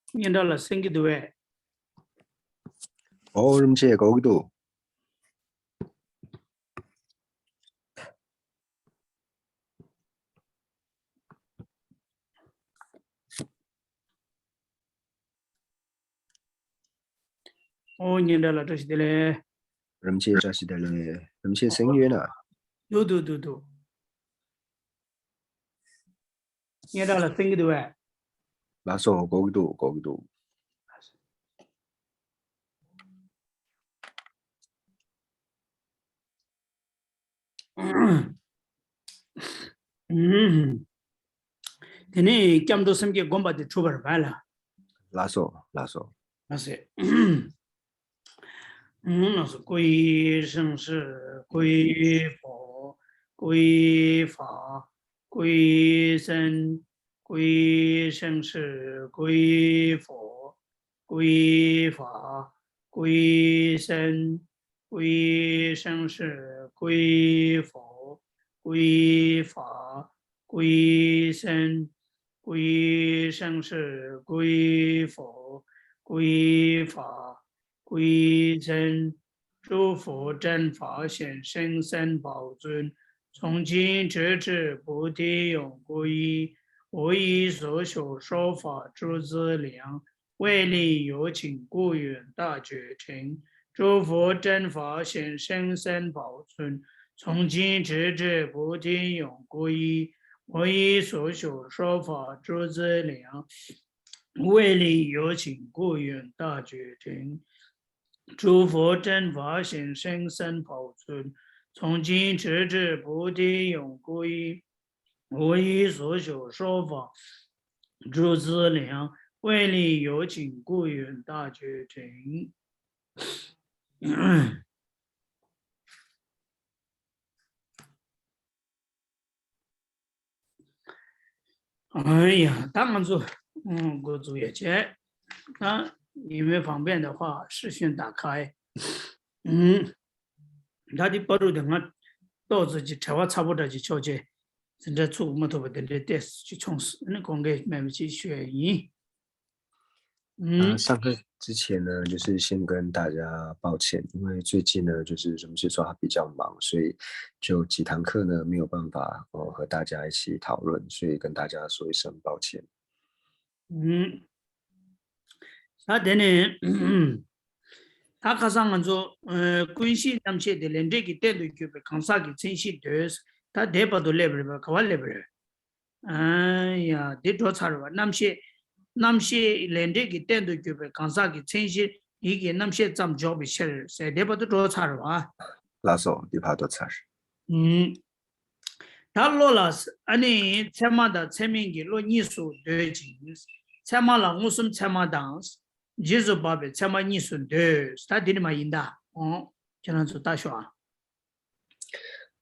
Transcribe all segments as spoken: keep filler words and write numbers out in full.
སྙན་གྲགས་ལགས་གསན་གྱི་འདུག་པས། ཨོ། རིན་པོ་ཆེ། གོ་གི་འདུག་ཨོ། སྙན་གྲགས་ལགས་བཀྲ་ཤིས་བདེ་ལེགས། རིན་པོ་ཆེ་བཀྲ་ཤིས་བདེ་ལེགས། རིན་པོ་ཆེ་གསན་གྱི་ཡོད་ན། འདུག་འདུག་འདུག་འདུག་སྙན་གྲགས་ལགས་གསན་གྱི་འདུག་པས། ལགས་སོ། གོ་གི་འདུག་གོ་གི་འདུག་དེ་ནས་སྐྱབས་འགྲོ་སེམས་བསྐྱེད་བསྒོམ་པ་དེ་གྲུབ་པར་བས་ལ། ལགས་སོ། ལགས་སོ། ལགས་སོ། ལགས་སོ། 皈依圣师，皈依佛，皈依法， 皈依僧，皈依圣师，皈依佛，皈依法，皈依僧，皈依圣师，皈依佛，皈依法，皈依僧，皈依圣师，皈依佛，皈依法， 皈依僧，诸佛正法显生三宝尊，从今直至菩提永不移。我以所学说法诸资粮，为利有情故愿大觉成。诸佛正法显生三宝尊，从今直至菩提永不移。我以所学说法诸资粮，为利有情故愿大觉成。 诸佛正法显生三宝尊，从今直至菩提永不移。我以所学说法诸资粮，为利有情故愿大觉成。 ཨ་ཡ། ད་ང་ཚོ་ཨ་འགོ་འཛུགས་ཡ་བྱས། ད་你们方便的话，视讯打开。ཨུམ། ད་འདི་བར་དུ་དེ་ང་ཏོག་ཙམ་ཅིག་བྲེལ་བ་ཚ་པོ་འདྲ་ཅིག་ཆོག་ཅེས་འཛིན་གྲྭ་ཚུགས་མ་ཐུབ་པ་དེ་འདྲའི་ཏོག་ཙམ་ཅིག་བྱུང་སོང་། ཨ་ནི་དགོངས་འགལ་མེད་པ་ཅིག་ཞུ་ཡ་ཡིན། 嗯，上课之前呢，就是先跟大家抱歉，因为最近呢，就是人事说他比较忙，所以就几堂课呢没有办法，呃，和大家一起讨论，所以跟大家说一声抱歉。 ཨུམ། ད་དེ་ནས་ད་ཁ་སང་ང་ཚོ་ཨ་ཀུན་གཞི་རྣམ་བཤད་དེ་ལས་འབྲས་ཀྱི་རྟེན་དུ་གྱུར་པའི་གང་ཟག་གི་མཚན་གཞི་འདོད། ད་དེ་བར་དུ་སླེབས་རེད་པ། ག་བ་སླེབས་རེད། ཨ་ཡ། འདི་འགྲོ་ཚར་བ། རྣམ་བཤད། རྣམ་བཤད་ལས་འབྲས་ཀྱི་རྟེན་དུ་གྱུར་པའི་གང་ཟག་གི་མཚན་གཞིར་ཡིད་ཀྱི་རྣམ་བཤད་ཙམ་འཇོག་པའི་ཕྱིར་ཟེར། དེ་བར་དུ་འགྲོ་ཚར་བ། ལགས་སོ། འདི་བར་དུ་ཚར། ཨུམ། ད་བློ་ལ་ཨ་ནི་ཚད་མ་དང་ཚད་མིན་གྱི་བློ་གཉིས་སུ་འདོད་ཅིང་། ཚད་མ་ལ་མངོན་སུམ་ཚད་མ་དང་། རྗེས་སུ་དཔག་པའི་ཚད་མ་གཉིས་སུ་འདོད། ད་འདི་ནི་མ་ཡིན་ད། ཨོ། ཁྱེད་རང་ཚོ་ལྟ་ཤོག་ཨ།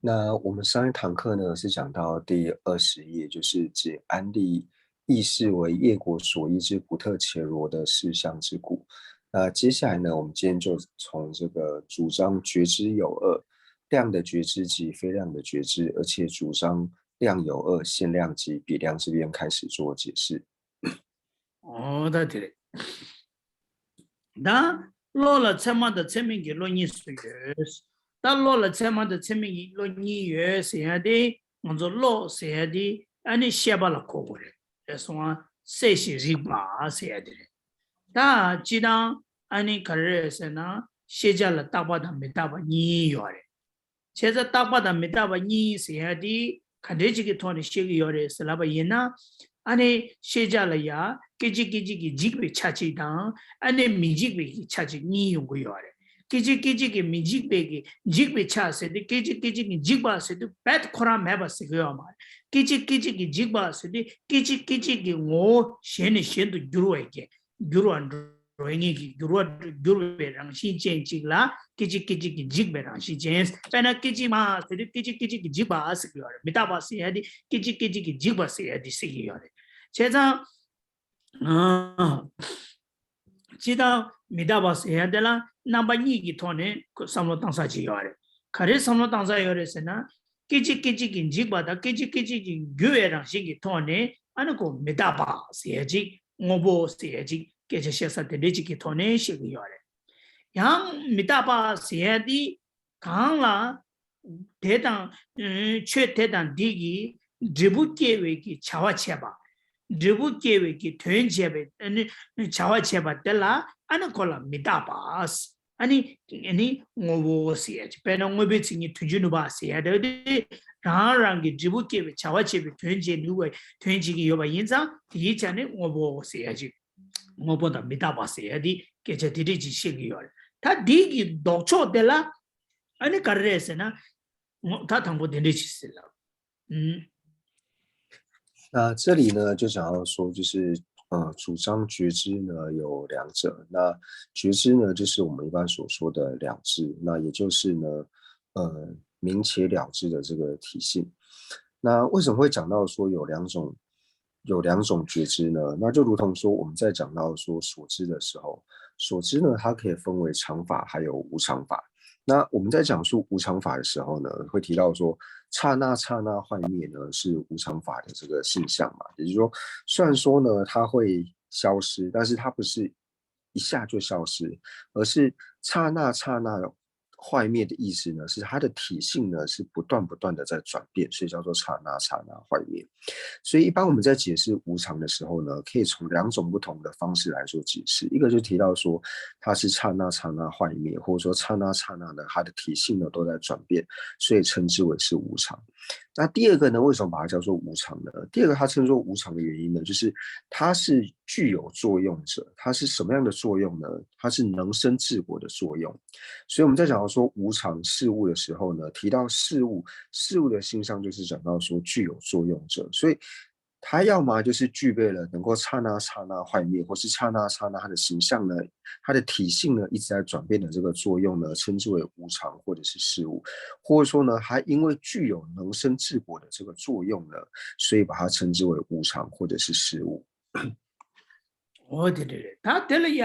那我们上一堂课呢，是讲到第二十页，就是指安立意识为业果所依之不特伽罗的实相之故。那接下来呢，我们今天就从这个主张觉知有二，量的觉知及非量的觉知，而且主张量有二，限量及比量这边开始做解释。 ཨོ། ད་དེ་རེད། ད་བློ་ལ་ཚད་མ་དང་ཚད་མིན་གྱི་བློ་གཉིས་སུ་ཡོད། ད་བློ་ལ་ཚད་མ་དང་ཚད་མིན་གྱི་བློ་གཉིས་ཡོད་ཟེར་ཡ་དེ། ང་ཚོ་བློ་ཟེར་ཡ་དེ་ཨ་ནི་ཤེས་པ་ལ་གོ་དགོས་རེད། རེད་སོང་ང་། སེམས་ཤེས་རིག་པ་ཟེར་ཡ་དེ་རེད། ད་སྤྱིར་བཏང་ཨ་ནི་ག་རེ་རེད་ཟེར་ན། ཤེས་བྱ་ལ་རྟག་པ་དང་མི་རྟག་པ་གཉིས་ཡོད་རེད། བྱས་ཙང་རྟག་པ་དང་མི་རྟག་པ་གཉིས་ཟེར་ཡ་དེ་ག་འདྲའི་ཅིག་གི་ཐོག་ནས་བཤད་ཀྱི་ཡོད་རེད་ཟེར་ལབ་པ་ཡིན་ན། ཨ་ནི་ཤེས་བྱ་ལ་ཡ་སྐད་ཅིག་སྐད་ཅིག་གིས་འཇིག་པའི་ཆ་གཅིག་དང་། ཨ་ནི་མི་འཇིག་པའི་གི་ཆ་གཅིག་གཉིས་ཡོང་གི་ཡོད་རེད། སྐད་ཅིག་སྐད་ཅིག་གིས་མི་འཇིག་པའི་གི་འཇིག་པའི་ཆ་ཟེར་དུས། སྐད་ཅིག་སྐད་ཅིག་གིས་འཇིག་པ་ཟེར་དུས་རྦད་ཁོ་རང་མེད་པ་ཟེར་གི་ཡོད་མ་རེད། སྐད་ཅིག་སྐད་ཅིག་གིས་འཇིག་པ་ཟེར་དུས་སྐད་ཅིག་སྐད་ཅིག་གི་ངོ་བོ་གཞན་ནས་གཞན་དུ་འགྱུར་བའི་གི་འགྱུར་བ་འགྲོ་ངེས་ཀྱི་འགྱུར་བ་འགྱུར་བའི་རང་བཞིན་ཅན་གཅིག་ལ་སྐད་ཅིག་སྐད་ཅིག་གིས་འཇིག་པའི་རང་བཞིན་ཅན། དཔེར་ན་སྐད་ཅིག་མ་ཟེར་དུས་སྐད་ཅིག་སྐད་ཅིག་གིས་འཇིག་པ་ཟེར་གྱི་ཡོད་རེད། མི་རྟག་པ་ཟེར་ཡ་དེ་སྐད་ཅིག་སྐད་ཅིག་གིས་འཇིག་པ་ཟེར་ཡ་དེ་ཟེར་གྱི་ཡོད་རེད། བྱས་ཙང་། ཨ། སྤྱིར་བཏང་མི་རྟག་པ་ཟེར་ཡ་དེ་ལ་རྣམ་པ་གཉིས་ཀྱི་ཐོག་ནས་བསམ་བློ་བཏང་ས་ཅིག་ཡོད་རེད། ག་རེ་བསམ་བློ་བཏང་ས་ཡོད་རེད་ཟེར་ན། སྐད་ཅིག་སྐད་ཅིག་གིས་འཇིག་པ་དང་སྐད་ཅིག་སྐད་ཅིག་གིས་འགྱུར་བའི་རང་བཞིན་གྱི་ཐོག་ནས་ཨ་ནི་ཁོ་མི་རྟག་པ་ཟེར་ཡ་ཅིག་དངོས་པོ་ཟེར་ཡ་ཅིག་སྐད་ཆ་བཤད་ས་དེ་འདྲའི་ཅིག་གི་ཐོག་ནས་བཤད་ཀྱི་ཡོད་རེད། ཡང་མི་རྟག་པ་ཟེར་ཡ་དེ་གང་ལ། དེ་དང་། ཨ། ཆོས་དེ་དང་འདི་གིས་འབྲས་བུ་སྐྱེ་བའི་གི་བྱ་བ་བྱས་པ། འབྲས་བུ་སྐྱེ་བའི་གི་དོན་བྱས་པའི་ཨ་ནི་བྱ་བ་བྱས་པ་དེ་ལ་ཨ་ནི་ཁོ་ལ་མི་རྟག་པ། ཨ་ནི་ཨ་ནི་དངོས་པོ་ཟེར་ཡ་ཅིག་དཔེར་ན་དངོས་པོའི་མཚན་ཉིད་དོན་བྱེད་ནུས་པ་ཟེར་ཡ་དེ་དེ་རང་རང་གི་འབྲས་བུ་སྐྱེ་བའི་བྱ་བ་བྱེད་པའི་དོན་བྱེད་ནུས་པའི་དོན་བྱེད་ཀྱི་ཡོད་པ་ཡིན་ཙང་དེའི་ཆ་ནས་དངོས་པོ་ཟེར་ཡ་ཅིག་དངོས་པོ་དང་མི་རྟག་པ་ཟེར་ཡ་དེ་སྐད་ཆ་དེ་འདྲས་ཅིག་བཤད་ཀྱི་ཡོད་རེད། ད་འདི་གི་ལྡོག་ཕྱོགས་དེ་ལ་ཨ་ནི་ག་རེ་རེད་ཟེར་ན། ད་དང་པོ་དེ་འདྲས་ཅིག་ཟེར་ལ། ཨུམ། 那这里呢，就想要说，就是呃，主张觉知呢有两者。那觉知呢，就是我们一般所说的了知，那也就是呢，呃，明且了知的这个体性。那为什么会讲到说有两种有两种觉知呢？那就如同说我们在讲到说所知的时候，所知呢，它可以分为常法还有无常法。那我们在讲述无常法的时候呢，会提到说刹那刹那幻灭呢是无常法的这个现象嘛，也就是说，虽然说呢它会消失，但是它不是一下就消失，而是刹那刹那坏灭的意思呢，是它的体性呢是不断不断的在转变，所以叫做刹那刹那坏灭。所以一般我们在解释无常的时候呢，可以从两种不同的方式来做解释。一个就提到说它是刹那刹那坏灭，或者说刹那刹那呢它的体性呢都在转变，所以称之为是无常。那第二个呢，为什么把它叫做无常呢？第二个它称作无常的原因呢，就是它是具有作用者。它是什么样的作用呢？它是能生自果的作用。所以我们在讲到说无常事物的时候呢，提到事物，事物的性相就是讲到说具有作用者。所以它要么就是具备了能够刹那刹那坏灭，或是刹那刹那它的形象呢，它的体性呢一直在转变的这个作用呢，称之为无常或者是事物，或者说呢，它因为具有能生自果的这个作用呢，所以把它称之为无常或者是事物。 འོ་དེ་འདྲ་རེད། ད་དེ་ལ་ཡ་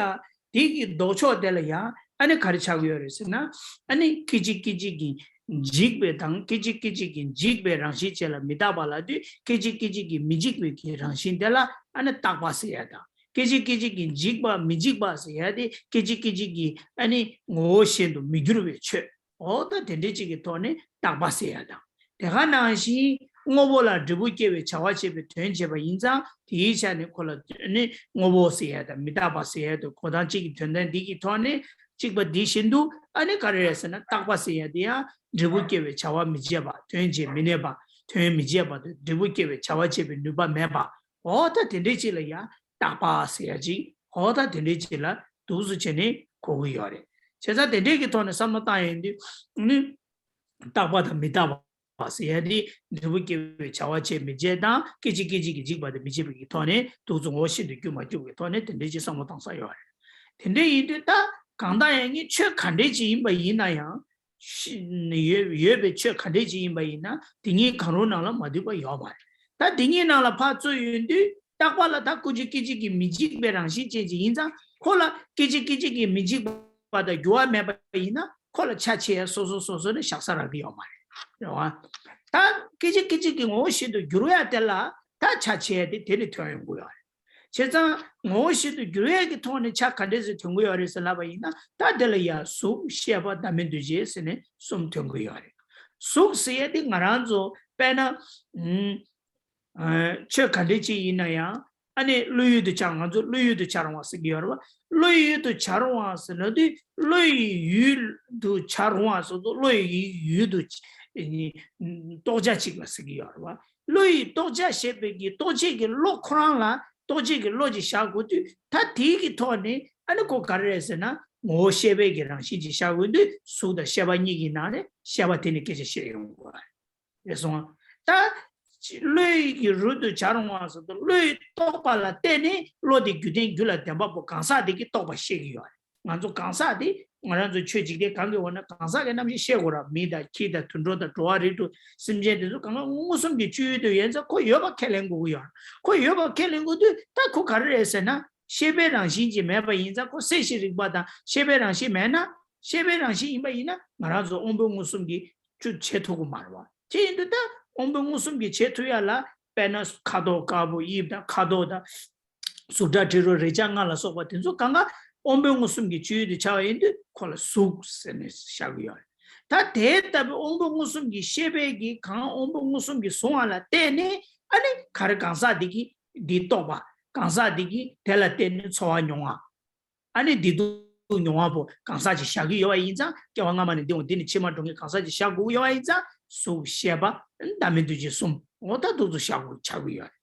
དེ་གི་ལྡོག་ཕྱོགས་དེ་ལ་ཡ་ཨ་ནི་ག་རེ་ཆགས་ཀྱི་ཡོད་རེད་ཟེར་ན། ཨ་ནི་སྐད་ཅིག་སྐད་ཅིག་གིས་འཇིག་པའི་དང་སྐད་ཅིག་སྐད་ཅིག་གིས་འཇིག་པའི་རང་བཞིན་ཅན་ལ་མི་རྟག་པ་ལབ་དུས་སྐད་ཅིག་སྐད་ཅིག་གིས་མི་འཇིག་པའི་གི་རང་བཞིན་དེ་ལ་ཨ་ནི་རྟག་པ་ཟེར་ཡ་དང་། སྐད་ཅིག་སྐད་ཅིག་གིས་འཇིག་པ་མི་འཇིག་པ་ཟེར་ཡ་དེ་སྐད་ཅིག་སྐད་ཅིག་གིས་ཨ་ནི་ངོ་བོ་གཞན་དུ་མི་འགྱུར་བའི་ཆོས། འོ་ད་དེ་འདྲའི་ཅིག་གི་ཐོག་ནས་རྟག་པ་ཟེར་ཡ་དང་། དེ་ག་ནང་བཞིན་དངོས་པོ་ལ་འབྲས་བུ་སྐྱེ་བའི་བྱ་བ་བྱེད་པའི་དོན་བྱེད་པ་ཡིན་ཙང་དེའི་ཆ་ནས་ཁོ་ལ་ནི་དངོས་པོ་ཟེར་ཡ་དང་མི་རྟག་པ་ཟེར་ཡ་དང་གོ་དོན་གཅིག་གི་དོན་དམ་འདི་གི་ཐོག་ནས་གཅིག་པ་འདི་བཞིན་དུ་ཨ་ནི་ག་རེ་རེད་ཟེར་ན་རྟག་པ་ཟེར་ཡ་དེ་ཡང་འབྲས་བུ་སྐྱེ་བའི་བྱ་བ་མི་བྱེད་པ། དོན་བྱེད་མི་ནུས་པ། དོན་མི་བྱེད་པ་དང་འབྲས་བུ་སྐྱེ་བའི་བྱ་བ་བྱེད་པའི་ནུས་པ་མེད་པ། འོ་ད་དེ་འདྲའི་ཅིག་ལ་ཡང་རྟག་པ་ཟེར་ཡ་ཅིག་འོ་ད་དེ་འདྲའི་ཅིག་ལ་འདུག་སེ་བྱས་ནས་གོ་གི་ཡོད་རེད། བྱས་ཙང་དེ་འདྲའི་གི་ཐོག་ནས་བསམ་བློ་བཏང་ཡོང་དུས་ནི་རྟག་པ་དང་མི་རྟག་པ་ཟེར་ཡ་དེ་འབྲས་བུ་སྐྱེ་བའི་བྱ་བ་བྱེད་མི་བྱེད་དང་སྐད་ཅིག་སྐད་ཅིག་གིས་འཇིག་པ་དང་མི་འཇིག་པ་གི་ཐོག་ནས་འདུག་སེ་ངོ་བོ་ཤིན་ཏུ་སྐྱེ་མ་སྐྱེ་བའི་ཐོག་ནས་དེ་འདྲའི་ཅིག་བསམ་བློ་བཏང་ས་ཡོད་རེད། དེ་འདྲ་ཡིན་དུས་ད་གང་ལྟར་ཡང་ངས་ཆོས་ག་འདྲའི་ཅིག་ཡིན་པ་ཡིན་ན་ཡང་། ཤི་ཡོད་ཡོད་པའི་ཆོས་ག་འདྲས་ཅིག་ཡིན་པ་ཡིན་ན་དེ་གཉིས་གང་རུང་ནང་ལ་མ་འདུས་པ་ཡོད་མ་རེད། ད་དེ་གཉིས་ནང་ལ་ཕར་ཚུར་ཡོང་དུས་རྟག་པ་ལ་ད་ཀུན་གཞི་སྐད་ཅིག་གིས་མི་འཇིག་པའི་རང་བཞིན་ཅན་ཅིག་ཡིན་ཙང་ཁོ་ལ་སྐད་ཅིག་སྐད་ཅིག་གིས་མི་འཇིག་པ་དང་འགྱུར་བ་མེད་པ་ཡིན་ན་ཁོ་ལ་ཆ་ཆེ་སོ་སོ་སོ་སོ་ནས་བཞག་ས་རག་གི་ཡོད་མ་རེད། རེད་བ། ད་སྐད་ཅིག་སྐད་ཅིག་གི་ངོ་བོ་ཤིན་ཏུ་འགྱུར་ཡ་དེ་ལ་ད་ཆ་ཆེ་དེ་དེ་ནས་ཐོན་ཡོང་གི་ཡོད་རེད། བྱས་ཙང་ངོ་བོ་ཤིན་ཏུ་འགྱུར་བའི་གི་ཐོག་ནས་ཆ་ག་འདྲས་སེ་ཐོན་གི་ཡོད་རེད་ཟེར་ལབ་པ་ཡིན་ན་ད་དེ་ལ་ཡ་གཟུགས་ཤེས་པ་བདག་མེད་འདུ་བྱེད་ཟེར་ནས་གསུམ་ཐོན་གི་ཡོད་རེད། གཟུགས་ཟེར་ཡ་དེ་ང་རང་ཚོ་དཔེར་ན་ཨུམ་ཨ་ཆོས་ག་འདྲས་ཅིག་ཡིན་ན་ཡང་ཨ་ནི་བློ་ཡུལ་དུ་འཆར། ང་ཚོ་བློ་ཡུལ་དུ་འཆར་འོང་བ་ཟེར་གི་ཡོད་རེད་བ། བློ་ཡུལ་དུ་འཆར་འོང་བ་ཟེར་ན་དུས་བློ་ཡི་ཡུལ་དུ་འཆར་འོང་བ་ཟེར་དུས་བློ་ཡི་ཡུལ་དུ་རྟོགས་བྱ་གཅིག་ལ་ཟེར་གི་ཡོད་རེད་བ། བློ་ཡི་རྟོགས་བྱ་ཞེས་པའི་གི་རྟོགས་བྱེད་ཀྱི་བློ་ཁོ་རང་ལ་རྟོགས་བྱེད་ཀྱི་བློ་ཅིག་བཞག་དགོས་དུས་ད་དེའི་གི་ཐོག་ནས་ཨ་ནི་ཁོ་ག་རེ་རེད་ཟེར་ན་ངོ་བོ་ཤེས་པའི་གི་རང་བཞིན་ཅིག་བཞག་དགོས་དུས་གཟུགས་དང་ཤེས་པ་གཉིས་ཀྱི་ནང་ནས་ཤེས་པ་དེ་ནས་སྐད་ཆ་བཤད་ཡོང་དགོས་རེད་སོང་། ད་བློ་ཡི་གི་རུལ་དུ་འཆར་འོང་བ་སོགས་དུ་བློ་ཡི་རྟོག་པ་ལ་བརྟེན་ནས་བློ་དེ་རྒྱུ་ལྡན་རྒྱུ་ལ་ལྡན་པ་པོ་གང་ཟག་དེ་གི་རྟོག་པ་ཤེས་ཀྱི་ཡོད་རེད། ང་ཚོ་གང་ཟག་དེ་ང་རང་ཚོ་ཆོས་འཇིག་རྟེན་གང་གི་འོག་ན་གང་ཟག་གི་རྣམ་ཤེས་ཤེས་དགོས་ར། མི་དང་ཁྱི་དང་དུད་འགྲོ་དང་འགྲོ་བ་རིགས་དྲུག་སེམས་ཅན་དེ་ཚོ་གང་ག་མངོན་སུམ་གྱི་སྤྱོད་ཡུལ་དུ་ཡོད་ཙང་ཁོ་ཡོད་པ་ཁས་ལེན་དགོས་ཀྱི་ཡོད་རེད། ཁོ་ཡོད་པ་ཁས་ལེན་དགོས་དུས་ད་ཁོ་ག་རེ་རེད་ཟེར་ན་ཤེས་པའི་རང་བཞིན་ཅིག་མེད་པ་ཡིན་ཙང་ཁོ་སེམས་ཤེས་རིག་པ་དང་ཤེས་པའི་རང་བཞིན་མེད་ན་ཤེས་པའི་རང་བཞིན་ཡིན་པ་ཡིན་ན་ང་རང་ཚོ་དབང་པོའི་མངོན་སུམ་གྱིས་ཅུ་བྱེད་ཐུབ་ཀྱི་མ་རེད་བ། དེ་ཡིན་དུས་ད་དབང་པོའི་མངོན་སུམ་གྱིས་བྱེད་ཐུབ་ཡ་ལ་དཔེར་ན་ཁ་དོག་དཀར་པོ་དབྱིབས་དང་ཁ་དོག་དང་ གཟུགས་སྒྲ་དྲི་རོ་རེག་བྱ་ལྔ་ལ་སོགས་པ་དེ་ཚོ་གང་ག་དབང་པོའི་མངོན་སུམ་གྱི་སྤྱོད་ཡུལ་དུ་བྱ་བ་ཡིན་དུས་ཁོ་ལ་གཟུགས་ཟེར་ནས་བཞག་གི་ཡོད་རེད། ད་དེ་ལྟ་བུའི་དབང་པོའི་མངོན་སུམ་གྱི་ཤེས་པའི་གི་གང་དབང་པོའི་མངོན་སུམ་གྱིས་བཟུང་བ་ལ་བརྟེན་ནས་ཨ་ནི་ག་རེ་གང་ཟག་འདི་གིས་འདི་རྟོགས་པ། གང་ཟག་འདི་གིས་དེ་ལ་བརྟེན་ནས་ཚོར་བ་མྱོང་བ། ཨ་ནི་བདེ་སྡུག་མྱོང་བ་པོ་གང་ཟག་ཅིག་བཞག་གི་ཡོད་པ་ཡིན་ཙང་། སྐྱེ་བ་སྔ་མ་ནས་འདི་འོང་འདི་ནས་ཕྱི་མ་འགྲོ་མཁན་གང་ཟག་ཅིག་བཞག་དགོས་ཀྱི་ཡོད་པ་ཡིན་ཙང་། གཟུགས་ཤེས་པ་བདག་མེད་འདུ་བྱེད་གསུམ་འོ་ད་འདུག་ཚོ་བཞག་དགོས་ཆགས་ཀྱི་ཡོད་རེད།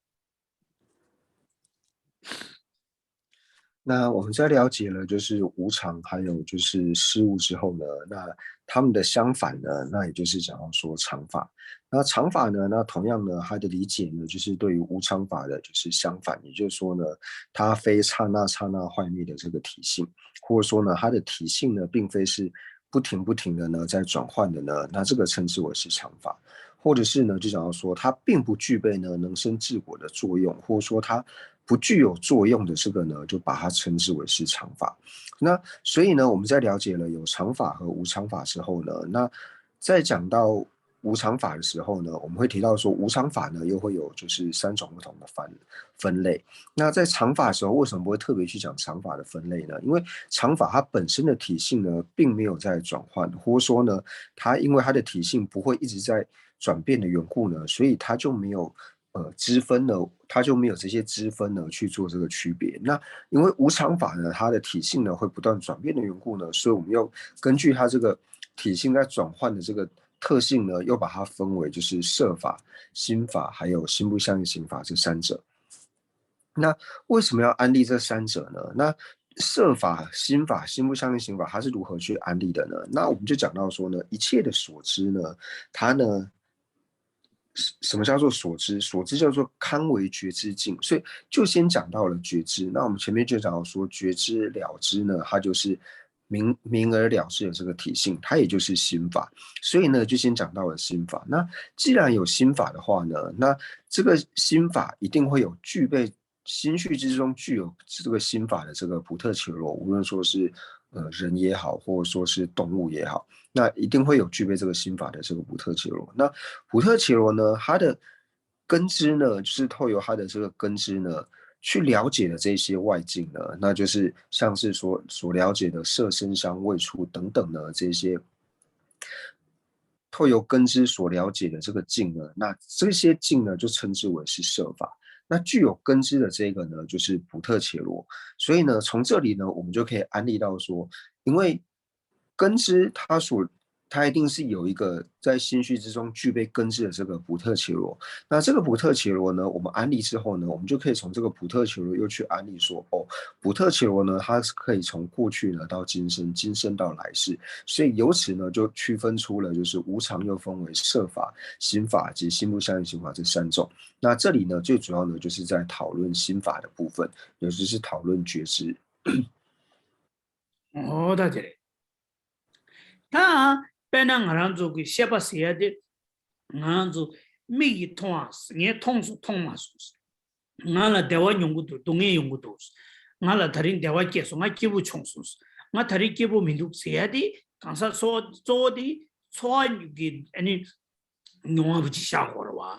那我们在了解了就是无常还有就是事物之后呢，那他们的相反呢，那也就是讲到说常法。那常法呢，那同样呢，它的理解呢，就是对于无常法的就是相反，也就是说呢，它非刹那刹那坏灭的这个体性，或者说呢，它的体性呢，并非是不停不停的呢在转换的呢，那这个称之为是常法。或者是呢，就讲到说它并不具备呢能生自我的作用，或者说它不具有作用的这个呢，就把它称之为是常法。那所以呢，我们在了解了有常法和无常法之后呢，那在讲到无常法的时候呢，我们会提到说无常法呢又会有就是三种不同的分分类。那在常法的时候，为什么不会特别去讲常法的分类呢？因为常法它本身的体性呢并没有在转换，或者说呢，它因为它的体性不会一直在转变的缘故呢，所以它就没有呃支分呢，它就没有这些支分呢去做这个区别。那因为无常法呢，它的体性呢会不断转变的缘故呢，所以我们要根据它这个体性在转换的这个特性呢，又把它分为就是色法、心法还有心不相应行法这三者。那为什么要安立这三者呢？那色法、心法、心不相应行法，它是如何去安立的呢？那我们就讲到说呢，一切的所知呢，它呢什么叫做所知？所知叫做堪为觉知境，所以就先讲到了觉知。那我们前面就讲到说，觉知了知呢，它就是明明而了之的这个体性，它也就是心法。所以呢，就先讲到了心法。那既然有心法的话呢，那这个心法一定会有具备心绪之中具有这个心法的这个普特伽罗，无论说是呃人也好，或者说是动物也好，那一定会有具备这个心法的这个普特伽罗。那普特伽罗呢，它的根知呢，就是透由它的这个根知呢，去了解的这些外境呢，那就是像是说所了解的色声香味触等等的这些。透由根知所了解的这个境呢，那这些境呢就称之为是色法。那具有根知的这个呢，就是普特伽罗。所以呢，从这里呢，我们就可以安立到说，因为根知它所它一定是有一个在心绪之中具备根知的这个普特伽罗。那这个普特伽罗呢，我们安立之后呢，我们就可以从这个普特伽罗又去安立说，哦，普特伽罗呢，它是可以从过去呢到今生，今生到来世，所以由此呢就区分出了就是无常又分为色法、心法及心不相应行法这三种。那这里呢，最主要呢就是在讨论心法的部分，也就是讨论觉知。 哦，大姐嘞。ད་དཔེར་ན་ང་རང་ཚོ་གི་ཤེས་པ་ཟེར་ཡ་དེ། ང་རང་ཚོ་མིག་གིས་མཐོང་བ། ངས་མཐོང་སོང་མཐོང་མ་སོང་། ང་ལ་བདེ་བ་མྱོང་གི་འདུག་སྡུག་བསྔལ་ཡོང་གི་འདུག་ང་ལ་ད་རིང་བདེ་བ་སྐྱེས་སོང་། ང་སྐྱིད་པོ་བྱུང་སོང་། ང་ད་རིང་སྐྱིད་པོ་མི་འདུག་ཟེར་ཡ་དེ་གང་ཟག་གཙོ་བོ་གཙོ་བོ་དེ་ཚོར་བ་གི་ཨ་ནི་མྱོང་བ་བུ་ཅིག་བཞག་དགོས་རེད་བ།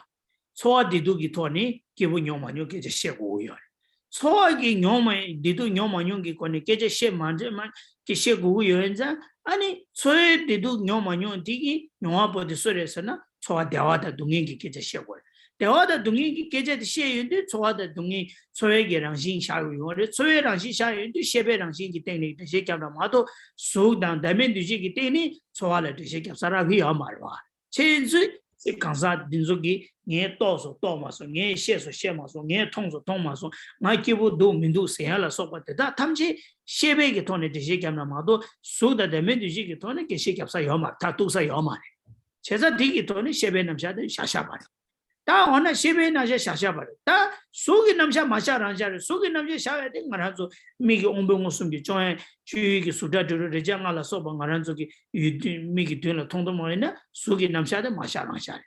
ཚོར་བ་བདེ་སྡུག་གི་ཐོག་ནས་སྐྱིད་པོ་མྱོང་མ་མྱོང་སྐད་ཆ་བཤད་དགོས་ཀྱི་ཡོད་རེད། ཚོར་བ་གི་མྱོང་མ་བདེ་སྡུག་མྱོང་མ་མྱོང་གི་སྐོར་ནས་སྐད་ཆ་བཤད་མ་འདྲ་མ་གི་བཤད་དགོས་ཀྱི་ཡོད་ཙང་། ཨ་ནི་ཚོར་བའི་བདེ་སྡུག་མྱོང་མ་མྱོང་དེ་གི་མྱོང་བ་པོ་དེ་སུ་རེད་ཟེར་ན། ཚོར་བ་བདེ་བ་དང་སྡུག་བསྔལ་གྱི་སྐད་ཆ་བཤད་དགོས་རེད། བདེ་བ་དང་སྡུག་བསྔལ་གྱི་སྐད་ཆ་དེ་བཤད་ཡོང་དུས་ཚོར་བ་དང་སྡུག་བསྔལ་ཚོར་བའི་གི་རང་བཞིན་བཞག་ཡོང་རེད། ཚོར་བའི་རང་བཞིན་བཞག་ཡོང་དུས་ཤེས་པའི་རང་བཞིན་གྱི་སྟེང་ནས་འགྲེལ་བཤད་བརྒྱབ་ན་མ་གཏོགས། གཟུགས་དང་བདག་མེད་འདུ་བྱེད་ཀྱི་སྟེང་ནས་ཚོར་བ་ལ་འགྲེལ་བཤད་བརྒྱབ་ས་རག་གི་ཡོད་མ་རེད་བ། ཁྱེད་ཚོས་གང་ཟག་འདི་ཚོ་གིས་ངས་རྟོགས་སོང་རྟོགས་མ་སོང་། ངས་ཤེས་སོང་ཤེས་མ་སོང་། ངས་མཐོང་སོང་མཐོང་མ་སོང་། ང་སྐྱིད་པོ་འདུག་མི་འདུག་ཟེར་ཡ་ལ་སོགས་པ་དེ་དག་ཐམས་ཅད་ཤེས་པའི་གི་ཐོག་ནས་འགྲེལ་བཤད་བརྒྱབ་ན་མ་གཏོགས། གཟུགས་དང་བདག་མེད་འདུ་བྱེད་ཀྱི་ཐོག་ནས་འགྲེལ་བཤད་བརྒྱབ་ས་ཡོད་མ་རེད། མཐར་གཏུགས་ས་ཡོད་མ་རེད། བྱས་ཙང་དེ་གི་ཐོག་ནས་ཤེས་པའི་རྣམ་གཞག་དེ་བཞག་བཞག་པ་རེད། ད་འོ་ན་ཤེས་པའི་རྣམ་གཞག་བཞག་བཞག་པ་རེད། ད་གཟུགས་ཀྱི་རྣམ་གཞག་མ་བཞག་རང་བཞག་རེད། གཟུགས་ཀྱི་རྣམ་གཞག་བཞག་ཡ་དེ་ང་རང་ཚོ་མིག་གི་དབང་པོའི་མངོན་སུམ་གྱི་སྤྱོད་ཡུལ་གྱི་གཟུགས་སྒྲ་དྲི་རོ་རེག་བྱ་ལྔ་ལ་སོགས་པ་ང་རང་ཚོ་གི་ཡུལ་དུས་མིག་གི་མདུན་ལ་མཐོང་ཐུབ་མ་ཡིན་ན་གཟུགས་ཀྱི་རྣམ་གཞག་དེ་མ་བཞག་རང་བཞག་རེད།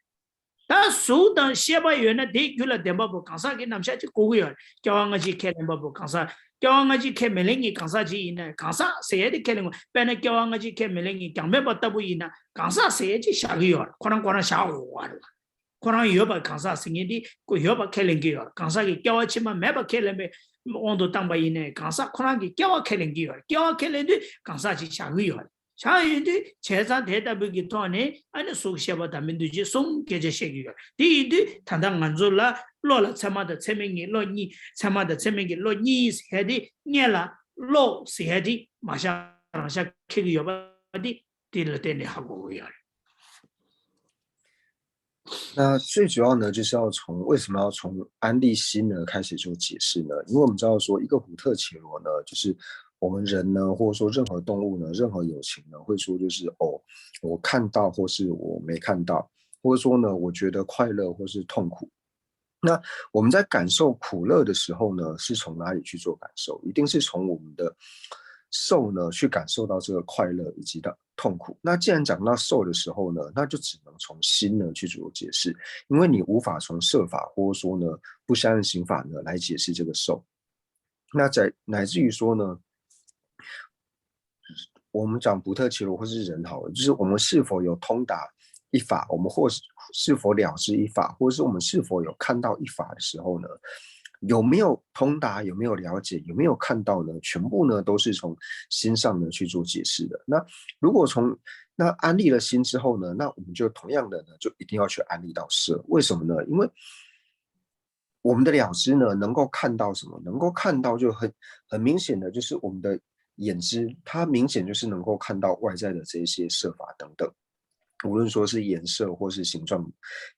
ད་གཟུགས་དང་ཤེས་པ་ཡོད་ན་དེའི་རྒྱུད་ལ་ལྡན་པ་པོ་གང་ཟག་གི་རྣམ་གཞག་ཅིག་དགོས་ཀྱི་ཡོད་རེད། སྐྱེ་བ་སྔ་ཕྱི་ཁས་ལེན་པ་པོ་གང་ཟག་སྐྱེ་བ་སྔ་ཕྱི་ཁས་མི་ལེན་མཁན་གང་ཟག་ཅིག་ཡིན་ན་གང་ཟག་ཟེར་ཡ་དེ་ཁས་ལེན་དགོས། དཔེར་ན་སྐྱེ་བ་སྔ་ཕྱི་ཁས་མི་ལེན་མཁན་ཀྱང་མེད་པ་ལྟ་བུ་ཡིན་ན་གང་ཟག་ཟེར་ཡ་ཅིག་བཞག་གི་ཡོད་རེད། ཁོ་རང་ཁོ་རང་བཞག་དགོས་པ་རེད། ཁོ་རང་ཡོད་པ་གང་ཟག་ཟེར་མཁན་དེ་ཁོ་ཡོད་པ་ཁས་ལེན་གྱི་ཡོད་རེད། གང་ཟག་གི་སྐྱེ་བ་ཕྱི་མ་མེད་པ་ཁས་ལེན་པའི་ དབང་དུ་བཏང་པ་ཡིན་ནའི་གང་ཟག་ཁོ་རང་གི་སྐྱེ་བ་ཁས་ལེན་གྱི་ཡོད་རེད། སྐྱེ་བ་ཁས་ལེན་དུས་གང་ཟག་ཅིག་བཞག་གི་ཡོད་རེད། བཞག་ཡོད་དུས་བྱས་ཙང་དེ་ལྟ་བུའི་གི་ཐོག་ནས་ཨ་ནི་གཟུགས་ཤེས་པ་དང་མི་འདུ་བྱེད་གསུམ་སྐད་ཆ་བཤད་ཀྱི་ཡོད་རེད། དེ་ཡིན་དུས་ད་ལྟ་ང་ཚོ་ལ་བློ་ལ་ཚད་མ་དང་ཚད་མིན་གྱི་བློ་གཉིས། ཚད་མ་དང་ཚད་མིན་གྱི་བློ་གཉིས་ཟེར་ཡ་དེ་སྔོན་ལ་བློ་ཟེར་ཡ་དེ་མ་བཞག་རང་བཞག་འཁེལ་གྱི་ཡོད་པ་དེ། དེ་ལ་བརྟེན་ནས་ཧ་གོ་གི་ཡོད་རེད།那最主要呢，就是要从为什么要从安立心呢开始做解释呢？因为我们知道说，一个普特伽罗呢，就是我们人呢，或者说任何动物呢，任何有情呢，会说就是哦，我看到，或是我没看到，或者说呢，我觉得快乐或是痛苦。那我们在感受苦乐的时候呢，是从哪里去做感受？一定是从我们的受呢去感受到这个快乐以及的痛苦。那既然讲到受的时候呢，那就只能从心呢去做解释，因为你无法从色法或者说呢不相应行法呢来解释这个受。那在乃至于说呢，我们讲普特伽罗或是人好了，就是我们是否有通达一法，我们或是是否了知一法，或者是我们是否有看到一法的时候呢，有没有通达，有没有了解，有没有看到呢？全部呢都是从心上呢去做解释的。那如果从那安立了心之后呢，那我们就同样的呢，就一定要去安立到色。为什么呢？因为我们的了知呢，能够看到什么？能够看到就很很明显的，就是我们的眼知，它明显就是能够看到外在的这些色法等等。无论说是颜色或是形状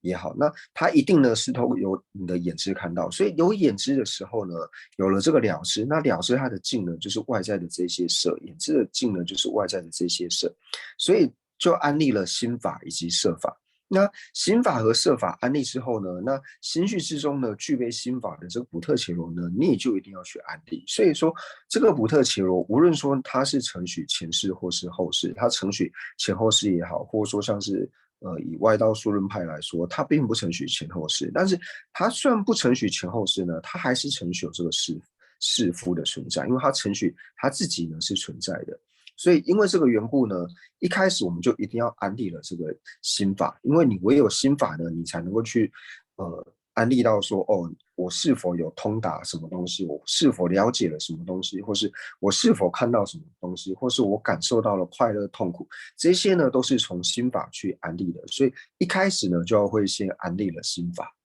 也好，那它一定呢是透过有你的眼知看到，所以有眼知的时候呢，有了这个了知，那了知它的境呢，就是外在的这些色，眼知的境呢，就是外在的这些色，所以就安立了心法以及色法。那心法和色法安立之后呢，那心绪之中呢具备心法的这个普特伽罗呢，你也就一定要去安立。所以说，这个普特伽罗，无论说它是承许前世或是后世，它承许前后世也好，或者说像是呃以外道数论派来说，它并不承许前后世，但是它虽然不承许前后世呢，它还是承许有这个世世夫的存在，因为它承许它自己呢是存在的。所以因为这个缘故呢，一开始我们就一定要安立了这个心法，因为你唯有心法呢，你才能够去呃安立到说，哦，我是否有通达什么东西，我是否了解了什么东西，或是我是否看到什么东西，或是我感受到了快乐、痛苦，这些呢都是从心法去安立的。所以一开始呢，就要会先安立了心法。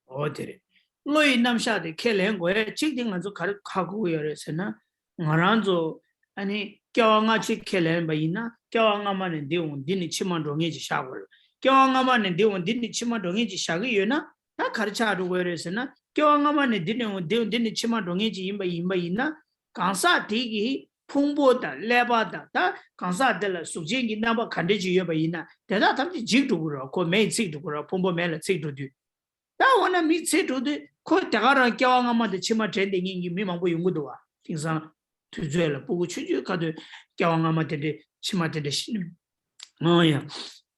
འོ་དེ་རེད། བློ་ཡི་རྣམ་གཞག་དེ་ཁས་ལེན་དགོས་ཡ་གཅིག་དེ་ང་ཚོ་ག་རེ་ཧ་གོ་གི་ཡོད་རེད་ཟེར་ན། ང་རང་ཚོ་ཨ་ནི་སྐྱེ་བ་སྔ་ཕྱི་ཁས་ལེན་པ་ཡིན་ན། སྐྱེ་བ་སྔ་མ་ནས་འདི་འོང་འདི་ནས་ཕྱི་མ་འགྲོ་མཁན་ཅིག་བཞག་དགོས་རེད། སྐྱེ་བ་སྔ་མ་ནས་འདི་འོང་འདི་ནས་ཕྱི་མ་འགྲོ་མཁན་ཅིག་བཞག་གི་ཡོད་ན། ད་ག་རེ་ཆགས་འགྲོ་གི་ཡོད་རེད་ཟེར་ན། སྐྱེ་བ་སྔ་མ་ནས་འདི་ནས་འོང་འདི་འོང་འདི་ནས་ཕྱི་མ་འགྲོ་མཁན་ཅིག་ཡིན་པ་ཡིན་པ་ཡིན་ན། གང་ཟག་དེ་གི་ཕུང་པོ་དང་ཀླད་པ་དང་། ད་གང་ཟག་དེ་ལ་གཟུགས་ཅན་གྱི་རྣམ་པ་ག་འདྲ་ཅིག་ཡོད་པ་ཡིན་ན། དེ་དག་ཐམས་ཅད་འཇིག་འགྲོ་གི་རེད། ཁོ་མེར་ཚིག་འགྲོ་གི་རེད། ཕུང་པོ་མེ་ལ་ཚིག་འགྲོ་དུས། ད་འོ་ན་མེར་ཚིག་འགྲོ་དུས་ཁོ་དེ་ག་རང་སྐྱེ་བ་སྔ་མ་དང་ཕྱི་མ་དྲན་བསྡད་མཁན་གྱི་མི་མང་པོ་ཡོང་གི་འདུག་བ། དེང་སང་དུས་ཚོད་ལ་སྤུ་གུ་ཆུང་ཆུང་ཁ་ཐུག་སྐྱེ་བ་སྔ་མ་དེ་འདྲ་ཕྱི་མ་དེ་འདྲ་ཤི། ཨང་ཡ།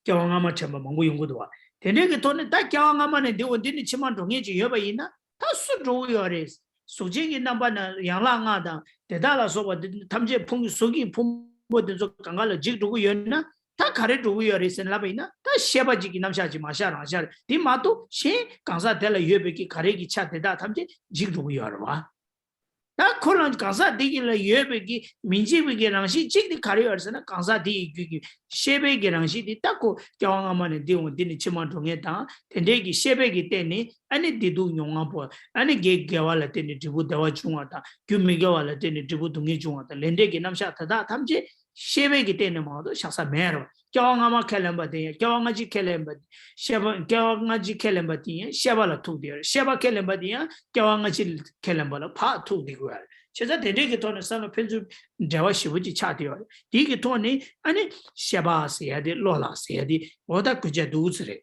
སྐྱེ་བ་སྔ་མ་དྲན་པ་མང་པོ་ཡོང་གི་འདུག་བ། དེ་འདྲའི་གི་ཐོག་ནས་ད་སྐྱེ་བ་སྔ་མ་ནས་འདི་འོ་འདི་ནས་ཕྱི་མ་འགྲོ་མཁན་ཅིག་ཡོད་པ་ཡིན་ན། ད་སུ་འགྲོ་གི་ཡོད་རེད། གཟུགས་ཅན་གྱི་རྣམ་པ་ན་ཡན་ལག་ལྔ་དང་དེ་དག་ལ་སོགས་པ་འདི་ཐམས་ཅད་ཕུང་གི་གཟུགས་ཀྱི་ཕུང་པོ་དེ་ཚོ་གང་ག་ལ་འཇིག་འགྲོ་གི་ཡོད་ན། ད་ག་རེ་འགྲོ་གི་ཡོད་རེད་ཟེར་ལབ་པ་ཡིན་ན། ད་ཤེས་པ་གཅིག་གི་རྣམ་གཞག་ཅིག་མ་ཤར་རང་ཤར་དེ་མ་གཏོགས་གཞན་གང་ཟག་དེ་ལ་ཡོད་པའི་གི་ག་རེ་གི་ཆ་དེ་དག་ཐམས་ཅད་འཇིག་འགྲོ་གི་ཡོད་རེད་བ། ད་ཁོ་རང་གང་ཟག་དེ་གི་ལ་ཡོད་པའི་གི་མི་འཇིག་པའི་གི་རང་བཞིན་གཅིག་དེ་ག་རེ་ཡོད་རེད་ཟེར་ན། གང་ཟག་དེ་ཡི་རྒྱུད་ཀྱི་ཤེས་པའི་གི་རང་བཞིན་དེ། ད་ཁོ་སྐྱེ་བ་སྔ་མ་ནས་འདི་འོང་འདི་ནས་ཕྱི་མ་འགྲོ་མཁན་དང་། དེ་འདྲའི་གི་ཤེས་པའི་གི་སྟེང་ནས་ཨ་ནི་བདེ་སྡུག་མྱོང་ངམ་པོ། ཨ་ནི་དགེ་དགེ་བ་ལ་བརྟེན་ནས་འབྲས་བུ་བདེ་བ་འབྱུང་བ་དང་། རྒྱུ་མི་དགེ་བ་ལ་བརྟེན་ནས་འབྲས་བུ་སྡུག་བསྔལ་འབྱུང་བ་དང་། ལས་འབྲས་ཀྱི་རྣམ་གཞག་དེ་དག་ཐམས་ཅད་ཤེས་པའི་གི་སྟེང་ནས་མ་གཏོགས་བཞག་ས་མེད་རེད། སྐྱེ་བ་སྔ་མ་ཁས་ལེན་པ་དེ་ཡང་། སྐྱེ་བ་སྔ་ཕྱི་ཁས་ལེན་པ། ཤེས་པ། སྐྱེ་བ་སྔ་ཕྱི་ཁས་ལེན་པ་དེ་ཡང་ཤེས་པ་ལ་ཐུག་བསྡད་ཡོད་རེད། ཤེས་པ་ཁས་ལེན་པ་དེ་ཡང་སྐྱེ་བ་སྔ་ཕྱི་ཁས་ལེན་པ་ལ་ཕར་ཐུག་བསྡད་ཀྱི་ཡོད་རེད། བྱས་ཙང་དེ་འདྲའི་གི་ཐོག་ནས་བསམ་བློ་ཕན་ཚུན་འབྲེལ་བ་ཞེ་པོ་ཅིག་ཆགས་བསྡད་ཡོད་རེད། དེའི་གི་ཐོག་ནས་ཨ་ནི་ཤེས་པ་ཟེར་ཡ་དེ། བློ་ལ་ཟེར་ཡ་དེ། འོ་ད་དགོས་ཆ་འདུག་ཟེར་རེད།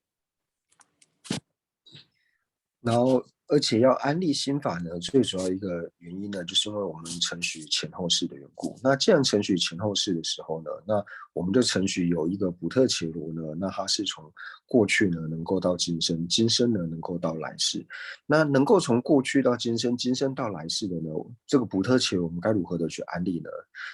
然后，而且要安立心法呢，最主要一个原因呢，就是因为我们承许前后世的缘故。那既然承许前后世的时候呢，那我们就承许有一个普特伽罗呢，那他是从过去呢能够到今生，今生呢能够到来世。那能够从过去到今生，今生到来世的呢，这个普特伽罗我们该如何的去安立呢？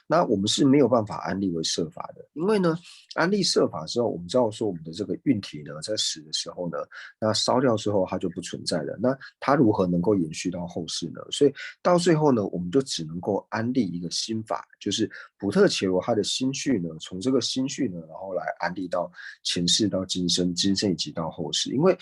那我们是没有办法安立为色法的，因为呢，安立色法之后，我们知道说我们的这个运体呢，在死的时候呢，那烧掉之后它就不存在了。那它如何能够延续到后世呢？所以到最后呢，我们就只能够安立一个心法，就是普特伽罗他的心绪呢，从这个心绪呢，然后来安立到前世、到今生、今生以及到后世，因为。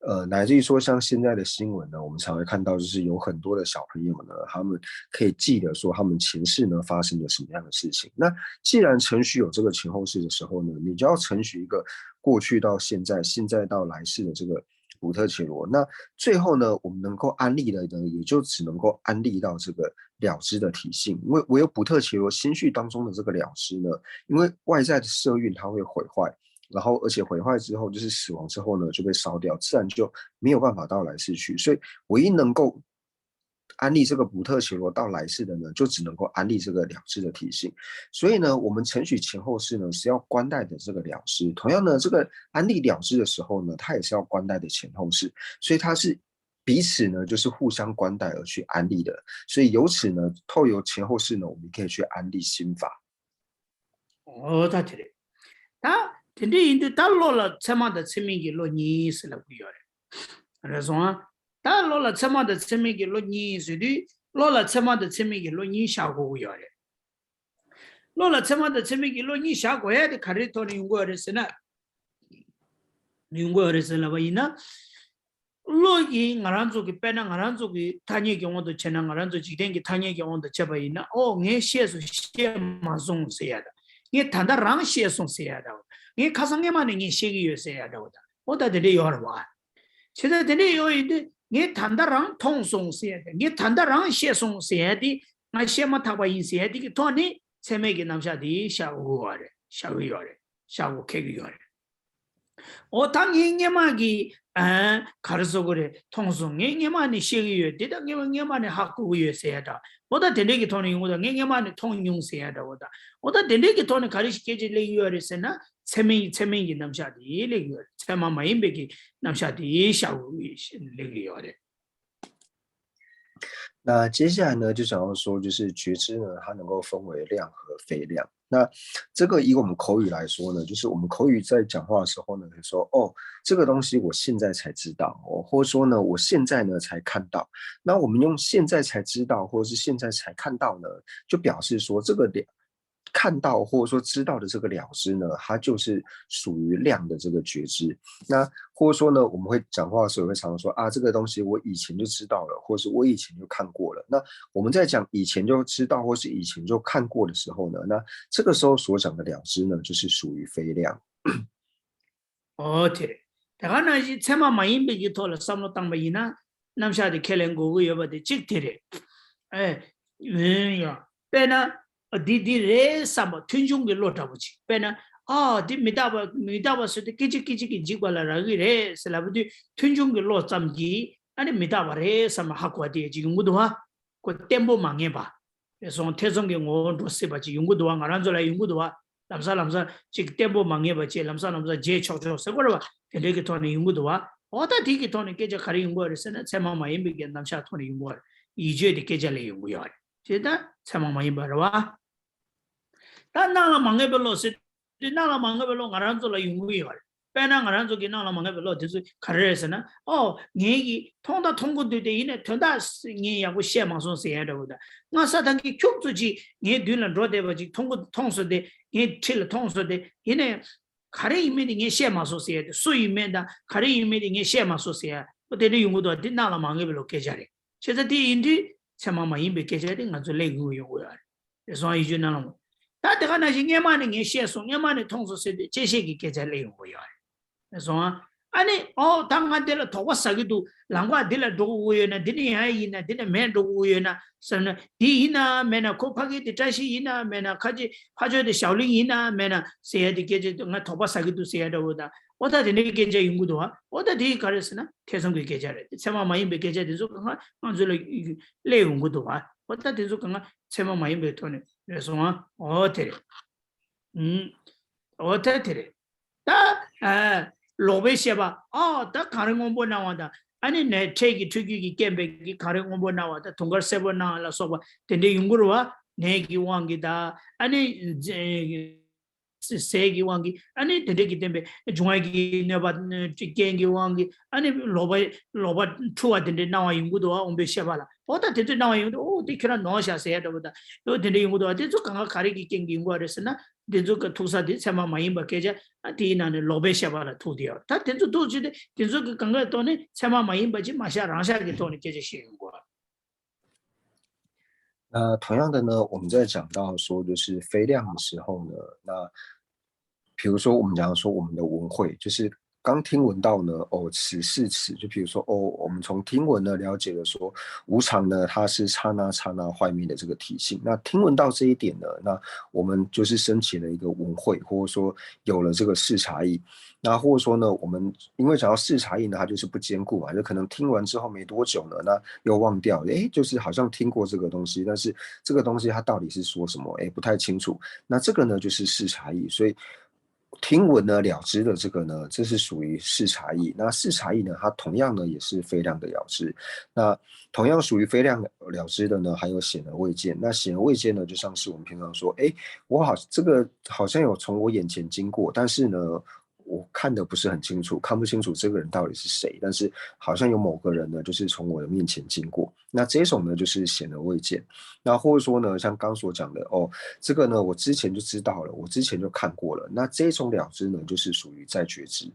呃，乃至于说，像现在的新闻呢，我们常会看到，就是有很多的小朋友呢，他们可以记得说他们前世呢发生了什么样的事情。那既然程序有这个前后世的时候呢，你就要程序一个过去到现在、现在到来世的这个普特伽罗。那最后呢，我们能够安立的呢，也就只能够安立到这个了知的体性，因为唯有普特伽罗心绪当中的这个了知呢，因为外在的色蕴它会毁坏，然后而且毁坏之后就是死亡之后呢就被烧掉，自然就没有办法到来世去。所以唯一能够安立这个普特伽罗到来世的呢，就只能够安立这个了知的体性。所以呢，我们承许前后世呢是要观待的这个了知。同样呢，这个安立了知的时候呢，它也是要观待的前后世，所以它是彼此呢就是互相观待而去安立的。所以由此呢，透由前后世呢，我们可以去安立心法。 ཨོ་ད་དེ་རེད། ད་དེ་འདྲ་ཡིན་དུས་ད་བློ་ལ་ཚད་མ་དང་ཚད་མིན་གྱི་བློ་གཉིས་ཟེར་ལབ་ཀྱི་ཡོད་རེད། རེད་སོང་ཨ། ད་བློ་ལ་ཚད་མ་དང་ཚད་མིན་གྱི་བློ་གཉིས་ཟེར་དུས་བློ་ལ་ཚད་མ་དང་ཚད་མིན་གྱི་བློ་གཉིས་བཞག་དགོས་ཀྱི་ཡོད་རེད། བློ་ལ་ཚད་མ་དང་ཚད་མིན་གྱི་བློ་གཉིས་བཞག་དགོས་ཡ་དེ་ག་རེའི་ཐོག་ནས་ཡོང་གི་ཡོད་རེད་ཟེར་ན། ཡོང་གི་ཡོད་རེད་ཟེར་ལབ་པ་ཡིན་ན། བློ་ཡིས་ང་རང་ཚོ་གི་དཔེར་ན་ང་རང་ཚོ་གི་ཐ་སྙད་ཀྱི་དབང་དུ་བྱས་ན་ང་རང་ཚོ་འཇིག་རྟེན་གྱི་ཐ་སྙད་ཀྱི་དབང་དུ་བྱས་པ་ཡིན་ན། ཨོ་ངས་ཤེས་སོང་ཤེས་མ་སོང་ཟེར་ཡ་དང་། ངས་ད་ལྟ་རང་ཤེས་སོང་ཟེར་ཡ་དང་། ངས་ཁ་སང་སྔས་མ་ནས་ངས་ཤེས་ཀྱི་ཡོད་ཟེར་ཡ་འདྲ་བོ་དང་། ཨོ་ད་དེ་འདྲ་ཡོད་རེད་བ། བྱས་ཙང་དེ་འདྲ་ཡོད་ཡིན་དུས་ངས་ད་ལྟ་རང་མཐོང་སོང་ཟེར་ཡ་དང་། ངས་ད་ལྟ་རང་ཤེས་སོང་ཟེར་ཡ་དེ་ང་ཤེས་མ་ཐག་པ་ཡིན་ཟེར་ཡ་དེ་གི་ཐོག་ནས་ཚད་མའི་གི་རྣམ་གཞག་དེ་བཞག་དགོས་པ་རེད། བཞག་གི་ཡོད་རེད། བཞག་དགོས་ཁེལ་གི་ཡོད་རེད། ཨོ་ད་ངས་སྔས་མ་གི་ཨ་ག་རེ་ཟེར་དགོས་རེད། མཐོང་སོང་། ངས་སྔས་མ་ནས་ཤེས་ཀྱི་ཡོད། དེ་ད་ངས་སྔས་མ་ནས་ཧ་གོ་གི་ཡོད་ཟེར་ཡ་འདྲ། ཨོ་ད་དེ་འདྲས་ཀྱི་ཐོག་ནས་ཡོང་གི་འདུག་ངས་སྔས་མ་ནས་མཐོང་མྱོང་ཟེར་ཡ་འདྲ། ཨོ་ད་ཨོ་ད་དེ་འདྲས་ཀྱི་ཐོག་ནས་ག་རེ་ཞིག་སྐད་ཆ་སླེབས་ཀྱི་ཡོད་རེད་ཟེར་ན། ཚད་མིན་ཚད་མིན་གྱི་རྣམ་གཞག་དེ་སླེབས་ཀྱི་ཡོད་རེད། ཚད་མ་མ་ཡིན་པའི་གི་རྣམ་གཞག་དེ་བཞག་དགོས་ཀྱི་སླེབས་ཀྱི་ཡོད་རེད། 那接下来呢，就想要说，就是觉知呢，它能够分为量和非量。那这个以我们口语来说呢，就是我们口语在讲话的时候呢，就说哦，这个东西我现在才知道，哦，或者说呢，我现在呢才看到。那我们用现在才知道，或者是现在才看到呢，就表示说这个了看到或者说知道的这个了知呢，它就是属于量的这个觉知。那或者说呢，我们会讲话的时候会常常说啊，这个东西我以前就知道了，或是我以前就看过了。那我们在讲以前就知道或是以前就看过的时候呢，那这个时候所讲的了知呢，就是属于非量。 ཨོ་དེ་རེད། དེ་ག་ནང་བཞིན་ཚད་མ་མ་ཡིན་པའི་གི་ཐོག་ལ་བསམ་བློ་བཏང་པ་ཡིན་ན། རྣམ་གཞག་དེ་ཁས་ལེན་དགོས་ཀྱི་ཡོད་པ་དེ་གཅིག་དེ་རེད། ཨེ། ཡིན་ཡང་དཔེར་ན། འདི་འདི་རེད་བསམ་པ་མཐུན་འབྱུང་གི་བློ་འདྲ་པོ་ཅིག་དཔེར་ན། ཨ་འདི་མི་རྟག་པ་མི་རྟག་པ་ཟེར་དུས་སྐད་ཅིག་སྐད་ཅིག་གིས་འཇིག་པ་ལ་རག་གི་རེད་ཟེར་ལབ་དུས་མཐུན་འབྱུང་གི་བློ་ཙམ་གྱིས་ཨ་ནི་མི་རྟག་པ་རེད་བསམ་པ་ཧ་གོ་བ་དེ་ཅིག་ཡོང་གི་འདུག་བ། ཁོ་བརྟན་པོ་མ་ངེས་པ། རེ་ཟུང་ཐེ་ཚོམ་གྱི་ངོ་བོ་འགྲོ་སྲིད་པ་ཅིག་ཡོང་གི་འདུག་བ། ང་རང་ཚོ་ལ་ཡོང་གི་འདུག་བ། ལམ་སང་ལམ་སང་ཅིག་བརྟན་པོ་མ་ངེས་པ་ཅིག་ལམ་སང་ལམ་སང་བརྗེད་ཆོག་ཆོག་ཟེར་དགོས་རེད་བ། དེ་འདྲའི་གི་ཐོག་ནས་ཡོང་གི་འདུག་བ། འོ་ད་དེ་གི་ཐོག་ནས་སྐད་ཆ་ག་རེ་ཡོང་གི་རེད་ཟེར་ན་ཚད་མ་མ་ཡིན་པའི་གི་རྣམ་གཞག་ཐོག་ནས་ཡོང་གི་རེད། ཡིད་དཔྱོད་དེ་སྐད་ཆ་ལས་ཡོང་གི་ཡོད་རེད། ཅེས་ད་ཚད་མ་མ་ཡིན་པ་རེད་བ། ད་སྣང་ལ་མ་ངེས་པའི་བློ་ཟེར་དུས་སྣང་ལ་མ་ངེས་པའི་བློ་ང་རང་ཚོ་ལ་ཡོང་གི་ཡོད་རེད། དཔེར་ན་ང་རང་ཚོ་གི་སྣང་ལ་མ་ངེས་པའི་བློ་དེ་ཚོ་ག་རེ་རེད་ཟེར་ན། ཨོ་ངས་ཀྱིས་མཐོང་ད་མཐོང་གི་འདུག་དེ་ཡིན་ནའི་དོན་དག་ངས་ཡག་པོ་ཤེས་མ་སོང་ཟེར་ཡ་འདྲ་བོ་དང་། སྔ་ས་དང་གི་ཁྱུག་ཙམ་ཅིག་ངའི་མདུན་ལ་འགྲོ་བསྡད་པ་ཅིག་མཐོང་གི་མཐོང་སོང་སྟེ་ངའི་འཁྲིས་ལ་མཐོང་སོང་སྟེ་ཡིན་ནའི་ག་རེ་ཡིན་མིན་དེ་ངས་ཤེས་མ་སོང་ཟེར་ཡ་དེ། སུ་ཡིན་མིན་དང་ག་རེ་ཡིན་མིན་དེ་ངས་ཤེས་མ་སོང་ཟེར་ཡ། ཨོ་དེ་འདྲ་ཡོང་གི་འདུག་དེ་སྣང་ལ་མ་ངེས་པའི་བློ་སྐད་ཆ་རེད། བྱས་ཙང་དེ་ཡིན་དུས་ཚད་མ་མ་ཡིན་པའི་སྐད་ཆ་དེ་ང་ཚོ་ལས་འགུལ་ཡོང་གི་ཡོད་རེད། རེ་ཟུང་ཡིད་དཔྱོད་སྣང་ལ་མ། ད་དེ་ག་ནང་བཞིན་སྔས་མ་ནས་ངས་ཤེས་སོང་། སྔས་མ་ནས་མཐོང་སོང་ཟེར་དུས་བཅད་ཤེས་ཀྱི་སྐད་ཆ་སླེབས་ཡོང་གི་ཡོད་རེད། རེ་ཟུང་། ཨ་ནི་ཨོ་ད་ང་འདི་ལ་དོགས་པ་ཟ་གི་འདུག་ལམ་ཁ་འདི་ལ་འགྲོ་དགོས་ཀྱི་ཡོད་ན། འདི་ནས་ཡར་ཡིན་ན་འདི་ནས་མར་འགྲོ་དགོས་ཀྱི་ཡོད་ན་ཟེར་ན། འདི་ཡིན་ན་མིན་ན། ཁོ་ཕ་གི་དེ་བཀྲ་ཤིས་ཡིན་ན་མིན་ན། ཁ་ཅིག་ཕ་ཇོ་དེ་ཞའོ་ལིང་ཡིན་ན་མིན་ན་ཟེར་ཡ་དེ་སྐད་ཆ་ང་དོགས་པ་ཟ་གི་འདུག་ཟེར་ཡ་འདྲ་བོ་དང་། ཨོ་ད་དེ་འདྲའི་སྐད་ཆ་ཡོང་གི་འདུག་བ། ཨོ་ད་དེ་ག་རེ་ཟེར་ན་ཐེ་ཚོམ་གྱི་སྐད་ཆ་རེད། དེ་ཚད་མ་མ་ཡིན་པའི་སྐད་ཆ་དེ་ཚོ་གང་ག་ང་ཚོ་ལ་སླེབས་ཡོང་གི་འདུག་བ། ཨོ་ད་དེ་ཚོ་གང་ག་ཚད་མ་མ་ཡིན་པའི་ཐོག་ནས་རེད་སོང་ཨ། ཨོ་དེ་རེད། ཨུམ། ཨོ་ད་དེ་རེད། ད་ཨ་ལོག་པའི་ཤེས་པ། ཨོ་ད་གངས་རི་སྔོན་པོ་སྣང་བ་དང་། ཨ་ནི་ནས་འཕྲལ་གྱི་འཕྲུལ་རྒྱུད་ཀྱི་རྐྱེན་པས་ཀྱི་གངས་རི་སྔོན་པོ་སྣང་བ་དང་དུང་དཀར་སེར་པོ་སྣང་བ་ལ་སོགས་པ་དེ་འདྲའི་ཡོང་གི་རེད་བ། ནས་ཀྱི་དབང་གིས་ད་ཨ་ནི་ ཟས་ཟས་ཀྱི་དབང་གིས་ཨ་ནི་དེ་འདྲ་གི་བསྟན་པའི་འབྱུང་བ་གི་གནོད་པ་རྐྱེན་གྱི་དབང་གིས་ཨ་ནི་ལོག་པ་ལོག་པ་འཁྲུལ་བ་དེ་འདྲའི་སྣང་བ་ཡོང་གི་འདུག་བ། འོང་པའི་ཤེས་པ་ལ་འོ་ད་དེ་ཚོའི་སྣང་བ་ཡོང་དུས་འོ་དེ་ཁྱོད་རང་ནོར་བཞག་ཟེར་ཡ་འདྲ་པོ་དང་འོ་དེ་འདྲ་ཡོང་གི་འདུག་བ། དེ་ཚོ་གང་ག་ག་རེ་གི་རྐྱེན་གྱིས་ཡོང་གི་བ་རེད་ཟེར་ན། དེ་ཚོ་གི་ཐུག་ས་དེ་ཚད་མ་མ་ཡིན་པ་སྐད་ཆ་ཨ་དེའི་ནང་ནས་ལོག་པའི་ཤེས་པ་ལ་ཐུག་དེ་ཡོད། ད་དེ་ཚོ་ཐུག་ཚུལ་དེ་དེ་ཚོ་གི་གང་གའི་ཐོག་ནས་ཚད་མ་མ་ཡིན་པ་ཅིག་མ་བཞག་རང་བཞག་གི་ཐོག་ནས་སྐད་ཆ་བཤད་ཡོང་གི་བ། 那同样的呢，我们在讲到说就是非量的时候呢，那比如说我们讲说我们的文慧，就是刚听闻到呢，哦，此是此，就比如说哦，我们从听闻呢了解了说无常呢，它是刹那刹那坏灭的这个体性。那听闻到这一点呢，那我们就是升起了一个文慧，或者说有了这个视察意。那或者说呢，我们因为讲到视察意呢，它就是不坚固嘛，就可能听完之后没多久呢，那又忘掉，诶，就是好像听过这个东西，但是这个东西它到底是说什么，诶，不太清楚。那这个呢，就是视察意，所以听闻呢了知的这个呢，这是属于视察意。那视察意呢，它同样呢也是非量的了知。那同样属于非量了知的呢，还有显而未见。那显而未见呢，就像是我们平常说，诶，我好这个好像有从我眼前经过，但是呢，我看的不是很清楚，看不清楚这个人到底是谁，但是好像有某个人呢，就是从我的面前经过。那这种呢，就是显而未见。那或者说呢，像刚所讲的哦，这个呢，我之前就知道了，我之前就看过了。那这种了知呢，就是属于在觉知。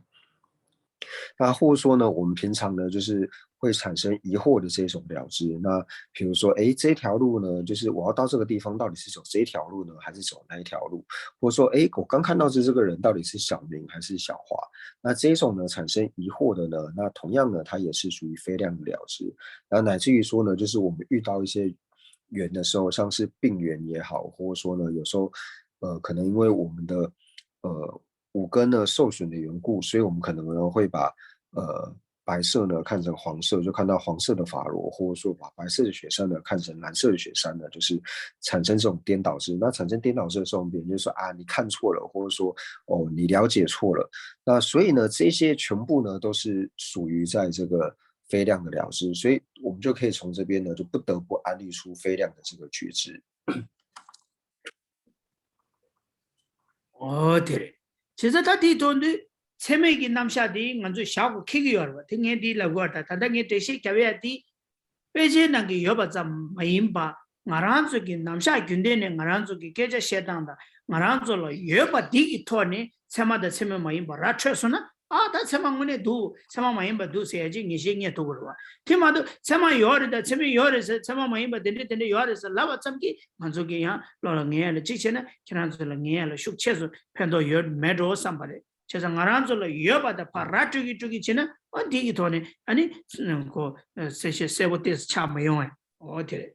那或者说呢，我们平常呢，就是会产生疑惑的这种了知。那比如说，诶，这条路呢，就是我要到这个地方，到底是走这一条路呢，还是走那一条路？或者说，诶，我刚看到这这个人到底是小明还是小华？那这种呢，产生疑惑的呢，那同样呢，它也是属于非量的了知。然后乃至于说呢，就是我们遇到一些缘的时候，像是病缘也好，或者说呢，有时候呃，可能因为我们的呃五根呢受损的缘故，所以我们可能呢会把呃白色呢看成黄色，就看到黄色的法螺，或者说把白色的雪山呢看成蓝色的雪山呢，就是产生这种颠倒知。那产生颠倒知的时候，别人就说啊，你看错了，或者说哦，你了解错了。那所以呢，这些全部呢都是属于在这个非量的了知，所以我们就可以从这边呢，就不得不安立出非量的这个觉知。 ཨོ་དེ་རེད། བྱས་ཙང་ད་དེའི་ཐོག་ཏུ་ཚད་མའི་གི་རྣམ་གཞག་དེ་ང་ཚོས་བཞག་དགོས་ཁེལ་གི་ཡོད་རེད་བ། དེ་ངས་འདི་ལབ་དགོས་པ་ད་ད་ལྟ་ངས་འགྲེལ་བཤད་རྒྱབ་ཡ་དེ་དཔེ་ཆའི་ནང་གི་ཡོད་པ་ཙམ་མ་ཡིན་པ་ང་རང་ཚོ་གི་རྣམ་གཞག་རྒྱུན་ལྡན་ནས་ང་རང་ཚོ་གི་སྐད་ཆ་བཤད་སྟངས་དང་ང་རང་ཚོ་ལ་ཡོད་པ་འདི་གི་ཐོག་ནས་ཚད་མ་དང་ཚད་མ་མ་ཡིན་པ་ར་འཕྲོད་སོང་ན། ཨ་ད་ཚད་མ་དངོས་གནས་འདུག་ཚད་མ་མ་ཡིན་པ་འདུག་ཟེར་ཡ་ཅིག་ངེས་ཤེས་རྙེད་ཐུབ་ཀྱི་རེད་བ། དེ་མ་གཏོགས་ཚད་མ་ཡོད་རེད་ད་ཚད་མ་ཡོད་རེད་ཟེར་ཚད་མ་མ་ཡིན་པ་དེ་འདྲས་དེ་འདྲས་ཡོད་རེད་ཟེར་ལབ་པ་ཙམ་གྱིས་ང་ཚོ་གི་ཡང་བློ་ལ་ངེས་ཡ་ལ་གཅིག་བྱས་ན་ཁྱེད་རང་ཚོ་ལ་ངེས་ཡ་ལ་ཤུགས་ཆེ་ཚོ་ཕན་ཐོགས་ཡོད་མེད་འགྲོ་བསམ་པ་རེད། བྱས་ཙང་ང་རང་ཚོ་ལ་ཡོད་པ་དང་ཕར་ར་སྤྲོད་ཀྱི་སྤྲོད་ཀྱི་བྱས་ན་ཨ་འདི་གི་ཐོག་ནས་ཨ་ནི་ཁོ་གསལ་བཤད་གསལ་པོ་ཏོག་ཙམ་ཆགས་མ་ཡོང་བས་ཨོ་དེ་རེད།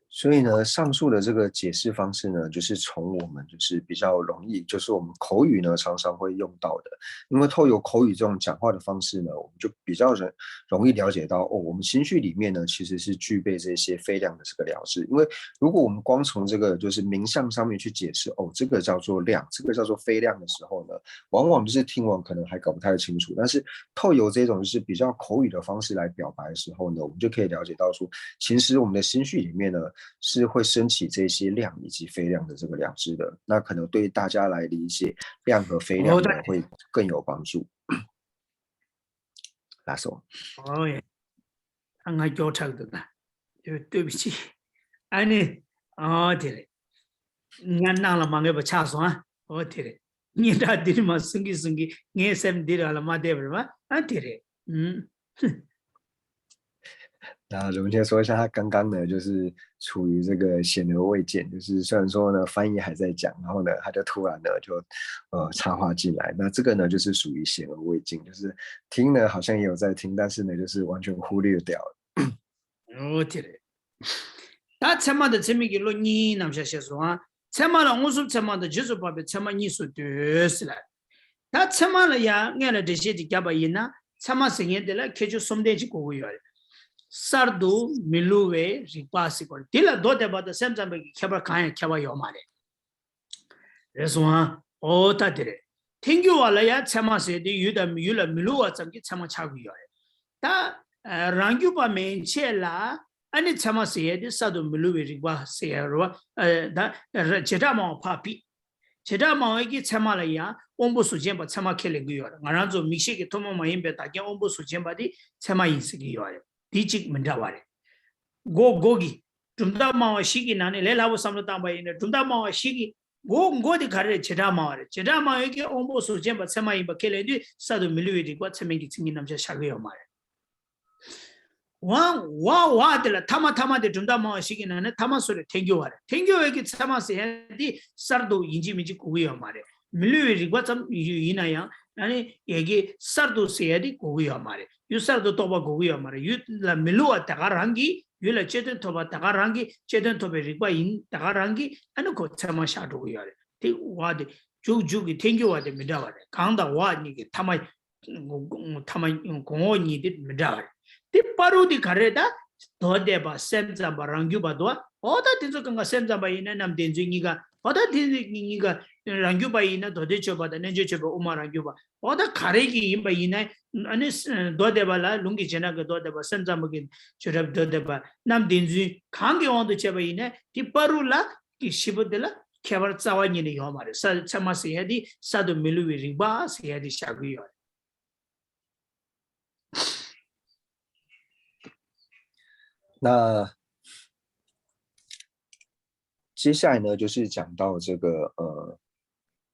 所以呢，上述的这个解释方式呢，就是从我们就是比较容易，就是我们口语呢常常会用到的，因为透由口语这种讲话的方式呢，我们就比较容容易了解到哦，我们心绪里面呢其实是具备这些非量的这个了知。因为如果我们光从这个就是名相上面去解释哦，这个叫做量，这个叫做非量的时候呢，往往就是听完可能还搞不太清楚，但是透由这种就是比较口语的方式来表白的时候呢，我们就可以了解到说，其实我们的心绪里面呢是会升起这些量以及非量的这个了知的。那可能对大家来理解量和非量呢会更有帮助。That's all。 ཨོ་ཡ། ད་ང་སྐྱོ་དྲགས་འདུག་ད། ཡོད་ལྟོས་པའི་ཅི། ཨ་ནི། ཨོ་དེ་རེད། ང་ནང་ལ་མ་ངེས་པ་ཆགས་སོང་ཨ། ཨོ་དེ་རེད། སྙན་གྲགས་འདི་རི་མ་གསུང་གི་གསུང་གི་ངའི་སེམས་འདི་ར་ལ་མ་བསྡད་པ་རེད་བ། ཨ་དེ་རེད། ཨུམ། 那荣谦说一下，他刚刚呢，就是处于这个显而未见，就是虽然说呢翻译还在讲，然后呢他就突然呢就呃插话进来，那这个呢就是属于显而未见，就是听呢好像也有在听，但是呢就是完全忽略掉了。 ཨོ་དེ་རེད། ད་ཚད་མ་དང་ཚད་མིན་གྱི་བློ་གཉིས་རྣམ་གཞག་བཤད་སོང་ཨ། ཚད་མ་ལ་མངོན་སུམ་ཚད་མ་དང་རྗེས་སུ་དཔག་པའི་ཚད་མ་གཉིས་སུ་འདོད་ཟེར་ལ། ད་ཚད་མ་ལ་ཡང་སྔོན་ལ་འགྲེལ་བཤད་ཅིག་བརྒྱབ་པ་ཡིན་ན་ཚད་མ་ཟེར་མཁན་དེ་ལ་ཁྱད་ཆོས་གསུམ་ལྡན་ཅིག་དགོས་ཀྱི་ཡོད་རེད། གསར་དུ་མི་བསླུ་བའི་རིག་པ་ཟེར་དགོས་རེད། དེ་ལ་མདོ་སྡེ་པ་དང་སེམས་ཙམ་པའི་ཁྱད་པར་གང་ཡང་ཁྱད་པར་ཡོད་མ་རེད། རེད་སོང་ཨ། ཨོ་ད་དེ་རེད། ཐལ་འགྱུར་བ་ལ་ཡང་ཚད་མ་ཟེར་དེ་ཡུལ་དང་ཡུལ་ལ་མི་བསླུ་བ་ཙམ་གྱི་ཚད་མ་ཆགས་ཀྱི་ཡོད་རེད། ད་རང་རྒྱུད་པ་མན་ཆད་ལ་ཨ་ནི་ཚད་མ་ཟེར་ཡས་དེ་གསར་དུ་མི་བསླུ་བའི་རིག་པ་ཟེར་ཡས་རེད་བ། ད་བྱེ་བྲག་སྨྲ་བ་འཕགས་པས། བྱེ་བྲག་སྨྲ་བ་གིས་ཚད་མ་ལ་ཡང་དབང་པོ་གཟུགས་ཅན་པ་ཚད་མ་ཁས་ལེན་གྱི་ཡོད་རེད། ང་རང་ཚོ་མིག་ཤེས་ཀྱི་ཐུན་མོང་མ་ཡིན་པའི་བདག་རྐྱེན་དབང་པོ་གཟུགས་ཅན་པ་དེ་ཚད་མ་ཡིན་ཟེར་གྱི་ཡོད་རེད། དེ་གཅིག་མི་འདྲ་བ་རེད། མགོ་མགོ་གི་གྲུབ་མཐའ་སྨྲ་བ་ཞིག་གི་ནང་ནས་ལས་སླ་པོ་བསམ་བློ་བཏང་པ་ཡིན་ན། གྲུབ་མཐའ་སྨྲ་བ་ཞིག་གི་མགོ་མགོ་དེ་ག་རེ་རེད། བྱེ་བྲག་སྨྲ་བ་རེད། བྱེ་བྲག་སྨྲ་བ་གིས་དབང་པོ་གཟུགས་ཅན་པ་ཚད་མ་ཡིན་པ་ཁས་ལེན་དུས། གསར་དུ་མི་བསླུ་བའི་རིགས་པ་ཚད་མིན་གྱི་མཚན་ཉིད་རྣམ་གཞག་བཞག་གི་ཡོད་མ་རེད། ཝ་ཝ་ཝ་དེ་ལ་ཐ་མ། ཐ་མ་དེ་གྲུབ་མཐའ་སྨྲ་བ་ཞིག་གི་ནང་ནས་ཐ་མ་སུ་རེད། ཐལ་འགྱུར་བ་རེད། ཐལ་འགྱུར་བ་གིས་ཚད་མ་ཟེར་ཡ་དེ་གསར་དུ་ཡིན་གཅིག་མིན་གཅིག་གོ་གི་ཡོད་མ་རེད། མི་བསླུ་བའི་རིགས་པ་ཙམ་ཡིན་ན་ཡང་། ཨ་ནི་ཡ་གི་གསར་དུ་ཟེར་ཡ་དེ་གོ་གི་ཡོད་མ་རེད། ཡུལ་གསར་དུ་རྟོགས་པ་གོ་གི་ཡོད་མ་རེད། ཡུལ་ལ་མི་བསླུ་བ་དེ་ག་རང་གིས། ཡུལ་ལ་སྤྱི་དོན་ཐོབ་པ་དེ་ག་རང་གིས། སྤྱི་དོན་ཐོབ་པའི་རིགས་པ་ཡིན་དེ་ག་རང་གིས། ཨ་ནི་ཁོ་ཚད་མ་བཞག་འགྲོ་གི་ཡོད་རེད། དེ་ཝ་དེ་འཇུག་འཇུག་གི་ཐལ་འགྱུར་བ་དེ་མི་འདྲ་བ་རེད། གང་དང་ཝ་གཉིས་ཀྱི་ཐ་མ། ཐ་མ་གོང་འོག་གཉིས་དེ་མི་འདྲ་བ་རེད། དེ་བར་དུ་དེ་ག་རེ་རེད་ད། མདོ་སྡེ་པ། སེམས་ཙམ་པ། རང་རྒྱུད་པ་འདུག་བ། འོ་ད་དེ་ཚོ་གང་ག་སེམས་ཙམ་པ་ཡིན་ན་རྣམ་བདེན་རྫུན་གཉིས་ཀ། འོ་ད་དེ་གཉིས་ཀ། རང་རྒྱུད་པ་ཡིན་ན་མདོ་སྡེ་སྤྱོད་པ་དང་རྣལ་འབྱོར་སྤྱོད་པའི་དབུ་མ་རང་རྒྱུད་པ། འོ་ད་ག་རེ་གི་ཡིན་པ་ཡིན་ན། ཨ་ནི་མདོ་སྡེ་པ་ལ་ལུང་གི་རྗེས་འབྲང་གི་མདོ་སྡེ་པ། སེམས་ཙམ་པ་གི་བྱེ་བྲག་མདོ་སྡེ་པ། རྣམ་བདེན་རྫུན་གང་གི་དབང་དུ་བྱས་པ་ཡིན་ན། དེ་བར་དུ་ལ་གི་བཞི་པོ་དེ་ལ་ཁྱད་པར་རྩ་བ་ཉིད་ནས་ཡོད་མ་རེད། ས་ཚད་མ་ཟེར་ཡ་དེ་གསར་དུ་མི་བསླུ་བའི་རིགས་པ་ཟེར་ཡ་དེ་བཞག་གི་ཡོད་རེད། 那接下来呢，就是讲到这个呃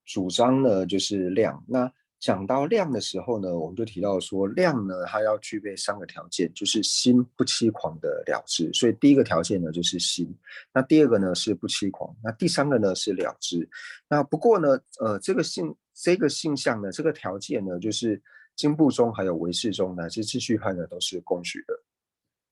主张呢，就是量。那讲到量的时候呢，我们就提到说，量呢，它要具备三个条件，就是心不欺狂的了知。所以第一个条件呢，就是心。那第二个呢是不欺狂。那第三个呢是了知。那不过呢，呃，这个性这个性相呢，这个条件呢，就是经部宗还有唯识宗乃至秩序派呢都是共许的。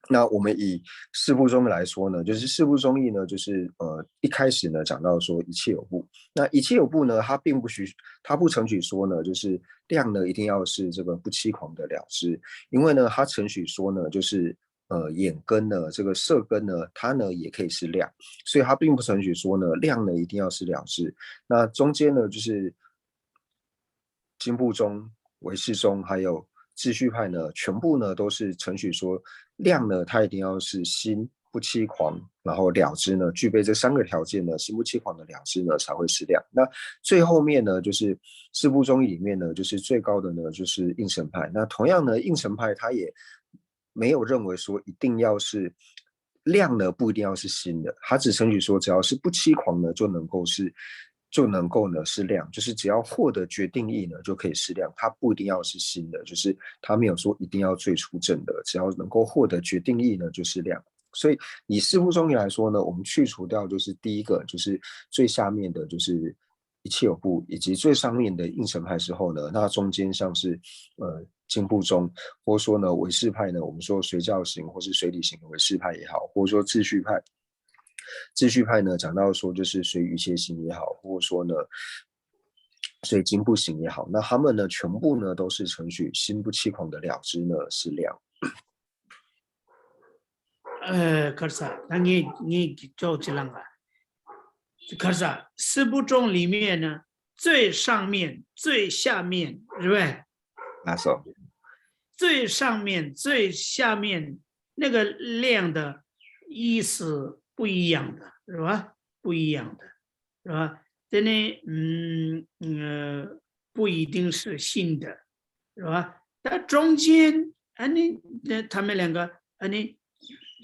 那我们以四部宗义来说呢，就是四部宗义呢，就是呃一开始呢讲到说一切有部。那一切有部呢，它并不许，它不承许说呢，就是量呢一定要是这个不欺狂的了知，因为呢，它承许说呢，就是呃眼根呢，这个色根呢，它呢也可以是量，所以它并不承许说呢，量呢一定要是了知。那中间呢，就是经部宗、唯识宗还有秩序派呢，全部呢都是承许说，量呢它一定要是心不欺狂，然后了知呢具备这三个条件呢，心不欺狂的了知呢才会是量。那最后面呢，就是四部宗义里面呢，就是最高的呢就是应成派。那同样呢，应成派他也没有认为说一定要是量呢，不一定要是心的，他只承许说只要是不欺狂呢，就能够是就能够呢是量，就是只要获得决定义呢就可以是量，它不一定要是心的，就是他没有说一定要最初证的，只要能够获得决定义呢就是量。所以以四部宗义来说呢，我们去除掉就是第一个，就是最下面的就是一切有部，以及最上面的应成派之后呢，那中间像是呃经部宗，或者说呢唯识派呢，我们说随教行或是随理行的唯识派也好，或者说秩序派，秩序派呢讲到说就是随余切行也好，或者说呢随经部行也好，那他们呢全部呢都是承许心不欺狂的了知呢是量。 ཨ། ཁར་ས་ད་ངས་ངས་ཀྱི་ཅོག་ཅི་ལང་ག་ཁར་ས་四部宗里面呢，最上面、最下面，是吧？啊，so，最上面、最下面那个量的意思不一样的，是吧？不一样的，是吧？这呢，嗯呃，不一定是新的，是吧？但中间，啊，你那他们两个，啊，你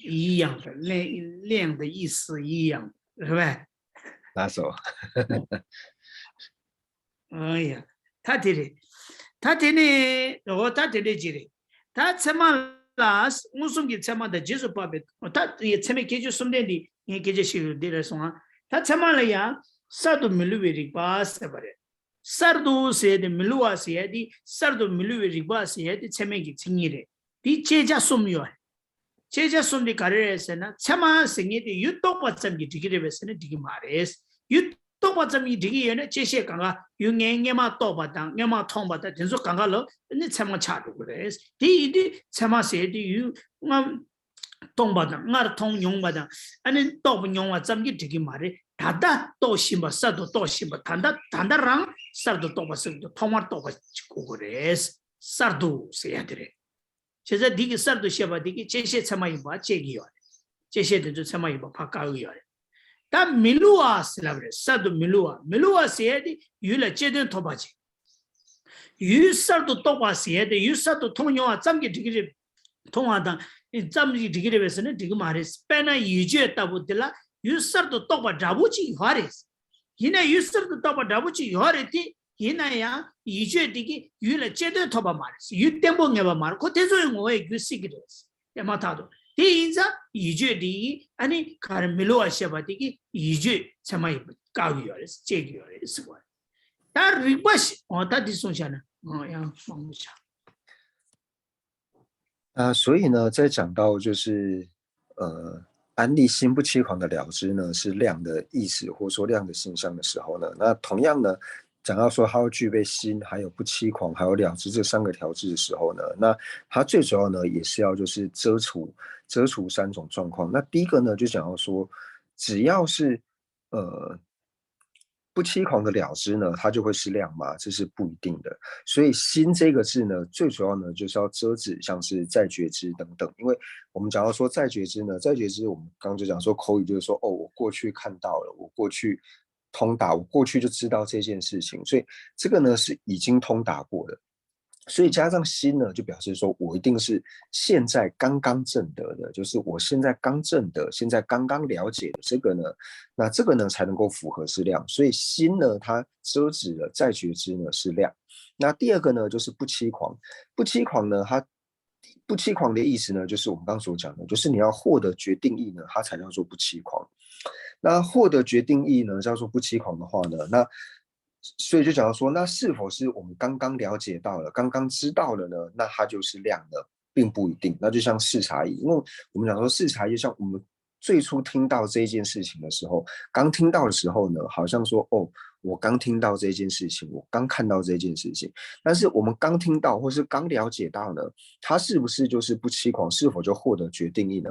一样的，那量的意思一样，是吧？ 那 so， ཨ་ཡ། ད་དེ་རེད། ད་དེ་ནས་འོ་ད་དེ་འདྲས་ཅིག་རེད། ད་ཚད་མ་ལ་མངོན་སུམ་གྱི་ཚད་མ་དང་རྗེས་སུ་དཔག་པའི་ད་ཡི་ཚད་མའི་ཁྱད་ཆོས་གསུམ་ལྡན་འདི་ངས་སྐད་ཆ་བཤད་ཡོད་འདི་རེད་སོང་ཨ། ད་ཚད་མ་ལ་ཡང་གསར་དུ་མི་བསླུ་བའི་རིགས་པ་ཟེར་བ་རེད། གསར་དུ་ཟེར་ཏེ་མི་བསླུ་བ་ཟེར་ཡ་དེ། གསར་དུ་མི་བསླུ་བའི་རིགས་པ་ཟེར་ཡ་དེ་ཚད་མའི་གི་མཚན་ཉིད་རེད། དེ་བཅད་བྱ་གསུམ་ཡོད་རེད། བཅད་བྱ་གསུམ་དེ་ག་རེ་རེད་ཟེར་ན། ཚད་མ་ཟེར་མཁན་དེ་ཡུལ་རྟོགས་པ་ཙམ་གྱིས་འགྲིག་གི་རེད་པས་ཟེར་ན་འགྲིག་གི་མ་རེད། ཡུལ་རྟོགས་པ་ཙམ་གྱིས་འགྲིག་གི་ཡོད་ན་བཅད་ཤེས་གང་ག་ཡུལ་ངས་སྔས་མ་རྟོགས་པ་དང་སྔས་མ་མཐོང་བ་དང་དེ་ཚོ་གང་ག་ལ་ནི་ཚད་མ་ཆགས་འགྲོ་གི་རེད། དེ་ཡིན་དུས་ཚད་མ་ཟེར་དེ་ཡུལ་སྔར་མཐོང་བ་དང་སྔར་མཐོང་མྱོང་བ་དང་ཨ་ནི་རྟོགས་པ་མྱོང་བ་ཙམ་གྱིས་འགྲིག་གི་མ་རེད། ད་ལྟ་རྟོགས་བཞིན་པ། གསར་དུ་རྟོགས་བཞིན་པ། ད་ལྟ་ད་ལྟ་རང་གསར་དུ་རྟོགས་པ་ཟེར་དུས་ཐོག་མར་རྟོགས་པ་ཅིག་དགོས་ཀྱི་རེད། གསར་དུ་ཟེར་ཡ་དེ་རེད། བྱས་ཙང་འདི་གི་གསར་དུ་བཤད་པ་འདི་གི་བཅད་ཤེས་ཚད་མ་ཡིན་པ་བཅད་ཀྱི་ཡོད་རེད། བཅད་ཤེས་དེ་ཚོ་ཚད་མ་ཡིན་པ་ཕར་བཀག་གི་ཡོད་རེད། ད་མི་བསླུ་བ་ཟེར་ལབ་རེད། གསར་དུ་མི་བསླུ་བ། མི་བསླུ་བ་ཟེར་ཡས་དེ་ཡུལ་ལ་དཔྱད་དོན་ཐོབ་པ་ཅིག་ཡུལ་གསར་དུ་རྟོགས་པ་ཟེར་ཡས་དེ་ཡུལ་གསར་དུ་མཐོང་མྱོང་བ་ཙམ་གྱིས་འགྲིག་གི་རེད། མཐོང་བ་དང་ཙམ་གྱིས་འགྲིག་གི་རེད་པས་ཟེར་ན་འགྲིག་གི་མ་རེད། དཔེར་ན་ཡིད་དཔྱོད་ལྟ་བུ་དེ་ལ་ཡུལ་གསར་དུ་རྟོགས་པ་འདྲ་པོ་ཅིག་ཡོད་རེད། ཡིན་ན་ཡུལ་གསར་དུ་རྟོགས་པ་འདྲ་པོ་ཅིག་ཡོད་རེད་དེ། ཡིན་ན་ཡང་ཡིད་དཔྱོད་དེ་གིས་ཡུལ་ལ་དཔྱད་དོན་ཐོབ་པ་མ་རེད། ཡུལ་བརྟན་པོ་ངེས་པ་མ་རེད། ཁོ་དེ་ཚོ་ཡི་ངོ་བོའི་རྒྱུ་སྲིད་ཀྱི་རེད། དེ་མ་ཐག་ཏུ་དེ་ཡིན་ཙང་ཡིད་དཔྱོད་དེ་ཡིས་ཨ་ནི་ག་རེ་མི་བསླུ་བ་ཞེས་པ་དེ་གིས་ཡིད་དཔྱོད་ཚད་མ་ཡིན་པ་བཀག་གི་ཡོད་རེད། དཔྱད་ཀྱི་ཡོད་རེད་ཟེར་བ་རེད། ད་རིགས་པ་ཞིག་འོ་ད་འདི་གསུངས་བཞག་ན་འོ་ཡང་མང་པོ་ཆགས། 啊，所以呢，在讲到就是呃，安立心不欺狂的了知呢，是量的意思，或者说量的现象的时候呢，那同样呢，讲到说它要具备心，还有不欺狂，还有了知这三个条件的时候呢，那它最主要呢，也是要就是遮除遮除三种状况。那第一个呢，就讲到说，只要是呃不欺狂的了知呢，它就会是量吗？这是不一定的。所以心这个字呢，最主要呢就是要遮止像是在觉知等等，因为我们讲到说在觉知呢，在觉知我们刚刚就讲说口语就是说，哦，我过去看到了，我过去通达，我过去就知道这件事情，所以这个呢是已经通达过的。所以加上心呢，就表示说我一定是现在刚刚证得的，就是我现在刚证得，现在刚刚了解的这个呢，那这个呢才能够符合是量。所以心呢，它遮止了在觉知呢是量。那第二个呢，就是不欺狂。不欺狂呢，它不欺狂的意思呢，就是我们刚刚所讲的，就是你要获得决定意呢，它才叫做不欺狂。那获得决定意呢，叫做不欺狂的话呢，那所以就讲到说，那是否是我们刚刚了解到了，刚刚知道了呢？那它就是量了，并不一定。那就像视察意，因为我们讲说视察意，像我们最初听到这一件事情的时候，刚听到的时候呢，好像说哦，我刚听到这件事情，我刚看到这件事情，但是我们刚听到或是刚了解到呢，它是不是就是不欺狂，是否就获得决定意呢？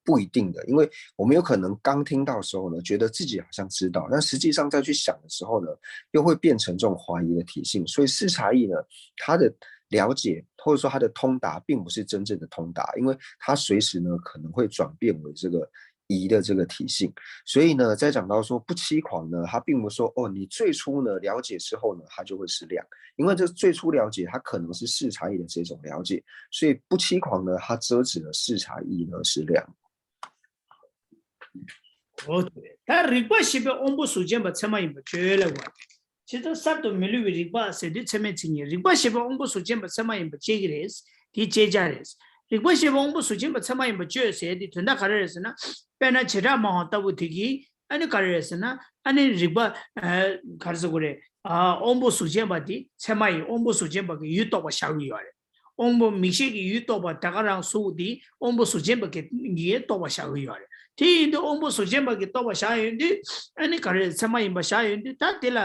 不一定的，因为我们有可能刚听到的时候呢，觉得自己好像知道，但实际上再去想的时候呢，又会变成这种怀疑的体性。所以视察意呢，它的了解或者说它的通达，并不是真正的通达，因为它随时呢可能会转变为这个疑的这个体性。所以呢，在讲到说不欺狂呢，它并不是说哦，你最初呢了解之后呢，它就会是量，因为这最初了解它可能是视察意的这种了解，所以不欺狂呢，它遮止了视察意呢是量。 ད་རིག་པ་ཞེས་པའི་དབང་པོ་གཟུགས་ཅན་པ་ཚད་མ་ཡིན་པ་བརྗོད་ལ་བ། ཇི་ལྟར་གསར་དུ་མི་བསླུ་བའི་རིག་པ་ཟེར་དུས་ཚད་མའི་མཚན་ཉིད། རིག་པ་ཞེས་པའི་དབང་པོ་གཟུགས་ཅན་པ་ཚད་མ་ཡིན་པ་བྱེད་ཀྱི་རེད། དེ་བྱེད་བྱ་རེད། རིག་པ་ཞེས་པའི་དབང་པོ་གཟུགས་ཅན་པ་ཚད་མ་ཡིན་པ་བརྗོད་ཟེར་དེ་དོན་དག་ག་རེ་རེད་ཟེར་ན། དཔེར་ན་བྱེ་བྲག་སྨྲ་བ་ལྟ་བུ་དེ་གིས་ཨ་ནི་ག་རེ་རེད་ཟེར་ན། ཨ་ནི་རིག་པ་ག་རེ་ཟེར་དགོས་རེད། དབང་པོ་གཟུགས་ཅན་པ་དེ་ཚད་མ་ཡིན། དབང་པོ་གཟུགས་ཅན་པ་གི་ཡུལ་རྟོགས་པ་བཞག་གི་ཡོད་རེད། དབང་པོ་མིག་ཤེས་ཀྱི་ཡུལ་རྟོགས་པ་དེ་ག་རང་གཟུགས་དེ་དབང་པོ་གཟུགས་ཅན་པ་གི་ཡུལ་རྟོགས་པ་བཞག་གི་ཡོད་རེད། དེ་ཡིན་དུས་དབང་པོ་གཟུགས་ཅན་པ་གི་རྟོགས་པ་བཞག་ཡོང་དུས་ཨ་ནི་ག་རེ་ཚད་མ་ཡིན་པ་བཞག་ཡོང་དུས་ད་དེ་ལ་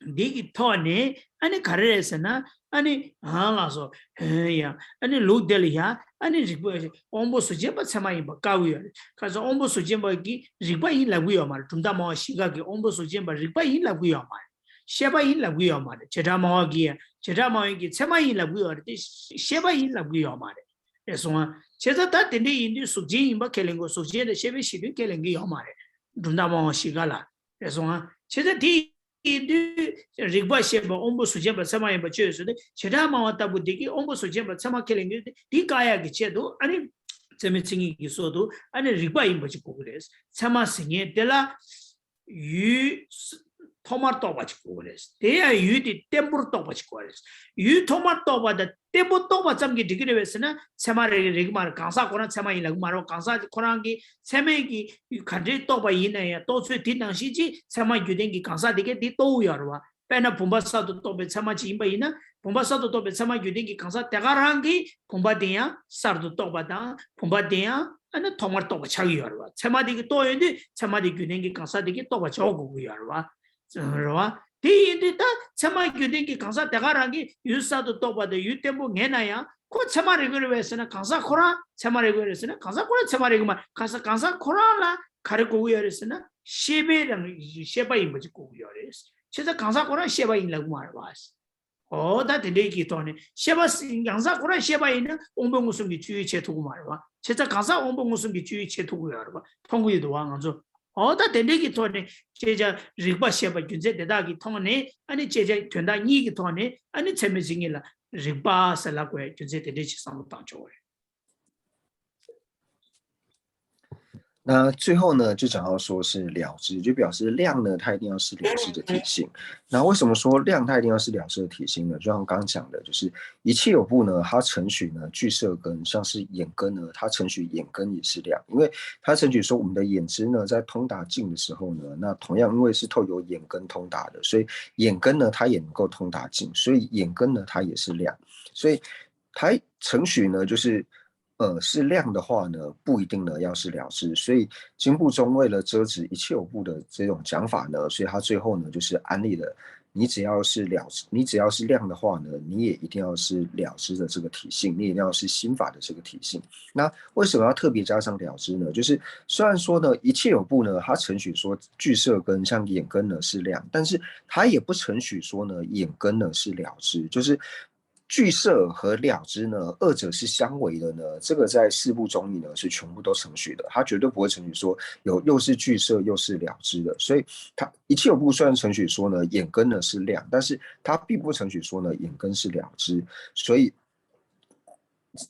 འདི་གི་ཐོག་ནས་ཨ་ནི་ག་རེ་རེད་ཟེར་ན། ཨ་ནི་ཨང་ལགས་སོ། ཡང་ཨ་ནི་ལུགས་དེ་ལ་ཡང་ཨ་ནི་རིག་པ་དབང་པོ་གཟུགས་ཅན་པ་ཚད་མ་ཡིན་པ་བཀག་གི་ཡོད་རེད། ག་ཚོད་དབང་པོ་གཟུགས་ཅན་པ་གི་རིག་པ་ཡིན་ལབ་གི་ཡོད་མ་རེད། གྲུབ་མཐའ་སྨྲ་བ་བཞི་ཀ་གི་དབང་པོ་གཟུགས་ཅན་པ་རིག་པ་ཡིན་ལབ་གི་ཡོད་མ་རེད། ཤེས་པ་ཡིན་ལབ་གི་ཡོད་མ་རེད། བྱེ་བྲག་སྨྲ་བ་གིས་ཡང་བྱེ་བྲག་སྨྲ་བ་གིས་ཚད་མ་ཡིན་ལབ་གི་ཡོད་རེད་དེ། ཤེས་པ་ཡིན་ལབ་གི་ཡོད་མ་རེད། རེད་སོང་ང་། བྱས་ཙང་ད་དེ་འདྲ་ཡིན་དུས་གཟུགས་ཅན་ཡིན་པ་ཁས་ལེན་དགོས། གཟུགས་ཅན་དང་ཤེས་པའི་གཞི་མཐུན་ཁས་ལེན་གི་ཡོད་མ་རེད། གྲུབ་མཐའ་སྨྲ་བ་བཞི་ཀ་ལ། རེད་སོང་ང་། བྱས་ཙང་དེ་ཡིན་དུས་རིག་པ་ཞེས་པ་དབང་པོ་གཟུགས་ཅན་པ་ཚད་མ་ཡིན་པ་བརྗོད་ཟེར་ཏེ་བྱེ་བྲག་སྨྲ་བ་ལྟ་བུ་དེ་གིས་དབང་པོ་གཟུགས་ཅན་པ་ཚད་མ་ཁས་ལེན་གི་ཡོད་དེ། འདི་བཀག་ཡག་གི་ཆེད་དུ་ཨ་ནི་ཚད་མའི་མཚན་ཉིད་ཀྱི་སྲོལ་དུ་ཨ་ནི་རིག་པ་ཡིན་པ་ཅིག་དགོས་ཀྱི་རེད། ཚད་མ་ཟེར་མཁན་དེ་ལ། ཡུལ་ཐོག་མར་རྟོགས་པ་ཅིག་དགོས་རེད། དེ་ཡང་ཡུལ་དེ་བརྟན་པོར་རྟོགས་པ་ཅིག་དགོས་རེད། ཡུལ་ཐོག་མར་རྟོགས་པ་དང་བརྟན་པོ་རྟོགས་པ་ཙམ་གྱིས་འགྲིག་གི་རེད་པས་ཟེར་ན། ཚད་མ་རེད་རེད་ཀྱི་མ་རེད། གང་ཟག་ཁོ་རང་ཚད་མ་ཡིན་ལབ་ཀྱི་མ་རེད། གང་ཟག་ཁོ་རང་གི་ཚད་མས་ཀྱི་ག་འདྲའི་རྟོགས་པ་ཡིན་ན་ཡང་རྟོགས་ཚུལ་དེ་ནང་བཞིན་གྱི་ཚད་མ་རྒྱུད་ལྡན་གྱི་གང་ཟག་དེ་གས་དེ་རྟོགས་ཀྱི་ཡོད་རེད་བ། དཔེར་ན་བུམ་པ་གསར་དུ་རྟོགས་པའི་ཚད་མ་ཅིག་ཡིན་པ་ཡིན་ན། བུམ་པ་གསར་དུ་རྟོགས་པའི་ཚད་མ་རྒྱུད་ལྡན་གྱི་གང་ཟག་དེ་ག་རང་གིས་བུམ་པ་དེ་ཡང་གསར་དུ་རྟོགས་པ་དང་བུམ་པ་དེ་ཡང་ཨ་ནི་ཐོག་མར་རྟོགས་པ་ཆགས་ཀྱི་ཡོད་རེད་བ། ཚད་མ་དེ་གིས་རྟོགས་ཡོང་དུས་ཚད་མ་དེ་རྒྱུད་ལྡན་གྱི་གང་ཟག་དེ་གིས་རྟོགས་པ་ཆགས་དགོས་ཀྱི་ཡོད་རེད་བ། རེད་བ། དེ་ཡིན་དུས་ད་ཚད་མ་རྒྱུད་ལྡན་གྱི་གང་ཟག་དེ་ག་རང་གིས་ཡུལ་གསར་དུ་རྟོགས་པ་དང་ཡུལ་བརྟན་པོ་ངེས་ན་ཡང་ཁོ་ཚད་མ་རེད་དགོས་རེད་པས་ཟེར་ན། གང་ཟག་ཁོ་རང་ཚད་མ་རེད་དགོས་རེད་ཟེར་ན། གང་ཟག་ཁོ་རང་ཚད་མ་རེད་དགོས་མ་རེད། གང་ཟག་གང་ཟག་ཁོ་རང་ལ་ག་རེ་དགོས་ཀྱི་ཡོད་རེད་ཟེར་ན། ཤེས་པའི་རང་ཤེས་པ་ཡིན་པ་ཅིག་དགོས་ཀྱི་ཡོད་རེད། བྱས་ཙང་གང་ཟག་ཁོ་རང་ཤེས་པ་ཡིན་ལབ་ཀྱི་མ་རེད་བ། འོ་ད་དེ་འདྲའི་གི་ཐོག་ནས་ཤེས་པ་སི་གང་ཟག་ཁོ་རང་ཤེས་པ་ཡིན་ན་དབང་པོ་མངོན་སུམ་གྱི་སྤྱོད་ཡུལ་བྱེད་ཐུབ་ཀྱི་མ་རེད་བ། བྱས་ཙང་གང་ཟག་དབང་པོ་མངོན་སུམ་གྱི་སྤྱོད་ཡུལ་བྱེད་ཐུབ་ཀྱི་ཡོད་རེད་བ། མཐོང་གི་ཡོད་འདུག་བ་ང་ཚོ། འོ་ད་དེ་འདྲའི་གི་ཐོག་ནས་བཅད་བྱ་རིག་པ་ཞེས་པ་རྒྱུ་མཚན་དེ་དག་གི་ཐོག་ནས་ཨ་ནི་བཅད་བྱ་དོན་དག་གཉིས་ཀྱི་ཐོག་ནས་ཨ་ནི་ཚད་མའི་མཚན་ཉིད་ལ་རིག་པ་ཟེར་ལབ་དགོས་རྒྱུ་མཚན་དེ་འདྲའི་ཅིག་བསམ་བློ་བཏང་ཆོག་གི་རེད། 那最后呢，就讲到说是了知，就表示量呢，它一定要是了知的体现。那为什么说量它一定要是了知的体现呢？就像刚刚讲的，就是一切有部呢，它承许呢俱色根，像是眼根呢，它承许眼根也是量，因为它承许说我们的眼知呢，在通达境的时候呢，那同样因为是透由眼根通达的，所以眼根呢它也能够通达境，所以眼根呢它也是量，所以它承许呢就是。呃，是量的话呢，不一定呢要是了知，所以经部中为了遮止一切有部的这种讲法呢，所以他最后呢就是安立了，你只要是了知，你只要是量的话呢，你也一定要是了知的这个体性，你一定要是心法的这个体性。那为什么要特别加上了知呢？就是虽然说呢，一切有部呢，它承许说俱色根像眼根呢是量，但是它也不承许说呢眼根呢是了知，就是。俱色和了知呢，二者是相违的呢，这个在四部中义呢是全部都承许的，它绝对不会承许说有又是俱色又是了知的，所以它一切有部虽然承许说呢，眼根呢是量，但是它并不承许说呢眼根是了知，所以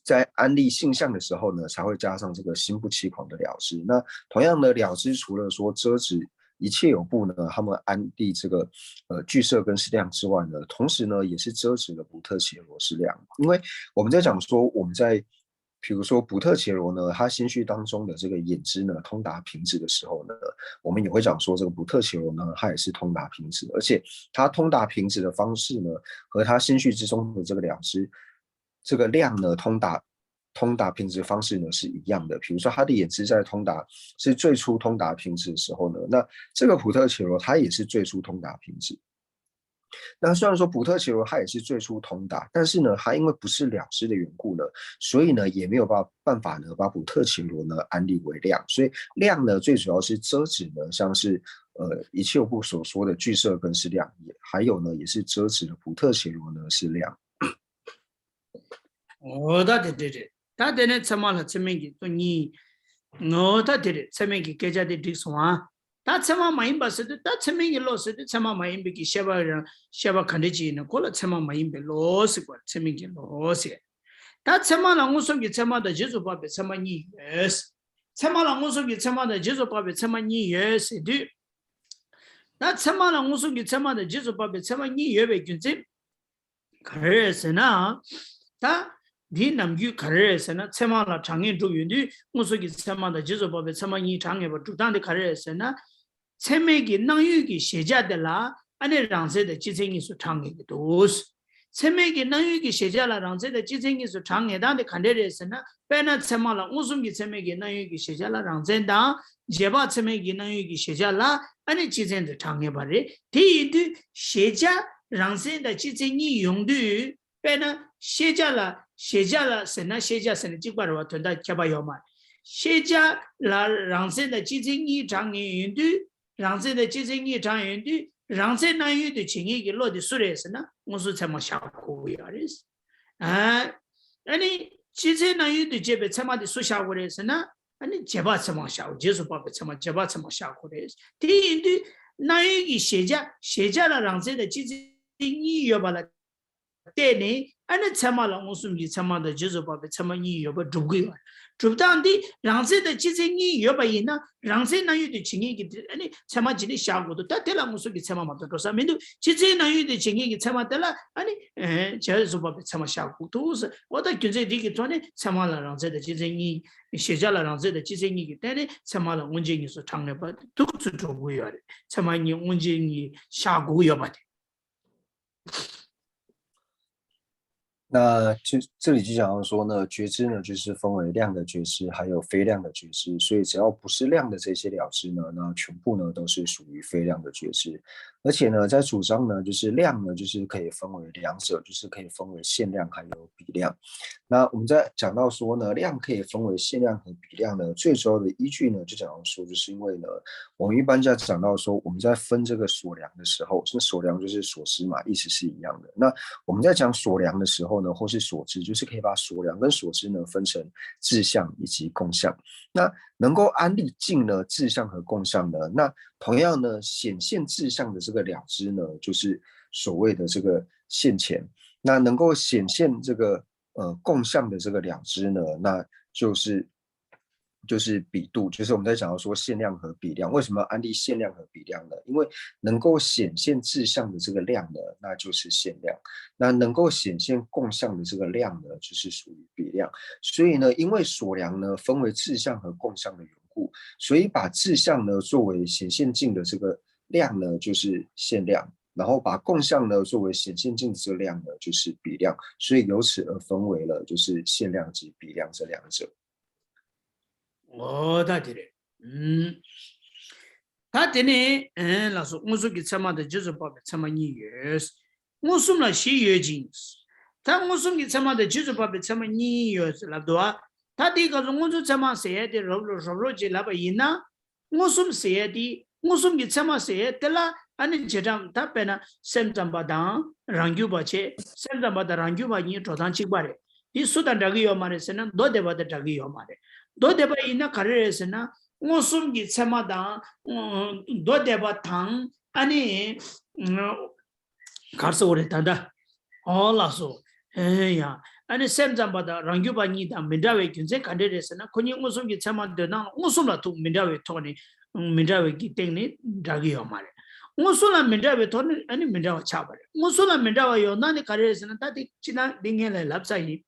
在安立性相的时候呢，才会加上这个心不欺狂的了知。那同样呢，了知除了说遮止一切有部呢，他们安立这个呃俱色根是量之外呢，同时呢也是遮止了不特伽罗是量。因为我们在讲说我们在比如说不特伽罗呢，他心绪当中的这个眼知呢通达平直的时候呢，我们也会讲说这个不特伽罗呢，它也是通达平直，而且它通达平直的方式呢，和他心绪之中的这个了知，这个量呢通达。通达平直方式呢是一样的，比如说他的眼知在通达是最初通达平直的时候呢，那这个普特伽罗他也是最初通达平直。那虽然说普特伽罗他也是最初通达，但是呢，他因为不是了知的缘故呢，所以呢也没有办办法呢把普特伽罗呢安立为量，所以量呢最主要是遮止呢像是呃一切有部所说的俱色根是量，也还有呢也是遮止了普特伽罗呢是量。 འོ་ད་དེ་འདྲ་རེད། ད་དེ་ནས་ཚད་མ་ལ་ཚད་མིན་གྱི་སྟོང་ཉིད། འོ་ད་དེ་རེད། ཚད་མིན་གྱི་སྐད་ཆ་དེ་འགྲིག་སོང་ཨ། ད་ཚད་མ་མ་ཡིན་པ་ཟེར་དུས་ད་ཚད་མིན་གྱི་བློ་ཟེར་དུས་ཚད་མ་མ་ཡིན་པའི་གི་ཤེས་པ་རང་ཤེས་པ་ག་འདྲ་ཅིག་ཡིན་ན་ཁོ་ལ་ཚད་མ་མ་ཡིན་པའི་བློ་ཟེར་བ་ཚད་མིན་གྱི་བློ་ཟེར། ད་ཚད་མ་ལ་མངོན་སུམ་གྱི་ཚད་མ་དང་རྗེས་སུ་དཔག་པའི་ཚད་མ་གཉིས་ཡོད། ཚད་མ་ལ་མངོན་སུམ་གྱི་ཚད་མ་དང་རྗེས་སུ་དཔག་པའི་ཚད་མ་གཉིས་ཡོད་ཟེར་དུས། ད་ཚད་མ་ལ་མངོན་སུམ་གྱི་ཚད་མ་དང་རྗེས་སུ་དཔག་པའི་ཚད་མ་གཉིས་ཡོད་པའི་རྒྱུ་མཚན། ག་རེ་རེད་ཟེར་ན། ད་འདིའི་ནམ་རྒྱུན་ག་རེ་རེད་ཟེར་ན་ཚད་མ་ལ་གྲངས་ངེས་གྲུབ་ཡོང་དུས་མངོན་སུམ་གྱི་ཚད་མ་དང་རྗེས་སུ་དཔག་པའི་ཚད་མ་གཉིས་གྲངས་ངེས་པ་སྒྲུབ་སྟངས་དེ་ག་རེ་རེད་ཟེར་ན། ཚད་མའི་གི་སྣང་ཡུལ་གྱི་གཞལ་བྱ་དེ་ལ་ཨ་ནི་རང་མཚན་དང་སྤྱི་མཚན་གཉིས་སུ་གྲངས་ངེས་ཀྱི་འདུག་ཚད་མའི་གི་སྣང་ཡུལ་གྱི་གཞལ་བྱ་ལ་རང་མཚན་དང་སྤྱི་མཚན་གཉིས་སུ་གྲངས་ངེས་སྟངས་དེ་ག་འདྲ་རེད་ཟེར་ན། དཔེར་ན་ཚད་མ་ལ་མངོན་སུམ་གྱི་ཚད་མའི་གི་སྣང་ཡུལ་གྱི་གཞལ་བྱ་ལ་རང་མཚན་དང་། རྗེས་དཔག་ཚད་མའི་གི་སྣང་ཡུལ་གྱི་གཞལ་བྱ་ལ་ཨ་ནི་སྤྱི་མཚན་དུ་གྲངས་ངེས་པ་རེད། དེ་ཡིན་དུས་གཞལ་བྱ་རང་མཚན་དང་སྤྱི་མཚན་གཉིས་ཡོང་དུས་དཔེར་ན་ཤེས་བྱ་ལ་གཞལ་བྱ་ལ་ཟེར་ན་ཤེས་བྱ་ཟེར་ན་གཅིག་པ་རེད་བ་དོན་དག་ཁྱད་པར་ཡོད་མ་རེད། ཤེས་བྱ་ལ་རང་མཚན་དང་སྤྱི་མཚན་གཉིས་གྲངས་ངེས་ཡོང་དུས། རང་མཚན་དང་སྤྱི་མཚན་གཉིས་གྲངས་ཡོང་དུས་རང་མཚན་སྣང་ཡུལ་དུ་བྱེད་མཁན་གྱི་བློ་དེ་སུ་རེད་ཟེར་ན་མངོན་སུམ་ཚད་མ་བཞག་དགོས་ཀྱི་ཡོད་རེད། ཨ་ནི་སྤྱི་མཚན་སྣང་ཡུལ་དུ་བྱེད་པའི་ཚད་མ་དེ་སུ་བཞག་དགོས་རེད་ཟེར་ན་ཨ་ནི་རྗེས་དཔག་ཚད་མ་བཞག་རྗེས་སུ་དཔག་པའི་ཚད་མ་རྗེས་དཔག་ཚད་མ་བཞག་དགོས་རེད། དེ་ཡིན་དུས་སྣང་ཡུལ་གྱི་གཞལ་བྱ་གཞལ་བྱ་ལ་རང་མཚན་དང་སྤྱི་མཚན་གཉིས་ཡོད་པ་ལ། བརྟེན་ནས་ཨ་ནི་ཚད་མ་ལ་མངོན་སུམ་གྱི་ཚད་མ་དང་རྗེས་སུ་དཔག་པའི་ཚད་མ་གཉིས་ཡོད་པ་སྒྲུབ་ཀྱི་ཡོད་རེད། སྒྲུབ་སྟངས་འདི་རང་མཚན་དང་སྤྱི་མཚན་གཉིས་ཡོད་པ་ཡིན་ན་རང་མཚན་སྣང་ཡུལ་དུ་བྱེད་མཁན་གྱི་དེ་ཨ་ནི་ཚད་མ་ཅིག་ནི་བཞག་དགོས་འདུག་ད་དེ་ལ་མངོན་སུམ་གྱི་ཚད་མ་མ་གཏོགས་འགྲོ་ས་མི་འདུག་སྤྱི་མཚན་སྣང་ཡུལ་དུ་བྱེད་མཁན་གྱི་ཚད་མ་དེ་ལ་ཨ་ནི་རྗེས་སུ་དཔག་པའི་ཚད་མ་བཞག་དགོས་འདུག་ཟེར། འོ་ད་རྒྱུ་མཚན་འདི་གི་ཐོག་ནས་ཚད་མ་ལ་རང་མཚན་དང་སྤྱི་མཚན་གཉིས་གཞལ་བྱ་ལ་རང་མཚན་དང་སྤྱི་མཚན་གཉིས་ཀྱི་སྟེང་ནས་ཚད་མ་ལ་མངོན་རྗེས་གཉིས་སུ་གྲངས་ངེས་པ་འདུག་ཚུལ་འགྲོ་དགོས་ཡོད་རེད། ཚད་མ་གཉིས་མངོན་རྗེས་གཉིས་བཞག་དགོས་ཡོད་པ་དེ། 那这这里就讲到说呢，觉知呢，就是分为量的觉知，还有非量的觉知。所以只要不是量的这些了知呢，那全部呢都是属于非量的觉知。而且呢，在主张呢，就是量呢，就是可以分为两者，就是可以分为现量还有比量。那我们在讲到说呢，量可以分为现量和比量呢，最主要的依据呢，就讲到说，就是因为呢，我们一般在讲到说，我们在分这个所量的时候，是所量就是所知嘛，意思是一样的。那我们在讲所量的时候呢，或是所知，就是可以把所量跟所知呢分成质相以及共相。那能够安立境呢，质相和共相呢，那同样呢，显现质相的这个了知呢，就是所谓的这个现前。那能够显现这个呃共相的这个了知呢，那就是就是比度，就是我们在讲到说现量和比量，为什么要安立现量和比量呢？因为能够显现质相的这个量呢，那就是现量；那能够显现共相的这个量呢，就是属于比量。所以呢，因为所量呢分为质相和共相的缘故，所以把质相呢作为显现境的这个量呢，就是现量。然后把共相呢作为显现境的这个量呢，就是比量，所以由此而分为了就是现量及比量这两者。འོ་ད་དེ་རེད། ཨུམ། ད་དེ་ནས་ཨེ་ལགས་སོ། མངོན་སུམ་གྱི་ཚད་མ་དང་རྗེས་སུ་དཔག་པའི་ཚད་མ་གཉིས་ཡོད། མངོན་སུམ་ལ་བཞི་ཡོད་ཅིང་། ད་མངོན་སུམ་གྱི་ཚད་མ་དང་རྗེས་སུ་དཔག་པའི་ཚད་མ་གཉིས་ཡོད་ལབ་འདུག་བ། ད་དེའི་སྐབས་སུ་མངོན་སུམ་ཚད་མ་ཟེར་ཡས་དེ་རོབ་རོབ་རོབ་རོབ་ཅིག་ལབ་པ་ཡིན་ན། མངོན་སུམ་ཟེར་ཡས་དེ་མངོན་སུམ་གྱི་ཚད་མ་ཟེར་ཡས་དེ་ལ་ཨ་ནི་བྱེ་བྲག་ད་དཔེར་ན་སེམས་ཙམ་པ་དང་རང་རྒྱུད་པ་བྱས། སེམས་ཙམ་པ་དང་རང་རྒྱུད་པ་གཉིས་འགྲོ་སྟངས་གཅིག་པ་རེད། དེ་སུ་དང་འདྲ་གི་ཡོད་མ་རེད་ཟེར་ན་མདོ་སྡེ་པ་དང་འདྲ་གི་ཡོད་མ་རེད། མདོ་སྡེ་པ་ཡིན་ན་ག་རེ་རེད་ཟེར་ན་མངོན་སུམ་གྱི་ཚད་མ་དང་མདོ་སྡེ་པ་དང་ཨ་ནི་ག་རེ་ཟེར་དགོས་རེད་ད་ལྟ། ཨོ་ལགས་སོ། ཨེ་ཡ། ཨ་ནི་སེམས་ཙམ་པ་དང་རང་རྒྱུད་པ་གཉིས་དང་མི་འདྲ་བའི་རྒྱུ་མཚན་ག་འདྲ་རེད་ཟེར་ན་ཁོ་གཉིས་མངོན་སུམ་གྱི་ཚད་མ་འདོད་སྟངས་ལ་མངོན་སུམ་ལ་ཐུག་མི་འདྲ་བའི་ཐོག་ནས་མི་འདྲ་བའི་གི་སྟེང་ནས་འདྲ་གི་ཡོད་མ་རེད། མངོན་སུམ་ལ་མི་འདྲ་བའི་ཐོག་ནས་ཨ་ནི་མི་འདྲ་བ་ཆགས་པ་རེད། མངོན་སུམ་ལ་མི་འདྲ་བ་ཡོང་སྟངས་དེ་ག་རེ་རེད་ཟེར་ན་ད་དེ་ཅི་ན་འདི་ངས་ལ་ལབ་ཚར་ཡིན།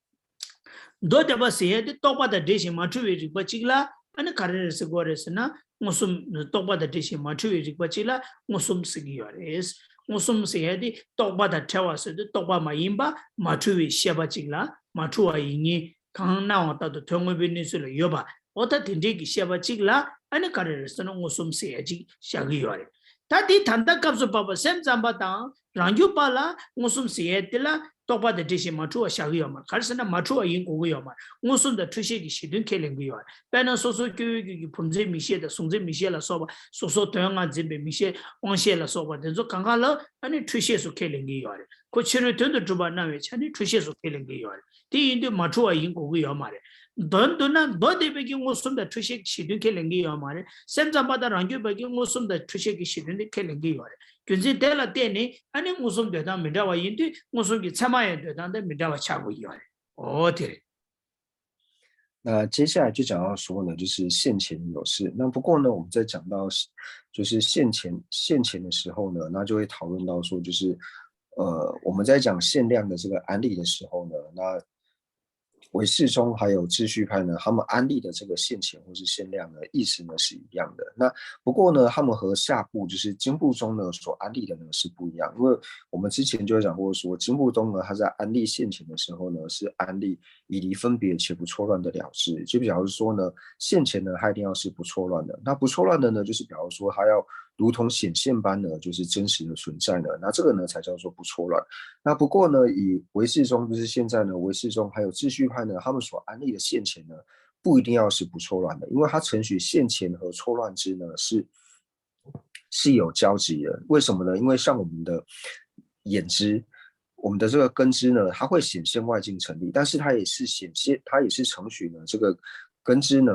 མདོ་སྡེ་པ་ཟེར་ཡས་དེ་རྟོག་པ་དང་འབྲེལ་ཞིང་མ་འཁྲུལ་བའི་རིག་པ་གཅིག་ལ་ཨ་ནི་ག་རེ་རེད་ཟེར་དགོས་རེད་ཟེར་ན་མངོན་སུམ། རྟོག་པ་དང་འབྲེལ་ཞིང་མ་འཁྲུལ་བའི་རིག་པ་གཅིག་ལ་མངོན་སུམ་ཟེར་གྱི་ཡོད་རེད། མངོན་སུམ་ཟེར་ཡས་དེ་རྟོག་པ་དང་བྲལ་བ་ཟེར་དུས་རྟོག་པ་མ་ཡིན་པ་མ་འཁྲུལ་བའི་ཤེས་པ་གཅིག་ལ་མ་འཁྲུལ་བ་ཡིན་ཉིད་གང་སྣང་བ་ལྟར་དུ་དོན་དངོས་པོའི་གནས་ཚུལ་ལ་ཡོད་པ། འོ་ད་དེ་འདྲའི་གི་ཤེས་པ་གཅིག་ལ་ཨ་ནི་ག་རེ་རེད་ཟེར་ན་མངོན་སུམ་ཟེར་ཡས་གཅིག་བཞག་གི་ཡོད་རེད། ད་དེ་ད་ལྟ་སྐབས་སུ་བབ་པ་སེམས་ཙམ་པ་དང་རང་རྒྱུད་པ་ལ་མངོན་སུམ་ཟེར་ཡས་དེ་ལ་རྟོག་པ་དང་འབྲེལ་ཞིང་མ་འཁྲུལ་བ་བཞག་གི་ཡོད་མ་རེད། ག་རེ་ཟེར་ན་མ་འཁྲུལ་བ་ཡིན་དགོས་ཀྱི་ཡོད་མ་རེད། མངོན་སུམ་དང་འཁྲུལ་ཤེས་ཀྱི་གཞི་མཐུན་ཁས་ལེན་གྱི་ཡོད་རེད། དཔེར་ན་སོ་སོ་སྐྱེ་བོའི་རྒྱུད་ཀྱི་བུམ་འཛིན་མིག་ཤེས་དང་གཟུགས་འཛིན་མིག་ཤེས་ལ་སོགས་པ། སོ་སོ་དོན་ལྔ་འཛིན་པའི་མིག་ཤེས་དབང་ཤེས་ལ་སོགས་པ་དེ་ཚོ་གང་ག་ལ་ཨ་ནི་འཁྲུལ་ཤེས་སུ་ཁས་ལེན་གྱི་ཡོད་རེད། ཁོ་ཕྱི་རོལ་དོན་དུ་གྲུབ་པ་སྣང་བའི་ཆ་ནས་འཁྲུལ་ཤེས་སུ་ཁས་ལེན་གྱི་ཡོད་རེད། དེ་ཡིན་དུས་མ་འཁྲུལ་བ་ཡིན་དགོས་ཀྱི་ཡོད་མ་རེད། དོན་བསྡུ་ན་མདོ་སྡེ་པའི་གི་མངོན་སུམ་དང་འཁྲུལ་ཤེས་ཀྱི་གཞི་མཐུན་ཁས་ལེན་གྱི་ཡོད་མ་རེད། སེམས་ཙམ་པ་དང་རང་རྒྱུད་པ་གི་མངོན་སུམ་དང་འཁྲུལ་ཤེས་ཀྱི་གཞི་མཐུན་དེ་ཁས་ལེན་གྱི་ཡོད་རེད། རྒྱུ་མཚན་དེ་ལ་བརྟེན་ནས་ཨ་ནི་མངོན་སུམ་འདོད་སྟངས་མི་འདྲ་བ་ཡིན་དུས་མངོན་སུམ་གྱི་ཚད་མ་ཡང་འདོད་སྟངས་དེ་མི་འདྲ་བ་ཆགས་དགོས་ཀྱི་ཡོད་རེད། འོ་དེ་རེད། 那接下来就讲到说呢，就是现前有事。那不过呢，我们在讲到就是现前现前的时候呢，那就会讨论到说，就是呃，我们在讲现量的这个安立的时候呢，那唯识宗还有秩序派呢，他们安立的这个现前或是现量呢，意思呢是一样的。那不过呢，他们和下部就是经部宗呢所安立的呢是不一样，因为我们之前就有讲过说，经部宗呢，他在安立现前的时候呢，是安立 以离分别且不错乱的了知。就表示说呢，现前呢，它一定要是不错乱的。那不错乱的呢，就是表示说它要如同显现般的，就是真实的存在呢。那这个呢，才叫做不错乱。那不过呢，以唯识宗，就是现在呢，唯识宗还有秩序派呢，他们所安立的现前呢，不一定要是不错乱的，因为它承许现前和错乱之呢是是有交集的。为什么呢？因为像我们的眼知，我们的这个根知呢，它会显现外境成立，但是它也是显现，它也是承许呢这个根知呢，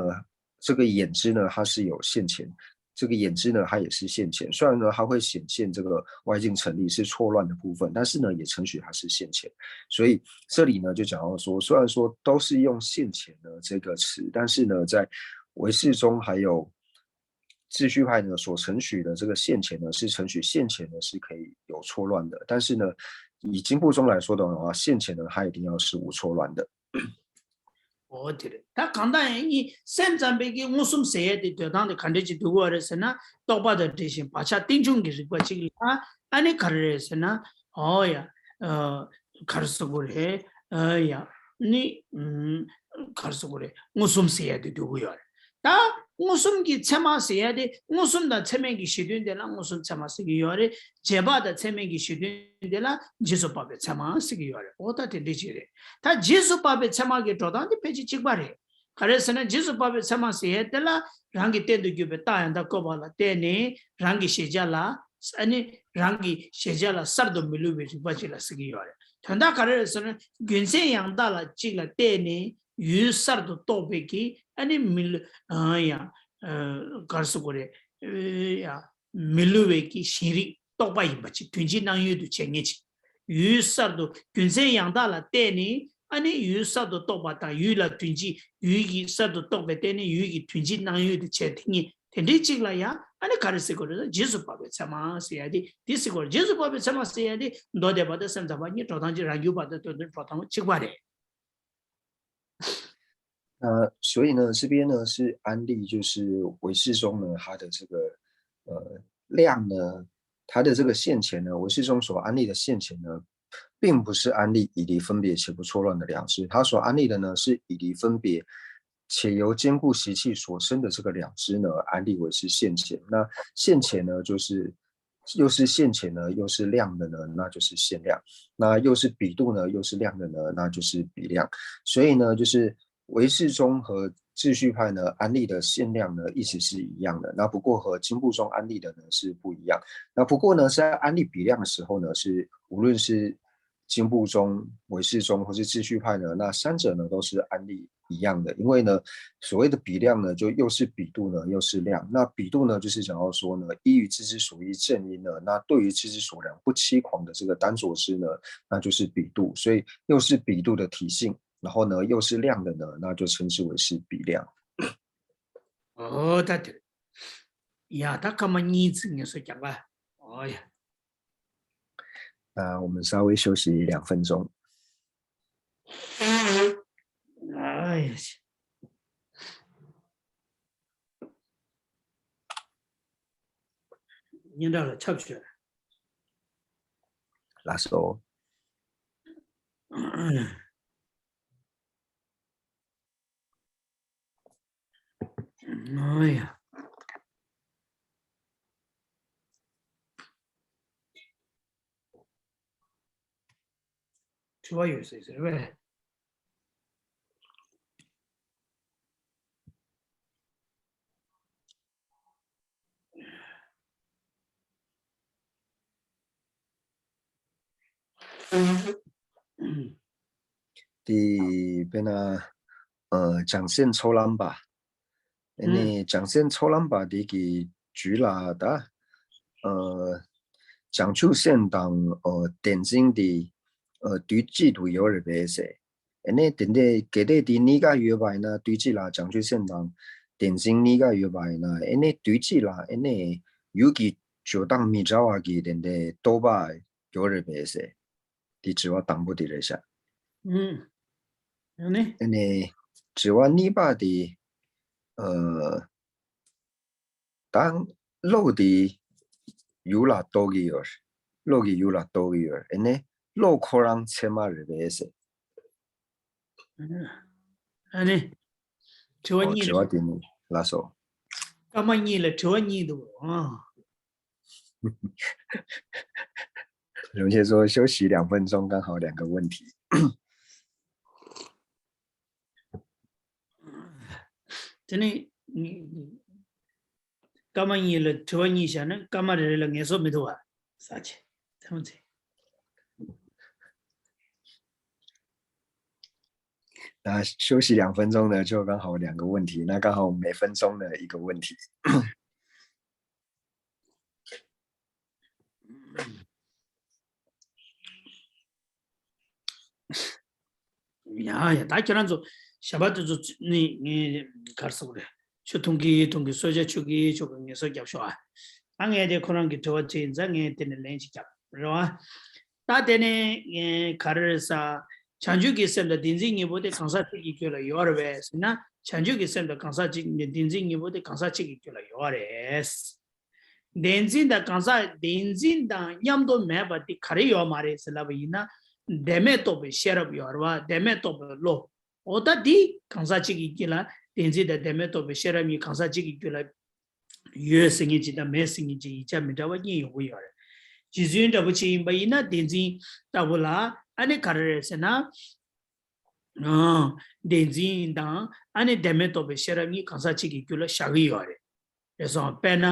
这个眼知呢，它是有现前。这个眼知呢，它也是现前，虽然呢，它会显现这个外境成立是错乱的部分，但是呢，也承许它是现前。所以这里呢，就讲到说，虽然说都是用现前的这个词，但是呢，在唯识宗还有 秩序派呢所承许的这个现前呢，是承许现前呢是可以有错乱的，但是呢，以经部宗来说的话，现前呢它一定要是无错乱的。 འོ་དེ་རེད། ད་གང་ལྟར་ཡང་ནི་སེམས་ཙམ་པའི་གི་མངོན་སུམ་ཟེར་ཡས་དེ་འདོད་སྟངས་དེ་ག་འདྲ་ཅིག་འདུག་གོ་རེད་ཟེར་ན། རྟོག་པ་དང་འབྲེལ་ཞིང་བག་ཆགས་རྟེན་འབྱུང་གི་རིག་པ་གཅིག་ལ་ཨ་ནི་ག་རེ་རེད་ཟེར་ན། འོ་ཡ། ག་རེ་ཟེར་དགོས་རེད། ཨ་ཡ། ནི། ག་རེ་ཟེར་དགོས་རེད། མངོན་སུམ་ཟེར་ཡ་དེ་འདུག་གི་ཡོད་རེད། ད་མངོན་སུམ་གྱི་ཚད་མ་ཟེར་ཡ་དེ་མངོན་སུམ་དང་ཚད་མིན་གྱི་གཞི་མཐུན་དེ་ལ་མངོན་སུམ་ཚད་མ་ཟེར་གྱི་ཡོད་རེད། རྗེས་དཔག་དང་ཚད་མིན་གྱི་གཞི་མཐུན་དེ་ལ་རྗེས་སུ་དཔག་པའི་ཚད་མ་ཟེར་གྱི་ཡོད་རེད། འོ་ད་དེ་འདྲ་ཅིག་རེད། ད་རྗེས་སུ་དཔག་པའི་ཚད་མ་གི་འགྲོ་སྟངས་དེ་ཕལ་ཆེར་གཅིག་པ་རེད། ག་རེ་ཟེར་ན་རྗེས་སུ་དཔག་པའི་ཚད་མ་ཟེར་ཡ་དེ་ལ་རང་གི་རྟེན་དུ་གྱུར་པའི་རྟགས་ཡང་དག་བཀོད་པ་ལ་བརྟེན་ནས་རང་གི་གཞལ་བྱ་ལ། ཨ་ནི་རང་གི་གཞལ་བྱ་ལ་གསར་དུ་མི་བསླུ་བའི་རིག་པ་ཅིག་ལ་ཟེར་གྱི་ཡོད་རེད། དོན་དག་ག་རེ་རེད་ཟེར་ན། རྒྱུ་མཚན་ཡང་དག་ལ་གཅིག་ལ་བརྟེན་ནས་ཡུལ་གསར་དུ་རྟོགས་པའི་གི་ཨ་ནི་མི་ལུས་ཡང་ག་རེ་ཟེར་དགོས་རེད། ཡང་མི་སླུ་བའི་གི་ཞེན་རིག་རྟོག་པ་ཡིན་པ་ཅིག་དོན་སྤྱིའི་སྣང་ཡུལ་དུ་བྱེད་ངེས་ཅིག་ཡུལ་གསར་དུ་རྒྱུ་མཚན་ཡང་དག་ལ་བརྟེན་ནས་ཨ་ནི་ཡུལ་གསར་དུ་རྟོགས་པ་དང་ཡུལ་ལ་དོན་སྤྱི་ཡུལ་གྱི་གསར་དུ་རྟོགས་པའི་སྟེང་ནས་ཡུལ་གྱི་དོན་སྤྱི་སྣང་ཡུལ་དུ་བྱས་དེ་ཉིད་དེ་འདྲའི་གཅིག་ལ་ཡང་ཨ་ནི་ག་རེ་ཟེར་དགོས་རེད། རྗེས་སུ་དཔག་པའི་ཚད་མ་ཟེར་ཡ་དེ་དེ་ཟེར་དགོས་རེད། རྗེས་སུ་དཔག་པའི་ཚད་མ་ཟེར་ཡ་དེ་མདོ་སྡེ་པ་དང་སེམས་ཙམ་པ་གཉིས་འགྲོ་སྟངས་གཅིག་རང་རྒྱུད་པ་དང་དོན་དམ་འགྲོ་སྟངས་གཅིག་པ་རེད། 那所以呢，这边呢是安立，就是唯识宗呢，它的这个呃量呢，它的这个现前呢，唯识宗所安立的现前呢，并不是安立以离分别且不错乱的了知，它所安立的呢是以离分别且由坚固习气所生的这个了知呢，安立为是现前。那现前呢，就是又是现前呢，又是量的呢，那就是现量；那又是比度呢，又是量的呢，那就是比量。所以呢，就是唯识宗和秩序派呢安立的现量呢，意思是一样的。那不过和经部宗安立的呢是不一样。那不过呢，在安立比量的时候呢，是无论是经部宗、唯识宗或是秩序派呢，那三者呢都是安立一样的。因为呢，所谓的比量呢，就又是比度呢，又是量。那比度呢，就是想要说呢，依于知之所依正因呢，那对于知之所量不欺诳的这个单着之呢，那就是比度。所以又是比度的体性，然后呢又是量的呢，那就称之为是比量。 ཨོ་ད་དེ་ཡ་ད་སྐར་མ་གཉིས་ཙམ་ངལ་གསོ་རྒྱག་ག་ཨོ་ཡ། 那我们稍微休息两分钟。 哎呀，སྙན་གྲགས་ལ་ཁྱབ་ཆོས། 拉手。 ཨ་ཡ། དྲི་བ་ཡོད་ཟེར་ཟེར་བས། དེ་དཔེར་ན་ཨ་བྱང་སེམས་ཚོགས་ལམ་པ། ཨ་ནི་བྱང་སེམས་ཚོགས་ལམ་པ་དེ་གི་རྒྱུད་ལ་ད་ཨ་བྱང་ཆུབ་སེམས་དང་ཨ་བདེན་འཛིན་དེ་ཨ་དུས་གཅིག་ཏུ་ཡོད་རེད་པས་ཟེར། ཨ་ནི་དེ་འདྲའི་གལ་ཏེ་དེ་གཉིས་ཀ་ཡོད་པ་ཡིན་ན་དུས་གཅིག་ལ་བྱང་ཆུབ་སེམས་དང་བདེན་འཛིན་གཉིས་ཀ་ཡོད་པ་ཡིན་ན་ཨ་ནི་དུས་གཅིག་ལ་ཨ་ནི་ཡུལ་གྱི་འཇོག་སྟངས་མི་འདྲ་བ་གི་དེ་འདྲའི་རྟོག་པ་ཡོད་རེད་པས་ཟེར། དེ་དྲི་བ་དང་པོ་དེ་རེད་ཤག་ཨ་ནི། ཨ་ནི་དྲི་བ་གཉིས་པ་དེ་ཨ། ད་བློ་དེ་ཡུལ་ལ་རྟོགས་ཀྱི་ཡོད། བློ་གི་ཡུལ་ལ་རྟོགས་ཀྱི་ཡོད། ཨ་ནི་བློ་ཁོ་རང་ཚད་མ་རེད་པས་ཟེར། ཨ་ནི། དྲི་བ་ཨོ་གཉིས་དྲི་བ་འདུག་དེ་ནི་ལགས་སོ། སྐར་མ་གཉིས་ལ་དྲི་བ་གཉིས་འདུག་ཨ། 龙先说休息两分钟，刚好两个问题。 དེ་ནི། སྐར་མ་གཉིས་ལ་དྲི་བ་གཉིས་བཞག་ན་སྐར་མ་རེ་རེ་ལ་ངལ་གསོ་མི་འདུག་བ། ཟ་ཆེ། ཐམས་ཅད། 那休息两分钟呢，就刚好两个问题，那刚好每分钟呢一个问题。 ཡ་ཡ། ད་ཁྱེད་རང་ཚོ་ཞབས་པ་དེ་ཚོ་ནི་ངས་གར་སོག་རེད། ཆུ་འཐུང་གི་འཐུང་གི་གསོལ་ཇ་མཆོད་ཀྱི་མཆོད་ཀྱི་ངལ་གསོ་རྒྱབ་ཤོག་ཨ། ཨ་ངས་དེ་ཁོ་རང་གི་དྲི་བ་དྲིས་ཡིན་ཙང་ངས་དེ་ནས་ལན་ཅིག་རྒྱབ་རེད་བ། ད་དེ་ནས་ངས་ག་རེ་རེད་ཟ། བྱང་ཆུབ་ཀྱི་སེམས་དང་བདེན་འཛིན་གཉིས་པོ་དེ་གང་ཟག་གཅིག་གི་རྒྱུད་ལ་ཡོད་རེད་པས་ཟེར་ན། བྱང་ཆུབ་ཀྱི་སེམས་དང་གང་ཟག་གཅིག་བདེན་འཛིན་གཉིས་པོ་དེ་གང་ཟག་གཅིག་གི་རྒྱུད་ལ་ཡོད་རེད། བདེན་འཛིན་དང་གང་ཟག་བདེན་འཛིན་དང་མཉམ་དུ་མེད་པ་དེ་ག་རེ་ཡོད་མ་རེད་ཟེར་ལབ་པ་ཡིན་ན། བདེན་མེད་རྟོགས་པའི་ཤེས་རབ་ཡོད་རེད་བ། བདེན་མེད་རྟོགས་པའི་བློ། འོ་ད་འདི་གང་ཟག་གཅིག་གི་རྒྱུད་ལ་བདེན་འཛིན་དང་བདེན་མེད་རྟོགས་པའི་ཤེས་རབ་གཉིས་གང་ཟག་གཅིག་གི་རྒྱུད་ལ་ཡོད་ཟེར་མཁན་ཅིག་དང་མེད་ཟེར་མཁན་ཅིག་ཡིག་ཆ་མི་འདྲ་བ་གཉིས་ཡོང་གི་ཡོད་རེད། རྗེ་བཙུན་སྒྲ་པོ་ཆེ་ཡིན་པ་ཡིན་ན་བདེན་འཛིན་ལྟ་བུ་ལ་ཨ་ནི་ག་རེ་རེད་ཟེར་ན། ཨ། བདེན་འཛིན་དང་ཨ་ནི་བདེན་མེད་རྟོགས་པའི་ཤེས་རབ་གཉིས་གང་ཟག་གཅིག་གི་རྒྱུད་ལ་བཞག་གི་ཡོད་རེད། རེད་སོང་། དཔེར་ན་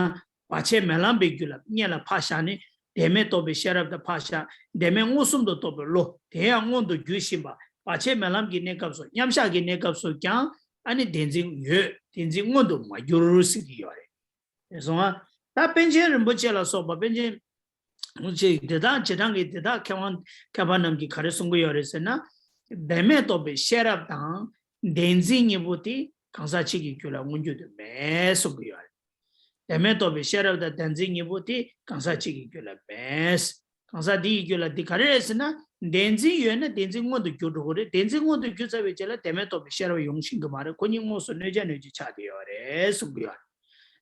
བར་ཆད་མེད་ལམ་པའི་རྒྱུད་ལ་གཉེན་ལ་ཕར་བཞག་ནས་ བདེན་མེད་རྟོགས་པའི་ཤེས་རབ་དང་ཕར་བཞག་བདེན་མེད་མངོན་སུམ་དུ་རྟོགས་པའི་བློ་དེ་ཡང་མངོན་དུ་གྱུར་བཞིན་པ། བར་ཆད་མེད་ལམ་གྱི་གནས་སྐབས་སུ་མཉམ་བཞག་གི་གནས་སྐབས་སུ་ཀྱང་ཨ་ནི་བདེན་འཛིན་ཡོད། བདེན་འཛིན་མངོན་དུ་མ་གྱུར་ཟེར་གྱི་ཡོད་རེད། དེ་སོང་ང་། ད་པཎ་ཆེན་རིན་པོ་ཆེ་ལ་སོགས་པ་པཎ་ཆེན་རིན་པོ་ཆེ་དེ་དག་རྗེས་འབྲང་གི་དེ་དག་མཁས་དབང་མཁས་པ་རྣམས་ཀྱིས་ག་རེ་གསུང་གི་ཡོད་རེད་ཟེར་ན། བདེན་མེད་རྟོགས་པའི་ཤེས་རབ་དང་བདེན་འཛིན་གཉིས་པོ་དེ་གང་ཟག་གཅིག་གི་རྒྱུད་ལ་མངོན་གྱུར་དུ་མེད་གསུང་གི་ཡོད་རེད། བདེན་མེད་རྟོགས་པའི་ཤེས་རབ་དང་བདེན་འཛིན་གཉིས་པོ་དེ་གང་ཟག་གཅིག་གི་རྒྱུད་ལ་མེད། གང་ཟག་འདི་ཡི་རྒྱུད་ལ་འདི་ག་རེ་རེད་ཟེར་ན། བདེན་འཛིན་ཡོད་ན་བདེན་འཛིན་མངོན་དུ་གྱུར་འགྲོ་གི་རེད། བདེན་འཛིན་མངོན་དུ་གྱུར་ཚར་བའི་རྗེས་ལ་བདེན་མེད་རྟོགས་པའི་ཤེས་རབ་ཡོང་ཤེས་ཀྱི་མ་རེད། ཁོ་གཉིས་དངོས་སུ་གནོད་བྱ་གནོད་བྱེད་ཆགས་བསྡད་ཡོད་རེད་གསུང་གི་ཡོད་རེད།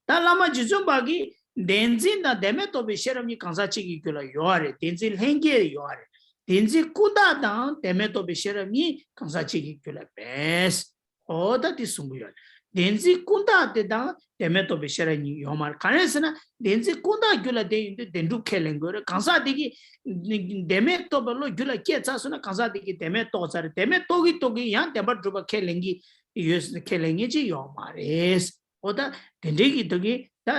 ད་བླ་མ་རྗེ་བཙུན་པ་གིས་བདེན་འཛིན་དང་བདེན་མེད་རྟོགས་པའི་ཤེས་རབ་གཉིས་གང་ཟག་གཅིག་གི་རྒྱུད་ལ་ཡོད་རེད། བདེན་འཛིན་ལྷན་སྐྱེས་ཡོད་རེད། བདེན་འཛིན་ཀུན་བརྟགས་དང་བདེན་མེད་རྟོགས་པའི་ཤེས་རབ་གཉིས་གང་ཟག་གཅིག་གི་རྒྱུད་ལ་མེད། འོ་ད་དེ་གསུང་གི་ཡོད། བདེན་འཛིན་ཀུན་བརྟགས་དེ་དང་བདེན་མེད་རྟོགས་པའི་ཤེས་རབ་གཉིས་ཡོད་མ་རེད། གང་རེད་ཟེར་ན། བདེན་འཛིན་ཀུན་བརྟགས་རྒྱུད་ལ་བདེན་ཡོད་དུས་བདེན་གྲུབ་ཁས་ལེན་དགོས་རེད། གང་ཟག་དེ་གིས་བདེན་མེད་རྟོགས་པའི་བློ་རྒྱུད་ལ་སྐྱེས་ཚར་སོང་ན་གང་ཟག་དེ་གིས་བདེན་མེད་རྟོགས་ཚར་རེད། བདེན་མེད་རྟོགས་ཀྱི་རྟོགས་ཀྱི་ཡང་བདེན་པར་གྲུབ་པ་ཁས་ལེན་གྱི་ཡོད་ཟེར་ཁས་ལེན་མཁན་ཅིག་ཡོད་མ་རེད། འོ་ད་དེ་འདྲའི་གི་དུ་གི་ད་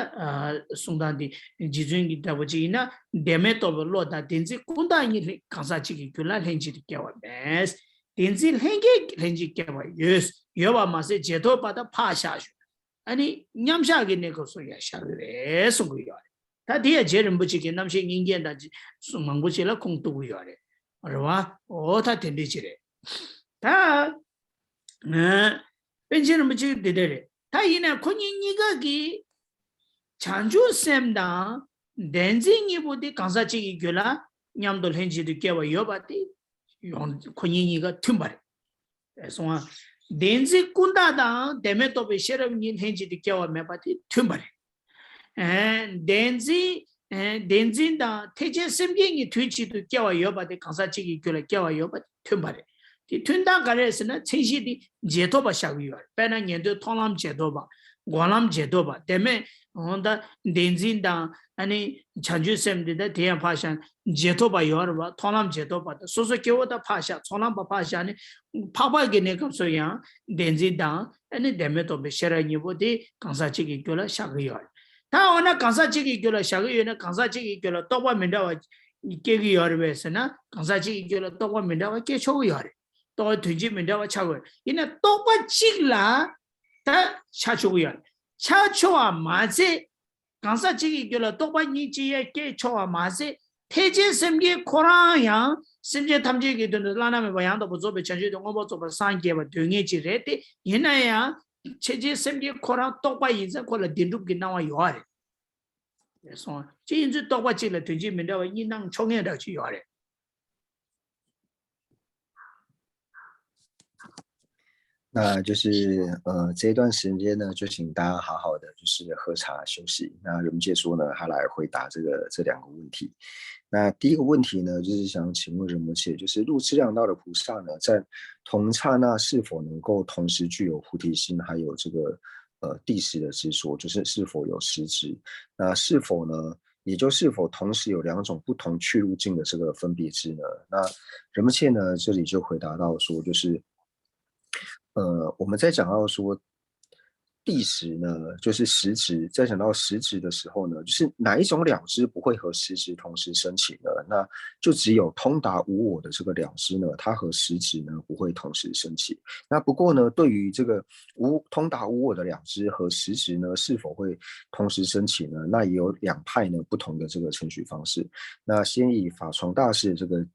གསུང་སྟངས་འདི་རྗེ་བཙུན་གྱི་ལྟ་བུ་ཅིག་ཡིན་ན། བདེན་མེད་རྟོགས་པའི་བློ་དང་བདེན་འཛིན་ཀུན་བརྟགས་གཉིས་ལྷན་གང་ཟག་གཅིག་གི་རྒྱུད་ལ་ལྷན་ཅིག་ཏུ་སྐྱེ་བ་མེད། བདེན་འཛིན་ལྷན་སྐྱེས་ལྷན་ཅིག་སྐྱེ་བ་ཡོད། ཡོད་པ་མ་ཟད་རྗེས་ཐོབ་པ་དང་ཕར་བཞག་ཞུ། ཨ་ནི་མཉམ་བཞག་གི་གནས་སྐབས་སུ་ཡང་བཞག་གི་རེད་གསུང་གི་ཡོད་རེད། ད་དེ་ཡང་རྗེ་རིན་པོ་ཆེ་གི་རྣམ་བཤད་སྙིང་རྗེ་དང་མང་པོ་ཅིག་ལ་ཁུངས་གཏུག་གི་ཡོད་རེད། རེད་བ། འོ་ད་དེ་འདྲ་ཅིག་རེད། ད་ཨ་པཎ་ཆེན་རིན་པོ་ཆེ་འདི་འདྲ་རེད། ད་ཡིན་ན་ཁོ་གཉིས་གཉིས་ཀ་གི་བྱང་ཆུབ་སེམས་དང་བདེན་འཛིན་གཉིས་པོ་དེ་གང་ཟག་གཅིག་གི་རྒྱུད་ལ་མཉམ་དུ་ལྷན་ཅིག་ཏུ་སྐྱེ་བ་ཡོད་པ་དེ་ཡོང་། ཁོ་གཉིས་གཉིས་ཀ་མཐུན་པ་རེད། སོང་ང་། བདེན་འཛིན་ཀུན་བརྟགས་དང་བདེན་མེད་རྟོགས་པའི་ཤེས་རབ་གཉིས་ལྷན་ཅིག་ཏུ་སྐྱེ་བ་མེད་པ་དེ་མཐུན་པ་རེད། ཨེ། བདེན་འཛིན། ཨེ། བདེན་འཛིན་དང་ཐེག་ཆེན་སེམས་བསྐྱེད་གཉིས་དུས་གཅིག་ཏུ་སྐྱེ་བ་ཡོད་པ་དེ་གང་ཟག་གཅིག་གི་རྒྱུད་ལ་སྐྱེ་བ་ཡོད་པ་དེ་མཐུན་པ་རེད། དེ་མཐུན་སྟངས་ག་རེ་རེད་ཟེར་ན། མཚན་གཞི་དེ་རྗེས་ཐོབ་པ་བཞག་གི་ཡོད་རེད། དཔེར་ན་ཉན་ཐོས་མཐོང་ལམ་རྗེས་ཐོབ་པ། སྒོམ་ལམ་རྗེས་ཐོབ་པ། དེ་མེད་འོང་ད་བདེན་འཛིན་དང་ཨ་ནི་བྱང་ཆུབ་སེམས་འདི་ད་དེ་ཡང་ཕར་བཞག་རྗེས་ཐོབ་པ་ཡོད་རེད་བ། མཐོང་ལམ་རྗེས་ཐོབ་པ་དང་སོ་སོ་སྐྱེ་བོ་ད་ཕར་བཞག་ཚོགས་ལམ་པ་ཕར་བཞག་ནས་འཕགས་པ་གི་གནས་སྐབས་སུ་ཡང་བདེན་འཛིན་དང་ཨ་ནི་བདེན་མེད་རྟོགས་པའི་ཤེས་རབ་གཉིས་པོ་དེ་གང་ཟག་གཅིག་གི་རྒྱུད་ལ་བཞག་གི་ཡོད་རེད། ད་འོ་ན་གང་ཟག་གཅིག་གི་རྒྱུད་ལ་བཞག་གི་ཡོད་ན་གང་ཟག་གཅིག་གི་རྒྱུད་ལ་རྟོག་པ་མི་འདྲ་བ་སྐྱེ་གི་ཡོད་རེད་པས་ཟེར་ན། གང་ཟག་གཅིག་གི་རྒྱུད་ལ་རྟོག་པ་མི་འདྲ་བ་སྐྱེ་ཆོག་གི་ཡོད་རེད། རྟོག་པའི་དོན་སྤྱི་མི་འདྲ་བ་ཆགས་དགོས། ཡིན་ན་རྟོག་པ་གཅིག་ལ་ད་ཆ་ཆོག་གི་ཡོད་རེད། ཆ་ཆོག་པ་མ་ཟད། གང་ཟག་གཅིག་གི་རྒྱུད་ལ་རྟོག་པ་གཉིས་ཅི་ཡང་སྐྱེ་ཆོག་པ་མ་ཟད། ཐེག་ཆེན་སེམས་བསྐྱེད་ཁོ་རང་ཡང་སེམས་ཅན་ཐམས་ཅད་ཀྱི་དོན་དུ་བླ་ན་མེད་པ་ཡང་དག་པར་རྫོགས་པའི་བྱང་ཆུབ་ཏུ་མངོན་པར་རྫོགས་པར་སངས་རྒྱས་པར་འདོད་མཁན་ཅིག་རེད་དེ། ཡིན་ན་ཡང་ཐེག་ཆེན་སེམས་བསྐྱེད་ཁོ་རང་རྟོག་པ་ཡིན་ཙང་ཁོ་ལ་བདེན་གྲུབ་ཀྱི་སྣང་བ་ཡོད་རེད། སོང་ཅི་ཡིན་ཚུལ་རྟོག་པ་གཅིག་ལ་དོན་སྤྱི་མི་འདྲ་བ་གཉིས་སྣང་ཆོག་མཁན་འདྲ་ཅིག་ཡོད་རེད། 那就是呃，这一段时间呢，就请大家好好的就是喝茶休息。那仁波切说呢，他来回答这个这两个问题。那第一个问题呢，就是想请问仁波切，就是入资粮道的菩萨呢，在同刹那是否能够同时具有菩提心，还有这个呃地识的执着，就是是否有实执？那是否呢？也就是否同时有两种不同去路径的这个分别知呢？那仁波切呢，这里就回答到说，就是呃，我们在讲到说地识呢，就是实执，在讲到实执的时候呢，就是哪一种了知不会和实执同时升起呢？那就只有通达无我的这个了知呢，它和实执呢不会同时升起。那不过呢，对于这个无通达无我的了知和实执呢，是否会同时升起呢？那也有两派呢不同的这个程序方式。那先以法幢大师的这个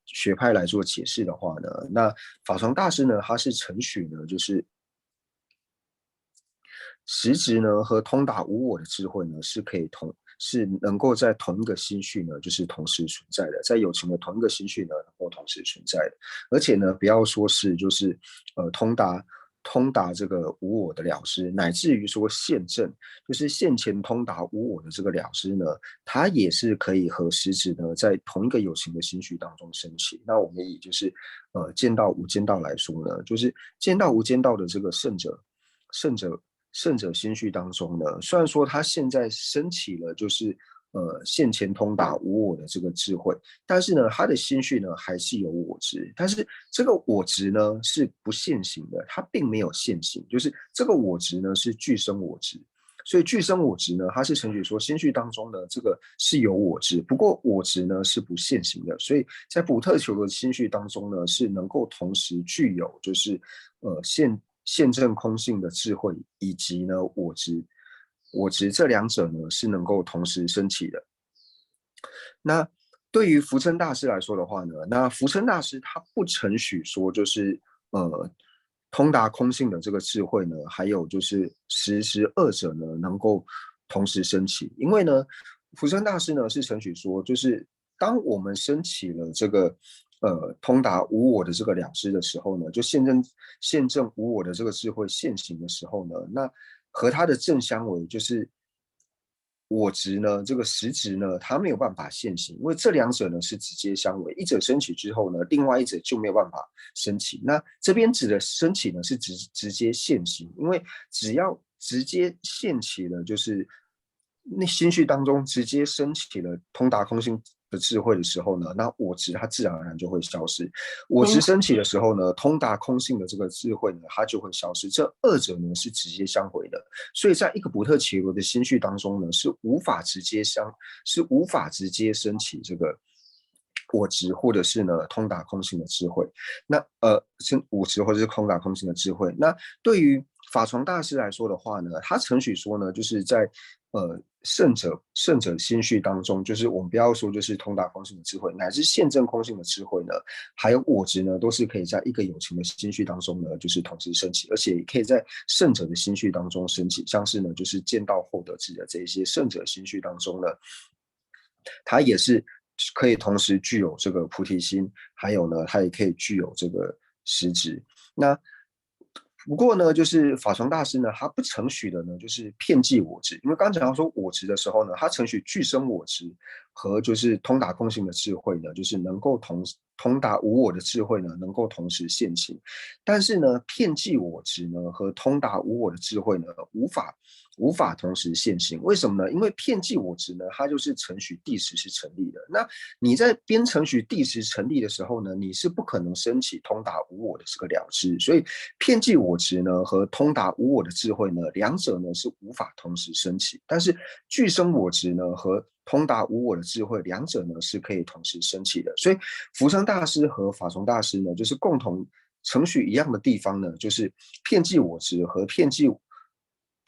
学派来做解释的话呢，那法幢大师呢，他是承许呢，就是实执呢和通达无我的智慧呢，是可以同是能够在同一个心绪呢，就是同时存在的，在有情的同一个心绪呢，能够同时存在的。而且呢，不要说是就是呃通达通达这个无我的了知，乃至于说现证，就是现前通达无我的这个了知呢，它也是可以和实执呢在同一个有情的心绪当中升起。那我们以就是呃见道无间道来说呢，就是见道无间道的这个圣者，圣者圣者心绪当中呢，虽然说他现在升起了就是呃现前通达无我的这个智慧，但是呢，他的心绪呢还是有我执，但是这个我执呢是不现行的，它并没有现行，就是这个我执呢是俱生我执。所以俱生我执呢，它是承许说心绪当中呢，这个是有我执，不过我执呢是不现行的，所以在普特求罗的心绪当中呢，是能够同时具有就是呃现现证空性的智慧，以及呢我执我执这两者呢是能够同时升起的。那对于福称大师来说的话呢，那福称大师他不承许说就是呃通达空性的这个智慧呢，还有就是实执二者呢能够同时升起，因为呢，福称大师呢是承许说，就是当我们升起了这个呃通达无我的这个了知的时候呢，就现证现证无我的这个智慧现行的时候呢，那和它的正相违，就是我执呢，这个实执呢，它没有办法现行，因为这两者呢是直接相违，一者升起之后呢，另外一者就没有办法升起。那这边指的升起呢，是直直接现行，因为只要直接现起了，就是那心绪当中直接升起了通达空性的智慧的时候呢，那我执它自然而然就会消失。我执升起的时候呢，通达空性的这个智慧呢，它就会消失。这二者呢是直接相违的，所以在一个普特伽罗的心绪当中呢，是无法直接相是无法直接升起这个我执或者是呢通达空性的智慧。那呃，是我执或者是通达空性的智慧。那对于法床大师来说的话呢，他承许说呢，就是在呃圣者圣者心绪当中，就是我们不要说就是通达空性的智慧，乃至现证空性的智慧呢，还有我执呢，都是可以在一个有情的心绪当中呢，就是同时升起，而且也可以在圣者的心绪当中升起，像是呢，就是见道后得智的这一些圣者心绪当中呢，它也是可以同时具有这个菩提心，还有呢，它也可以具有这个实执。那不过呢，就是法床大师呢，他不承许的呢，就是遍计我执。因为刚讲到说我执的时候呢，他承许俱生我执和就是通达空性的智慧呢，就是能够同通达无我的智慧呢，能够同时现行。但是呢，遍计我执呢和通达无我的智慧呢，无法无法同时现行。为什么呢？因为遍计我执呢，它就是承许地识是成立的。那你在边承许地识成立的时候呢，你是不可能升起通达无我的这个了知。所以遍计我执呢和通达无我的智慧呢，两者呢是无法同时升起。但是俱生我执呢和通达无我的智慧，两者呢是可以同时升起的。所以福生大师和法从大师呢，就是共同程序一样的地方呢，就是遍计我执和遍计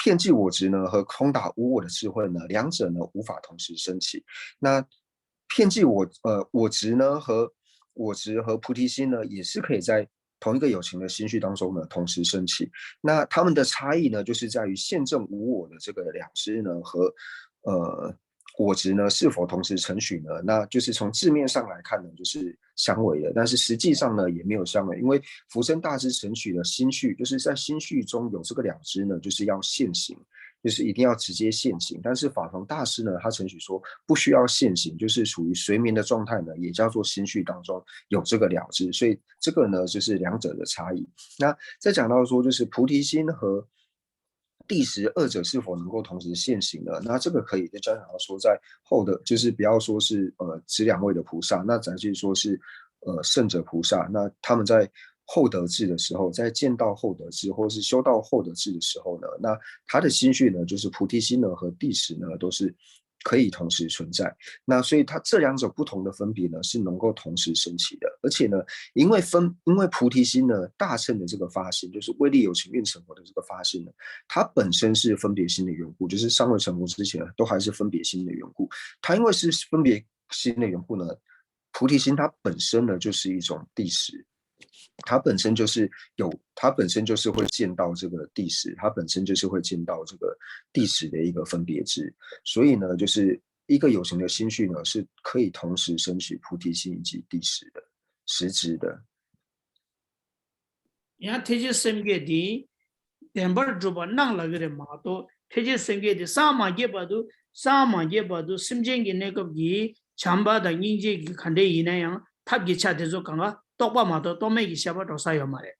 遍计我执呢和通达无我的智慧呢，两者呢无法同时升起。那遍计我呃我执呢和我执和菩提心呢，也是可以在同一个有情的心绪当中呢同时升起。那他们的差异呢，就是在于现证无我的这个了知呢和呃我执呢是否同时承许呢？那就是从字面上来看呢，就是相违的，但是实际上呢也没有相违，因为福生大师承许的心绪，就是在心绪中有这个了知呢，就是要现行，就是一定要直接现行。但是法从大师呢，他承许说不需要现行，就是属于随眠的状态呢，也叫做心绪当中有这个了知，所以这个呢就是两者的差异。那再讲到说，就是菩提心和地识二者是否能够同时现行呢？那这个可以再讲到说，在后的，就是不要说是呃指两位的菩萨，那咱就说是呃圣者菩萨，那他们在后得智的时候，在见道后得智或是修道后得智的时候呢，那他的心绪呢，就是菩提心呢和地识呢都是可以同时存在。那所以它这两种不同的分别呢，是能够同时升起的。而且呢，因为分因为菩提心呢，大乘的这个发心，就是威力有情愿成佛的这个发心呢，它本身是分别心的缘故，就是尚未成佛之前都还是分别心的缘故。它因为是分别心的缘故呢，菩提心它本身呢就是一种地识，它本身就是有，它本身就是会见到这个地识，它本身就是会见到这个地识的一个分别智。所以呢，就是一个有情的心绪呢，是可以同时升起菩提心以及地识的，实质的。ཡང་ཐེག་ཆེན་སེམས་བསྐྱེད་འདི་བདེན་པར་གྲུབ་པ་སྣང་ལ་གི་རེད་མ་གཏོགས། ཐེག་ཆེན་སེམས་བསྐྱེད་འདི་སངས་མ་རྒྱས་བར་དུ་སངས་མ་རྒྱས་བར་དུ་སེམས་ཅན་གྱི་གནས་སྐབས་ཀྱི་བྱམས་པ་དང་སྙིང་རྗེ་གི་ག་འདྲས་ཡིན་ན་ཡང་ཐབས་ཀྱི་ཆ་དེ་ཚོ་གང་ག་རྟོག་པ་མ་གཏོགས་རྟོག་མེད་ཀྱི་ཤེས་པ་འགྲོ་ས་ཡོད་མ་རེད།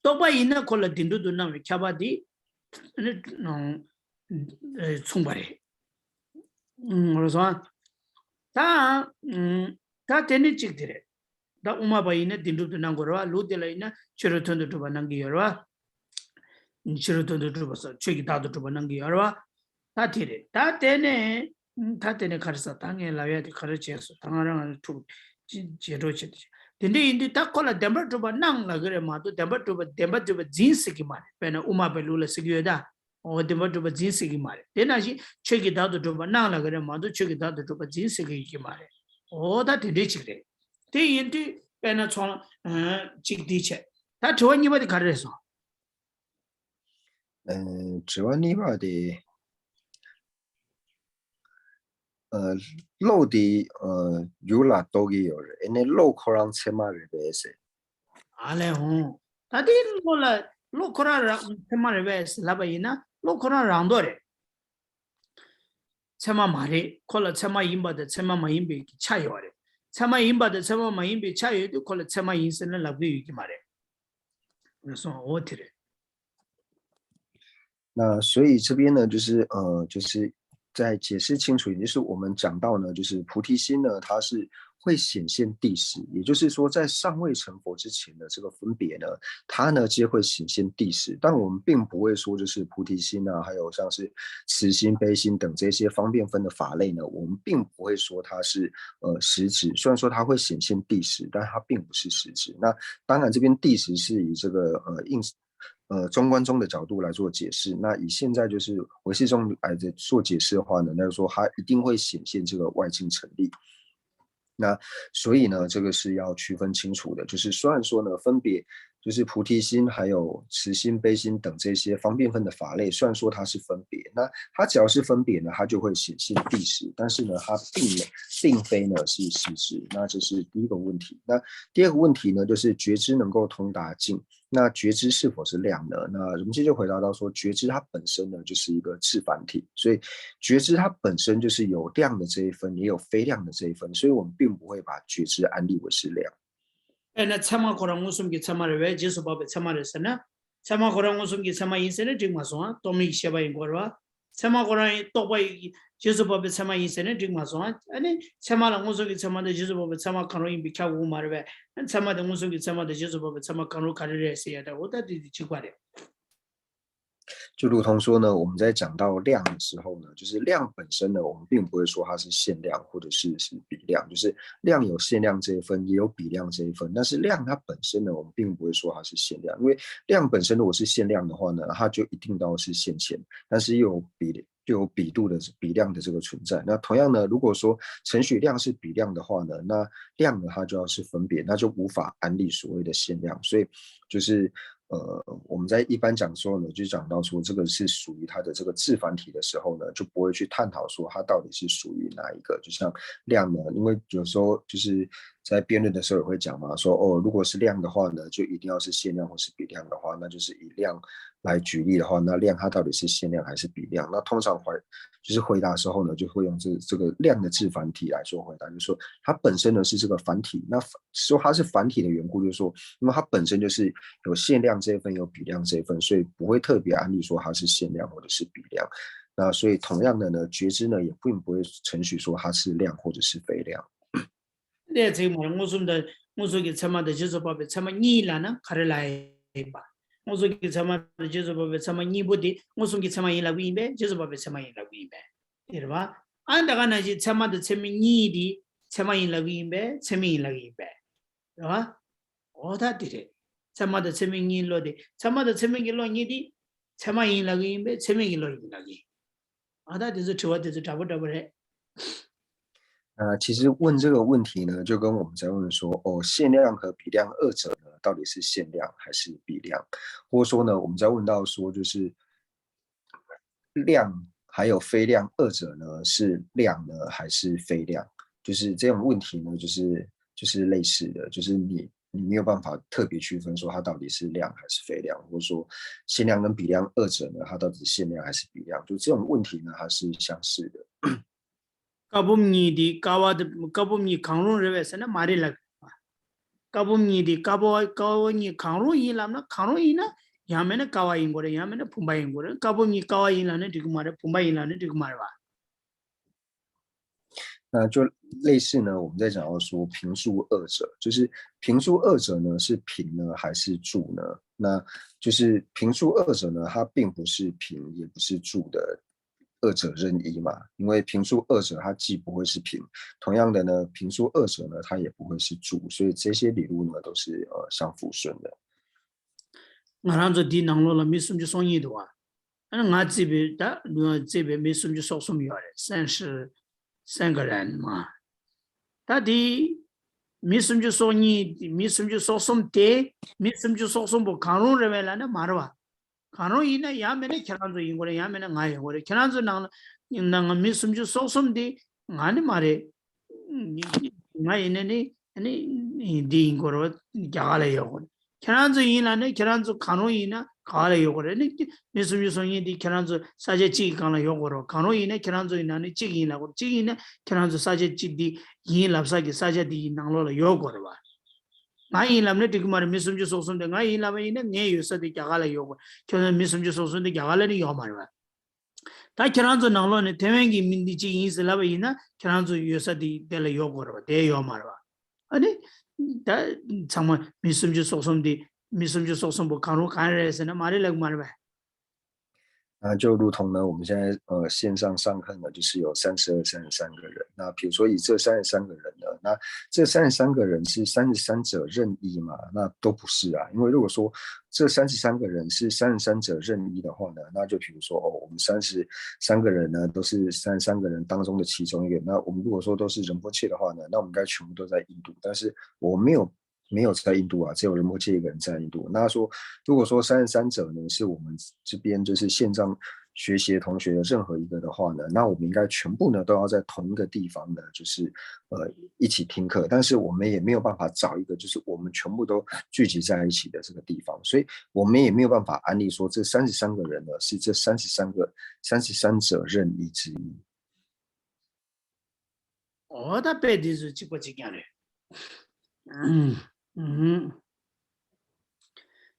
རྟོག་པ་ཡིན་ན་ཁོ་ལ་བདེན་གྲུབ་ཏུ་སྣང་བའི་ཁྱབ་པ་འདི་མཚུངས་པ་རེད། ངོ་སོང་། ད་ད་དེ་ནི་གཅིག་དེ་རེད། ད་དབུ་མ་པ་ཡིན་ན་བདེན་གྲུབ་ཏུ་སྣང་དགོས་རེད་བ། ལུགས་དེ་ལ་ཡིན་ན་ཕྱི་རོལ་དོན་དུ་གྲུབ་པ་སྣང་གི་ཡོད་རེད་བ། ཕྱི་རོལ་དོན་དུ་གྲུབ་པ་སོགས་ཆོས་ཀྱི་བདག་ཏུ་གྲུབ་པ་སྣང་གི་ཡོད་རེད་བ། ད་དེ་རེད། ད་དེ་ནས་ད་དེ་ནས་ག་རེ་ཟེར། ད་ངས་ལབ་ཡ་དེ་ག་རེ་བྱས་སོང་། ད་ང་རང་ང་རང་འཁྲུག་རྗེས་འགྲོ་བྱེད་དེ། དེ་འདྲ་ཡིན་དུས་ད་ཁོ་ལ་བདེན་པར་གྲུབ་པ་སྣང་ལབ་ཀྱི་རེད་མ་གཏོགས། བདེན་པར་གྲུབ་པ་བདེན་པར་གྲུབ་པ་འཛིན་ཟེར་གྱི་མ་རེད། དཔེར་ན་དབུ་མ་པའི་ལུགས་ལ་ཟེར་གྱི་ཡོད་ད། འོ་བདེན་པར་གྲུབ་པ་འཛིན་ཟེར་གྱི་མ་རེད། དེ་ནང་བཞིན་ཆོས་ཀྱི་བདག་ཏུ་གྲུབ་པ་སྣང་ལབ་ཀྱི་རེད་མ་གཏོགས། ཆོས་ཀྱི་བདག་ཏུ་གྲུབ་པ་འཛིན་ཟེར་གྱི་ཡོད་ཀྱི་མ་རེད། འོ་ད་དེ་འདྲའི་ཅིག་རེད། དེ་ཡིན་དུས་དཔེར་ན་ཚོང་ལ་ཅིག་འདི་བྱས། ད་དྲི་བ་གཉིས་པ་དེ་ག་རེ་རེད་སོང་། ཨ། དྲི་བ་གཉིས་པ་དེ། ཨ། གློག་དེ་ཨ་ཡུལ་ལ་གཏོགས་ཀྱི་ཡོད་རེད། ཨ་ནི་གློག་ཁོ་རང་ཚད་མ་རེད་པས་ཟེར། ཨ་ལས་འོང་། ད་དེ་གློག་ལ་གློག་ཁོ་རང་རང་ཚད་མ་རེད་པས་ལབ་པ་ཡིན་ན། གློག་ཁོ་རང་རང་མདོག་རེད། ཚད་མ་མ་རེད། ཁོ་ལ་ཚད་མ་ཡིན་པ་དང་ཚད་མ་མ་ཡིན་པའི་ཆ་ཡོད་རེད། ཚད་མ་ཡིན་པ་དང་ཚད་མ་མ་ཡིན་པའི་ཆ་ཡོད་དུས་ཁོ་ལ་ཚད་མ་ཡིན་ཟེར་ན་ལབ་ཀྱི་ཡོད་ཀྱི་མ་རེད། རེད་སོང་། འོ་དེ་རེད། 那所以这边呢，就是呃，就是再解释清楚一点，就是我们讲到呢，就是菩提心呢，它是会显现谛实，也就是说，在尚未成佛之前的这个分别呢，它呢皆会显现谛实。但我们并不会说，就是菩提心啊，还有像是慈心、悲心等这些方便分的法类呢，我们并不会说它是呃实质。虽然说它会显现谛实，但它并不是实质。那当然，这边谛实是以这个呃应呃中观宗的角度来做解释。那以现在就是唯识宗来的做解释的话呢，那就说它一定会显现这个外境成立。那所以呢，这个是要区分清楚的。就是虽然说呢，分别就是菩提心、还有慈心、悲心等这些方便分的法类，虽然说它是分别，那它只要是分别呢，它就会显现谛实。但是呢，它并没并非呢是实质。那这是第一个问题。那第二个问题呢，就是觉知能够通达境。那觉知是否是量呢？那我们接着回答到说，觉知它本身呢就是一个自凡体，所以觉知它本身就是有量的这一分，也有非量的这一分，所以我们并不会把觉知安立为是量。 དཔེར་ན་ཚད་མ་ཁོ་རང་མངོན་སུམ་གྱི་ཚད་མ་རེད་པས། རྗེས་སུ་དཔག་པའི་ཚད་མ་རེད་ཟེར་ན། ཚད་མ་ཁོ་རང་མངོན་སུམ་གྱི་ཚད་མ་ཡིན་ཟེར་ན་འགྲིག་མ་སོང་ཨ། རྟོག་མེད་ཀྱི་ཤེས་པ་ཡིན་དགོས་རེད་བ། ཚད་མ་ཁོ་རང་ཡིན། རྟོག་པ་ཡིན། རྗེས་སུ་དཔག་པའི་ཚད་མ་ཡིན་ཟེར་ན་འགྲིག་མ་སོང་ཨ། ཨ་ནི་ཚད་མ་ལ་མངོན་སུམ་གྱི་ཚད་མ་དང་རྗེས་སུ་དཔག་པའི་ཚད་མ་གང་རུང་ཡིན་པས་ཁྱབ་དགོས་མ་རེད་པས། ཨ་ཚད་མ་དེ་མངོན་སུམ་གྱི་ཚད་མ་དང་རྗེས་སུ་དཔག་པའི་ཚད་མ་གང་རུང་ག་རེ་རེད་ཟེར་ཡ་ད་འོ་ད་དེ་དེ་གཅིག་པ་རེད། 就如同说呢，我们在讲到量的时候呢，就是量本身呢，我们并不会说它是限量或者是是比量，就是量有限量这一分，也有比量这一分。但是量它本身呢，我们并不会说它是限量，因为量本身如果是限量的话呢，它就一定都是现前，但是又有比又有比度的比量的这个存在。那同样呢，如果说承许量是比量的话呢，那量呢它就要是分别，那就无法安立所谓的限量。所以就是呃，我们在一般讲说呢，就讲到说这个是属于它的这个自凡体的时候呢，就不会去探讨说它到底是属于哪一个。就像量呢，因为有时候就是在辩论的时候也会讲嘛，说哦，如果是量的话呢，就一定要是限量或是比量的话，那就是以量来举例的话，那量它到底是限量还是比量？那通常回就是回答的时候呢，就会用这这个量的自凡体来做回答，就是说它本身呢是这个凡体，那说它是凡体的缘故，就是说，那么它本身就是有限量这一份，有比量这一份，所以不会特别安立说它是限量或者是比量。那所以同样的呢，觉知呢也并不会承许说它是量或者是非量。 ལས་ཚིག་མ་རེད། མངོན་སུམ་དང་མངོན་སུམ་གྱི་ཚད་མ་དང་རྗེས་སུ་དཔག་པའི་ཚད་མ་གཉིས་ལབ་ན་ག་རེ་ལབ་ཡིན་པ། མངོན་སུམ་གྱི་ཚད་མ་དང་རྗེས་སུ་དཔག་པའི་ཚད་མ་གཉིས་པོ་དེ་མངོན་སུམ་གྱི་ཚད་མ་ཡིན་ལབ་ཀྱི་ཡིན་པས། རྗེས་སུ་དཔག་པའི་ཚད་མ་ཡིན་ལབ་ཀྱི་ཡིན་པས། དེ་རེད་བ། ཨ་ད་ག་ནང་བཞིན་ཚད་མ་དང་ཚད་མིན་གཉིས་དེ་ཚད་མ་ཡིན་ལབ་ཀྱི་ཡིན་པས། ཚད་མིན་ཡིན་ལབ་ཀྱི་ཡིན་པས། རེད་བ། འོ་ད་དེ་རེད། ཚད་མ་དང་ཚད་མིན་གཉིས་བློ་དེ། ཚད་མ་དང་ཚད་མིན་གྱི་བློ་གཉིས་དེ་ཚད་མ་ཡིན་ལབ་ཀྱི་ཡིན་པས། ཚད་མིན་གྱི་བློ་ཡིན་ལབ་ཀྱི་ཡིན། ཨ་ད་དེ་ཚོ་དྲི་བ་དེ་ཚོ་འདྲ་པོ་འདྲ་པོ་རེད། 啊，其实问这个问题呢，就跟我们在问说，哦，限量和比量二者呢，到底是限量还是比量？或者说呢，我们在问到说，就是量还有非量二者呢，是量呢还是非量？就是这种问题呢，就是就是类似的，就是你你没有办法特别区分说它到底是量还是非量，或者说限量跟比量二者呢，它到底是限量还是比量？就这种问题呢，它是相似的。 ཀ་བུམ་གཉིས་དེ་ཀ་བ་དེ་ཀ་བུམ་གཉིས་གང་རུང་རེད་པས་ཟེར་ན་མ་རེད་ལབ་ཀྱི་ཡིན་པ། ཀ་བུམ་གཉིས་དེ་ཀ་བ་ཀ་བ་གཉིས་གང་རུང་ཡིན་ལབ་ན། གང་རུང་ཡིན་ན་ཡང་མིན་ན་ཀ་བ་ཡིན་དགོས་རེད། ཡང་མིན་ན་བུམ་པ་ཡིན་དགོས་རེད། ཀ་བུམ་གཉིས་ཀ་བ་ཡིན་ལབ་ན་འགྲིག་གི་མ་རེད། བུམ་པ་ཡིན་ལབ་ན་འགྲིག་གི་མ་རེད་བ། 那就类似呢，我们在讲到说平住二者，就是平住二者呢是平呢还是住呢？那就是平住二者呢，它并不是平也不是住的二者任一嘛，因为平住二者它既不会是平，同样的呢，平住二者呢它也不会是住，所以这些理路呢都是呃相辅顺的。 ང་རང་ཚོ་འདིའི་ནང་ལོགས་ལ་མི་སུམ་ཅུ་སོ་གཉིས་འདུག་བ། ཨ་ནི་ང་བརྩིས་པའི་ད་བརྩིས་པའི་མི་སུམ་ཅུ་སོ་གསུམ་ཡོད་རེད། 三十三个人嘛། ད་དེ་མི་སུམ་ཅུ་སོ་གཉིས་མི་སུམ་ཅུ་སོ་གསུམ་དེ་མི་སུམ་ཅུ་སོ་གསུམ་པོ་གང་རུང་རེད་བས་ལབ་ན་མ་རེད་བ། གང་རུང་ཡིན་ན་ཡང་མིན་ན་ཁྱེད་རང་ཚོ་ཡིན་དགོས་རེད། ཡང་མིན་ན་ང་ཡིན་དགོས་རེད། ཁྱེད་རང་ཚོ་ནང་ལ་ནང་མི་སུམ་ཅུ་སོ་གསུམ་དེ་ང་ནི་མ་རེད། ང་ཡིན་ན་ནི་ནི་འདི་ཡིན་དགོས་རེད་བ། རྒྱ་གར་ལ་ཡོད་དགོས་རེད། ཁྱེད་རང་ཚོ་ཡིན་ལབ་ན་ཁྱེད་རང་ཚོ་གང་རུང་ཡིན་ན་ག་བ་ལ་ཡོད་དགོས་རེད། ནི་མི་སུམ་ཅུ་སོ་གཉིས་དེ་ཁྱེད་རང་ཚོ་ས་ཆ་གཅིག་གི་སྒང་ལ་ཡོད་དགོས་རེད་བ། གང་རུང་ཡིན་ན་ཁྱེད་རང་ཚོ་ཡིན་ན་ནི་གཅིག་ཡིན་ལབ་དགོས་རེད། གཅིག་ཡིན་ན་ཁྱེད་རང་ཚོ་ས་ཆ་གཅིག་འདི་ཡིན་ལབ་ས་གི་ས་ཆ་འདི་ཡི་ནང་ལོགས་ལ་ཡོད་དགོས་རེད་བ། ང་ཡིན་ལབ་ན་འགྲིག་གི་མ་རེད། མི་སུམ་ཅུ་སོ་གསུམ་དེ་ང་ཡིན་ལབ་པ་ཡིན་ན་ངའི་ཡོད་ས་དེ་རྒྱ་གར་ལ་ཡོད་དགོས། ཁྱོད་ཚོ་མི་སུམ་ཅུ་སོ་གསུམ་དེ་རྒྱ་གར་ལ་ནི་ཡོད་མ་རེད་བ། ད་ཁྱེད་རང་ཚོ་ནང་ལོགས་ནས་ཐེ་ཝན་གྱི་མི་འདི་གཅིག་ཡིན་ཟེར་ལབ་པ་ཡིན་ན་ཁྱེད་རང་ཚོ་ཡོད་ས་དེ་དེ་ལ་ཡོད་དགོས་རེད་བ། དེ་ཡོད་མ་རེད་བ། ཨ་ནི་ད་ཚང་མ་མི་སུམ་ཅུ་སོ་གསུམ་དེ་མི་སུམ་ཅུ་སོ་གསུམ་པོ་གང་རུང་གང་རེད་ཟེར་ན་མ་རེད་ལབ་གི་མ་རེད་བ། 那就如同呢，我们现在呃线上上课呢，就是有三十二、三十三个人。那比如说以这三十三个人呢，那这三十三个人是三十三者任一嘛？那都不是啊，因为如果说这三十三个人是三十三者任一的话呢，那就比如说哦，我们三十三个人呢都是三十三个人当中的其中一个。那我们如果说都是仁波切的话呢，那我们应该全部都在印度。但是我没有没有在印度啊，只有仁波切一个人在印度。那说，如果说三十三者呢是我们这边就是线上学习的同学的任何一个的话呢，那我们应该全部呢都要在同一个地方呢，就是呃一起听课。但是我们也没有办法找一个就是我们全部都聚集在一起的这个地方，所以我们也没有办法安利说这三十三个人呢是这三十三个三十三者任一之一。 ཨོ་ད་དཔེ་འདི་ཚོ་གཅིག་པ་གཅིག་རྐྱང་རེད། ཨུམ།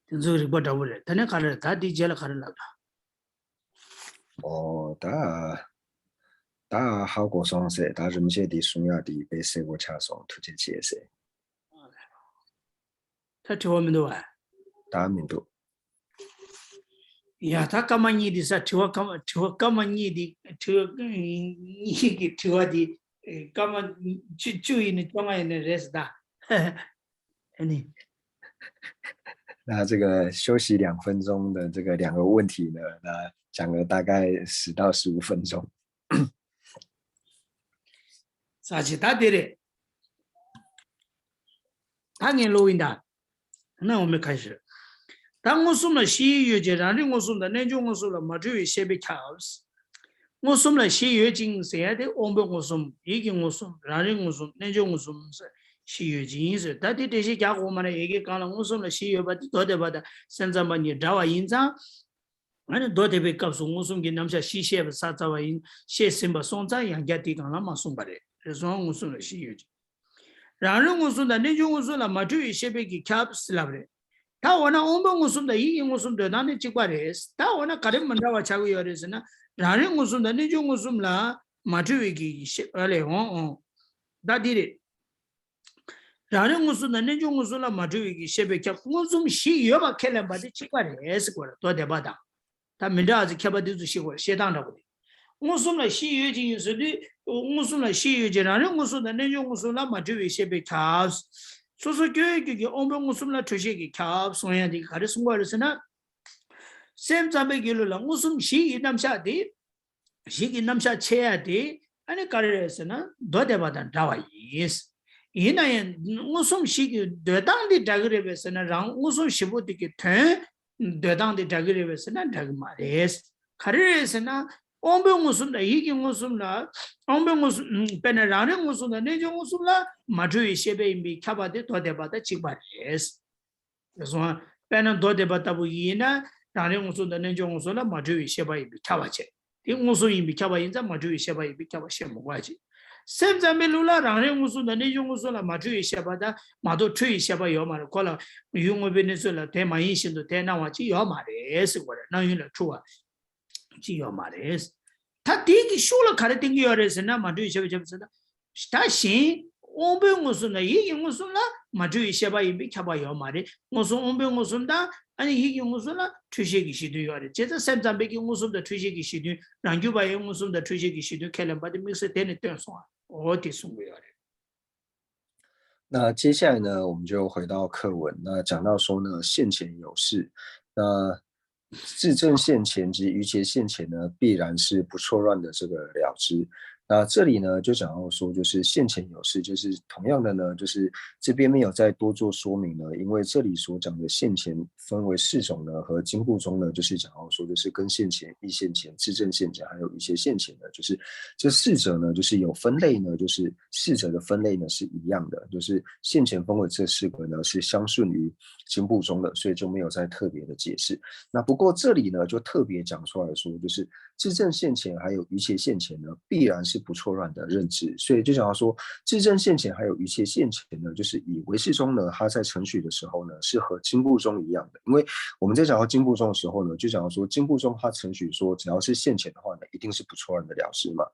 དེ་ཚོ་རིག་པ་འདྲ་པོ་རེད། ད་ནི་ག་རེ་རེད། ད་འདི་རྗེས་ལ་ག་རེ་ལབ་ན། ཨོ་ད། ད་ཧ་གོ་སོང་ཟེར། ད་རིན་ཆེན་འདི་གསུང་ཡག་འདི་དཔེ་གསལ་པོ་ཆགས་སོང་། ཐུགས་རྗེ་ཆེ་ཟེར། ད་དྲི་བ་མི་འདུག་བ། ད་མི་འདུག་ཡ་ད་སྐར་མ་གཉིས་འདི་ས་དྲི་བ་སྐར་མ་དྲི་བ་སྐར་མ་གཉིས་འདི་དྲི་བ་གཉིས་ཀྱི་དྲི་བ་འདི་སྐར་མ་བཅུ་བཅུ་ཡིན་ནི་བཅོ་ལྔ་ཡིན་ནི་རེད་ཟེར་ད། ཨ་ནི། 那这个休息两分钟的这个两个问题呢，那讲了大概十到十五分钟。 ས་ཆེ་ད་དེ་རེད། ད་ངས་ཀློག་ཡིན་ད། ན་འོ་མེ་ཁ་ཤས། ད་མངོན་སུམ་ལ་ཤེས་ཡུལ་ཡོད་ཅིང་རང་རིག་མངོན་སུམ་དང་རྣལ་འབྱོར་མངོན་སུམ་ལ་མ་འཁྲུལ་བའི་ཤེས་པས་ཁྱབ། མངོན་སུམ་ལ་ཤེས་ཡོད་ཅིང་ཟེར་ཡ་དེ་དབང་པོའི་མངོན་སུམ། ཡིད་ཀྱི་མངོན་སུམ། རང་རིག་མངོན་སུམ། རྣལ་འབྱོར་མངོན་སུམ་ཟེར་ཤེས་ཡོད་ཅིང་ཟེར། ད་དེ་འགྲེལ་བཤད་རྒྱག་དགོས་མ་རེད། ཡ་གི་གང་ལ་མངོན་སུམ་ལ་ཤེས་ཡོད་པ་དེ་མདོ་སྡེ་པ་དང་སེམས་ཙམ་པ་གཉིས་འདྲ་བ་ཡིན་ཙང་། ཨ་ནི་མདོ་སྡེ་པའི་སྐབས་སུ་མངོན་སུམ་གྱི་རྣམ་གཞག་བཞི་བཤད་པ་ས་རྩ་བ་ཡིན། བཤད་ཟིན་པ་སོང་ཙང་ཡང་བསྐྱར་དེའི་སྒང་ལ་མ་གསུངས་པ་རེད། རེད་སོང་མངོན་སུམ་ལ་ཤེས་ཡོད་ཅིང་། རང་རིག་མངོན་སུམ་དང་རྣལ་འབྱོར་མངོན་སུམ་ལ་མ་འཁྲུལ་བའི་ཤེས་པས་ཀྱིས་ཁྱབ་ཟེར་ལབ་རེད། ད་འོ་ན་དབང་པོའི་མངོན་སུམ་དང་ཡིད་ཀྱི་མངོན་སུམ་འདོད་སྟངས་ནི་གཅིག་པ་རེད། ད་འོ་ན་ག་རེ་མི་འདྲ་བ་ཆགས་ཀྱི་ཡོད་རེད་ཟེར་ན། རང་རིག་མངོན་སུམ་དང་རྣལ་འབྱོར་མངོན་སུམ་ལ་མ་འཁྲུལ་བའི་གི་ཤེས་པ་ལས་འོང་འོང་། ད་འདི་རེད། རང་རིག་མངོན་སུམ་དང་རྣལ་འབྱོར་མངོན་སུམ་ལ་མ་འཁྲུལ་བའི་གི་ཤེས་པས་ཁྱབ། མངོན་སུམ་བཞི་ཡོད་པ་ཁས་ལེན་པ་དེ་གཅིག་པ་རེད་ཟེར་དགོས་རེད། མདོ་སྡེ་པ་དང་། ད་མི་འདྲ་བ་ཚོ་ཁྱད་པར་དེ་ཚོ་ཤེས་དགོས་རེད། བཤད་སྟངས་འདྲ་པོ་དེ། མངོན་སུམ་ལ་ཤེས་ཡོད་ཅིང་ཡིན་ཟེར་དུས་མངོན་སུམ་ལ་ཤེས་ཡོད་ཅིང་རང་རིག་མངོན་སུམ་དང་རྣལ་འབྱོར་མངོན་སུམ་ལ་མ་འཁྲུལ་བའི་ཤེས་པས་ཁྱབ། སོ་སོ་སྐྱེ་བོའི་རྒྱུད་ཀྱི་དབང་པོའི་མངོན་སུམ་ལ་འཁྲུལ་ཤེས་ཀྱིས་ཁྱབ་གསུང་ཡ་དེ་ག་རེ་གསུང་དགོས་རེད་ཟེར་ན། སེམས་ཙམ་པའི་རྒྱུད་ལུགས་ལ་མངོན་སུམ་བཞི་ཡི་རྣམ་གཞག་དེ། བཞི་གི་རྣམ་གཞག་ཕྱེ་ཡ་དེ་ཨ་ནི་ག་རེ་རེད་ཟེར་ན་མདོ་སྡེ་པ་དང་འདྲ་བ་ཡིན། ཡིན་ན་ཡང་མངོན་སུམ་བཞི་གི་འདོད་སྟངས་དེ་འདྲ་གི་རེད་པས་ཟེར་ན་རང་མངོན་སུམ་བཞི་པོ་དེ་གི་དོན་འདོད་སྟངས་དེ་འདྲ་གི་རེད་པས་ཟེར་ན་འདྲ་གི་མ་རེད། ག་རེ་རེད་ཟེར་ན་དབང་པོའི་མངོན་སུམ་དང་ཡིད་ཀྱི་མངོན་སུམ་ལ་དབང་པོའི་མངོན་སུམ་དཔེར་ན་རང་རིག་མངོན་སུམ་དང་རྣལ་འབྱོར་མངོན་སུམ་ལ་མ་འཁྲུལ་བའི་ཤེས་པ་ཡིན་པས་ཁྱབ་པ་དེ་མདོ་སྡེ་པ་དང་གཅིག་པ་རེད། དེ་སོང་། དཔེར་ན་མདོ་སྡེ་པ་ལྟ་བུ་ཡིན་ན་རང་རིག་མངོན་སུམ་དང་རྣལ་འབྱོར་མངོན་སུམ་ལ་མ་འཁྲུལ་བའི་ཤེས་པ་ཡིན་པས་ཁྱབ་པ་བྱེད། དེ་མངོན་སུམ་ཡིན་པས་ཁྱབ་པ་ཡིན་ཙང་མ་འཁྲུལ་བའི་ཤེས་པ་ཡིན་པས་ཁྱབ་པ་བཤད་མི་དགོས་པ་བྱེད། སེམས་ཙམ་པའི་ལུགས་ལ་རང་རིག་མངོན་སུམ་དང་རྣལ་འབྱོར་མངོན་སུམ་ལ་མ་འཁྲུལ་བའི་ཤེས་པ་དང་མ་གཏོགས་འཁྲུལ་བའི་ཤེས་པ་ཡོད་མ་རེད། ཁོ་ལ་ཡུལ་དངོས་པོའི་གནས་ཚུལ་ལ་དེ་མ་ཡིན་བཞིན་དུ་དེ་སྣང་བ་ཅིག་ཡོད་མ་རེད་ཟེར་དགོས་རེད། སྣང་ཡུལ་ལ་འཁྲུལ་བ་ཅིག་ཡོད་མ་རེད། ད་དེ་གི་ཤུགས་ལ་ག་རེ་བསྟན་གྱི་ཡོད་རེད་ཟེར་ན་མ་འཁྲུལ་བའི་ཤེས་པ་ཁྱབ་ཟེར་ན། ད་གཞན་དབང་པོའི་མངོན་སུམ་དང་ཡིད་ཀྱི་མངོན་སུམ་ལ་མ་འཁྲུལ་བའི་ཤེས་པ་ཡིན་པས་ཁྱབ་པ་ཡོད་མ་རེད། མངོན་སུམ་དབང་པོའི་མངོན་སུམ་དང་ཨ་ནི་ཡིད་ཀྱི་མངོན་སུམ་ལ་འཁྲུལ་ཤེས་ཀྱི་གཞི་མཐུན་ཡོད་རེད། བྱས་ཙང་སེམས་ཙམ་པའི་གི་མངོན་སུམ་དང་འཁྲུལ་ཤེས་ཀྱི་གཞི་མཐུན། རང་རྒྱུད་པ་ཡི་མངོན་སུམ་དང་འཁྲུལ་ཤེས་ཀྱི་གཞི་མཐུན་ཁས་ལེན་པ་དེ་དམིགས་བསལ་དེ་ནས་སྟོན་སོང་བ། འོ་དེ་གསུང་གི་ཡོད་རེད། 那接下来呢，我们就回到课文。那讲到说呢，现前有事，那自证现前及于其现前呢，必然是不错乱的这个了知。那这里呢，就讲到说，就是现前有事，就是同样的呢，就是这边没有再多做说明了，因为这里所讲的现前分为四种呢，和经部宗呢，就是讲到说，就是跟现前、亦现前、自证现前，还有于其现前的，就是这四者呢，就是有分类呢，就是四者的分类呢是一样的，就是现前分为这四个呢，是相顺于经部宗的，所以就没有再特别的解释。那不过这里呢，就特别讲出来说，就是自证现前还有于其现前呢，必然是不错乱的认知。所以就想要说，自证现前还有于其现前呢，就是以唯识宗呢，他在程许的时候呢，是和经部宗一样的。因为我们在讲到经部宗的时候呢，就讲到说经部宗他程许说，只要是现前的话呢，一定是不错乱的了知嘛。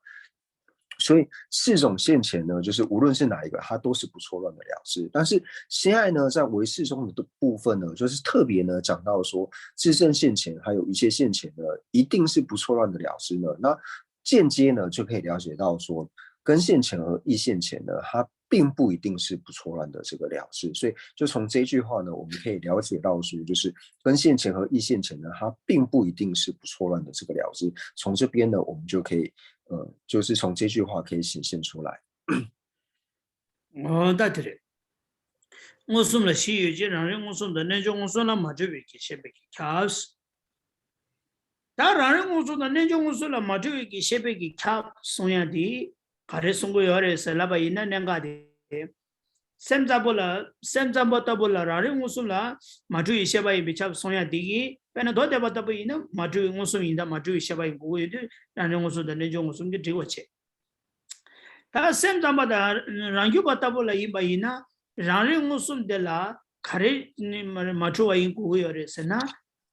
所以四种现前呢，就是无论是哪一个，它都是不错乱的了知。但是现在呢，在唯识宗的部分呢，就是特别呢讲到说，自证现前还有一切现前呢，一定是不错乱的了知呢。那间接呢，就可以了解到说，跟现前和亦现前呢，它并不一定是不错乱的这个了知。所以就从这句话呢，我们可以了解到说，就是跟现前和亦现前呢，它并不一定是不错乱的这个了知。从这边呢，我们就可以，呃，就是从这句话可以显现出来。 འོ་ད་དེ་རེད། མངོན་སུམ་ལ་གཞི་ཡོད་ཅེས་རང་རིག་མངོན་སུམ་དང་རྣལ་འབྱོར་མངོན་སུམ་ལ་མ་འཁྲུལ་བའི་གི་ཤེས་པའི་གི་ཁྱབ། ད་རང་རིག་མངོན་སུམ་དང་རྣལ་འབྱོར་མངོན་སུམ་ལ་མ་འཁྲུལ་བའི་གི་ཤེས་པའི་གི་ཁྱབ་གསུང་ཡ་དེ་ག་རེ་གསུང་གི་ཡོད་རེད་ཟེར་ལབ་པ་ཡིན་ན། གནད་འགག་དེ་སེམས་ཙམ་པོ་ལ། སེམས་ཙམ་པ་ལྟ་བུ་ལ་རང་རིག་མངོན་སུམ་ལ་མ་འཁྲུལ་བའི་ཤེས་པ་ཡིན་པའི་ཁྱབ་གསུང་ཡ་དེ་གིས། དཔེར་ན་མདོ་སྡེ་པ་ལྟ་བུ་ཡིན་ན་མ་འཁྲུལ་བའི་མངོན་སུམ་ཡིན་དང་མ་འཁྲུལ་བའི་ཤེས་པ་ཡིན་དགོས་ཀྱི་ཡོད་དུས། རང་རིག་མངོན་སུམ་དང་རྣལ་འབྱོར་མངོན་སུམ་གྱིས་འགྲིག་པ་བྱེད། ད་སེམས་ཙམ་པ་དང་རང་རྒྱུད་པ་ལྟ་བུ་ལ་ཡིན་པ་ཡིན་ན། རང་རིག་མངོན་སུམ་དེ་ལ་ག་རེ་མ་འཁྲུལ་བ་ཡིན་དགོས་ཀྱི་ཡོད་རེད་ཟེར་ན།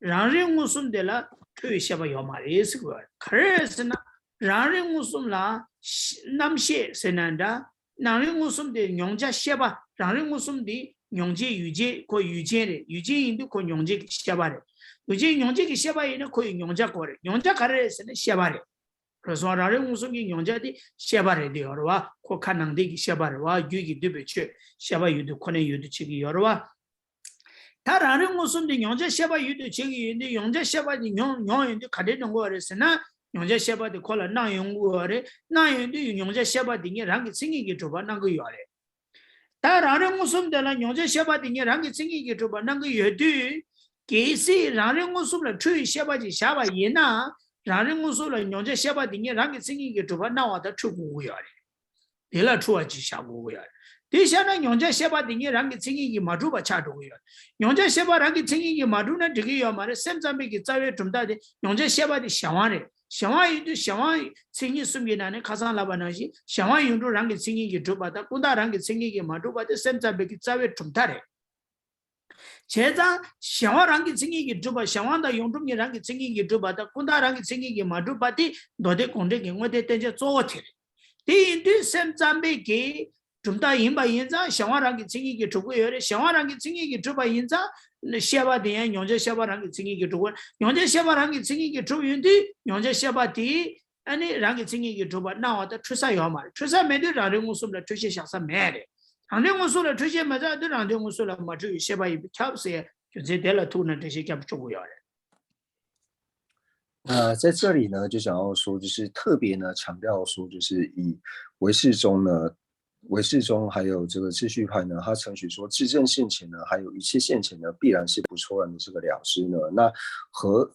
རང་རིག་མངོན་སུམ་དེ་ལ་འཁྲུལ་བའི་ཤེས་པ་ཡོད་མ་རེད་ཟེར་གྱི་ཡོད་རེད། ག་རེ་རེད་ཟེར་ན། རང་རིག་མངོན་སུམ་ལ་ཤ- རྣམ་ཤེས་ཟེར་ན་འདྲ། རང་རིག་མངོན་སུམ་དེ་མྱོང་བྱ་ཤེས་པ། རང་རིག་མངོན་སུམ་དེ་མྱོང་བྱེད་ཡུལ་ཅན། ཁོ་ཡུལ་ཅན་རེད། ཡུལ་ཅན་ཡིན་དུས་ཁོ་མྱོང་བྱེད་ཀྱི་ཤེས་པ་རེད། ཡུལ་ཅན་མྱོང་བྱེད་ཀྱི་ཤེས་པ་ཡིན་ན་ཁོ་ཡི་མྱོང་བྱ་ཁོ་རེད། མྱོང་བྱ་ག་རེ་རེད་ཟེར་ན་ཤེས་པ་རེད། རེད་སོང་། རང་རིག་མངོན་སུམ་གྱི་མྱོང་བྱ་དེ་ཤེས་པ་རེད་དེ་ཡོད་རེད་བ། ཁོ་ཁ་ནང་བསྟན་གྱི་ཤེས་པ་རེད་བ། རྒྱུད་ཀྱི་བསྡུས་པའི་ཆོས་ཤེས་པ་ཡོད་དུས་ཁོ་ནས་ཡོད་དུ་བྱེད་ཀྱི་ཡོད་རེད་བ། ད་རང་རིག་མངོན་སུམ་དེ་མྱོང་བྱ་ཤེས་པ་ཡོད་དུ་བྱེད་ཀྱི་ཡོད་དུས། མྱོང་བྱ་ཤེས་པ་དེ་མྱོང་མྱོང་ཡོང་དུས་ག་འདྲས་སྣང་གི་ཡོད་རེད་ཟེར་ན། མྱོང་བྱ་ཤེས་པ་དེ་ཁོ་ལ་སྣང་ཡོང་གི་ཡོད་རེད། སྣང་ཡོང་དུས་མྱོང་བྱ་ཤེས་པ་དེ་ཉིད་རང་གི་མཚན་ཉིད་ཀྱིས་གྲུབ་པ་སྣང་གི་ཡོད་རེད། ད་རང་རིག་མངོན་སུམ་དེ་ལ་མྱོང་བྱ་ཤེས་པ་དེ་ཉིད་རང་གི་མཚན་ཉིད་ཀྱིས་གྲུབ་པ་སྣང་གི་ཡོད་དུས། གལ་སྲིད་རང་རིག་མངོན་སུམ་ལ་འཁྲུལ་བའི་ཤེས་པ་ཅིག་བཞག་པ་ཡིན་ན། རང་རིག་མངོན་སུམ་ལ་མྱོང་བྱ་ཤེས་པ་དེ་ཉིད་རང་གི་མཚན་ཉིད་ཀྱིས་གྲུབ་པ་སྣང་བ་དང་འཁྲུལ་དགོས་ཀྱི་ཡོད་རེད། དེ་ལ་འཁྲུལ་བ་ཅིག་བཞག་དགོས་ཀྱི་ཡོད་རེད། དེ་བཞག་ན་མྱོང་བྱ་ཤེས་པ་དེ་ཉིད་རང་གི་མཚན་ཉིད་ཀྱིས་མ་གྲུབ་པ་ཆགས་འགྲོ་གི་ཡོད་རེད། མྱོང་བྱ་ཤེས་པ་རང་གི་མཚན་ཉིད་ཀྱིས་མ་གྲུབ་ན་འགྲིག་གི་ཡོད་མ་རེད། སེམས་ཙམ་པའི་གི་རྩ་བའི་གྲུབ་མཐའ་དེ་མྱོང་བྱ་ཤེས་པ་དེ་གཞན་དབང་རེད། གཞན་དབང་ཡིན་དུས་གཞན་དབང་མཚན་ཉིད་གསུམ་གྱི་ནང་ནས་ཁ་སང་ལབ་པ་ནང་བཞིན་གཞན་དབང་ཡོངས་གྲུབ་རང་གི་མཚན་ཉིད་ཀྱིས་གྲུབ་པ་དང་ཀུན་བརྟགས་རང་གི་མཚན་ཉིད་ཀྱིས་མ་གྲུབ་པ་དེ་སེམས་ཙམ་པའི་གི་རྩ་བའི་གྲུབ་མཐའ་རེད། བྱས་ཙང་གཞན་དབང་རང་གི་མཚན་ཉིད་ཀྱིས་གྲུབ་པ། གཞན་དབང་དང་ཡོངས་གྲུབ་གཉིས་རང་གི་མཚན་ཉིད་ཀྱིས་གྲུབ་པ་དང་ཀུན་བརྟགས་རང་གི་མཚན་ཉིད་ཀྱིས་མ་གྲུབ་པ་དེ་མདོ་སྡེ་དགོངས་འགྲེལ་གྱི་དངོས་བསྟན་བསྟན་བྱ་གཙོ་བོ་དེ་རེད། དེ་ཡིན་དུས་སེམས་ཙམ་པའི་གི་གྲུབ་མཐའ་ཡིན་པ་ཡིན་ཙང་གཞན་དབང་རང་གི་མཚན་ཉིད་ཀྱིས་གྲུབ་ཀྱི་ཡོད་རེད། གཞན་དབང་རང་གི་མཚན་ཉིད་ཀྱིས་གྲུབ་པ་ཡིན་ཙང་ཤེས་པ་དེ་ཡང་མྱོང་བྱ་ཤེས་པ་རང་གི་མཚན་ཉིད་ཀྱིས་གྲུབ་ཀྱི་ཡོད་རེད། མྱོང་བྱ་ཤེས་པ་རང་གི་མཚན་ཉིད་ཀྱིས་གྲུབ་ཡོང་དུས་མྱོང་བྱ་ཤེས་པ་དེ་ཨ་ནི་རང་གི་མཚན་ཉིད་ཀྱིས་གྲུབ་པ་སྣང་བ་དང་འཁྲུལ་ས་ཡོད་མ་རེད། འཁྲུལ་ས་མེད་དུས་རང་རིག་མངོན་སུམ་ལ་འཁྲུལ་ཤེས་བཞག་ས་མེད་རེད། རང་རིག་མངོན་སུམ་ལ་འཁྲུལ་ཤེས་མེད་ས་དུས་རང་རིག་མངོན་སུམ་ལ་མ་འཁྲུལ་བའི་ཤེས་པ་ཡིན་པས་ཁྱབ་ཟེར་རྒྱུ་མཚན་དེ་ལ་ཐུག་ན་འགྲེལ་བཤད་རྒྱབ་ཆོག་གི་ཡོད་རེད། 那在这里呢，就想要说，就是特别呢强调说，就是以唯识宗呢，唯识宗还有这个秩序派呢，他承许说自证现前呢，还有一切现前呢，必然是不错乱的这个了知呢。那和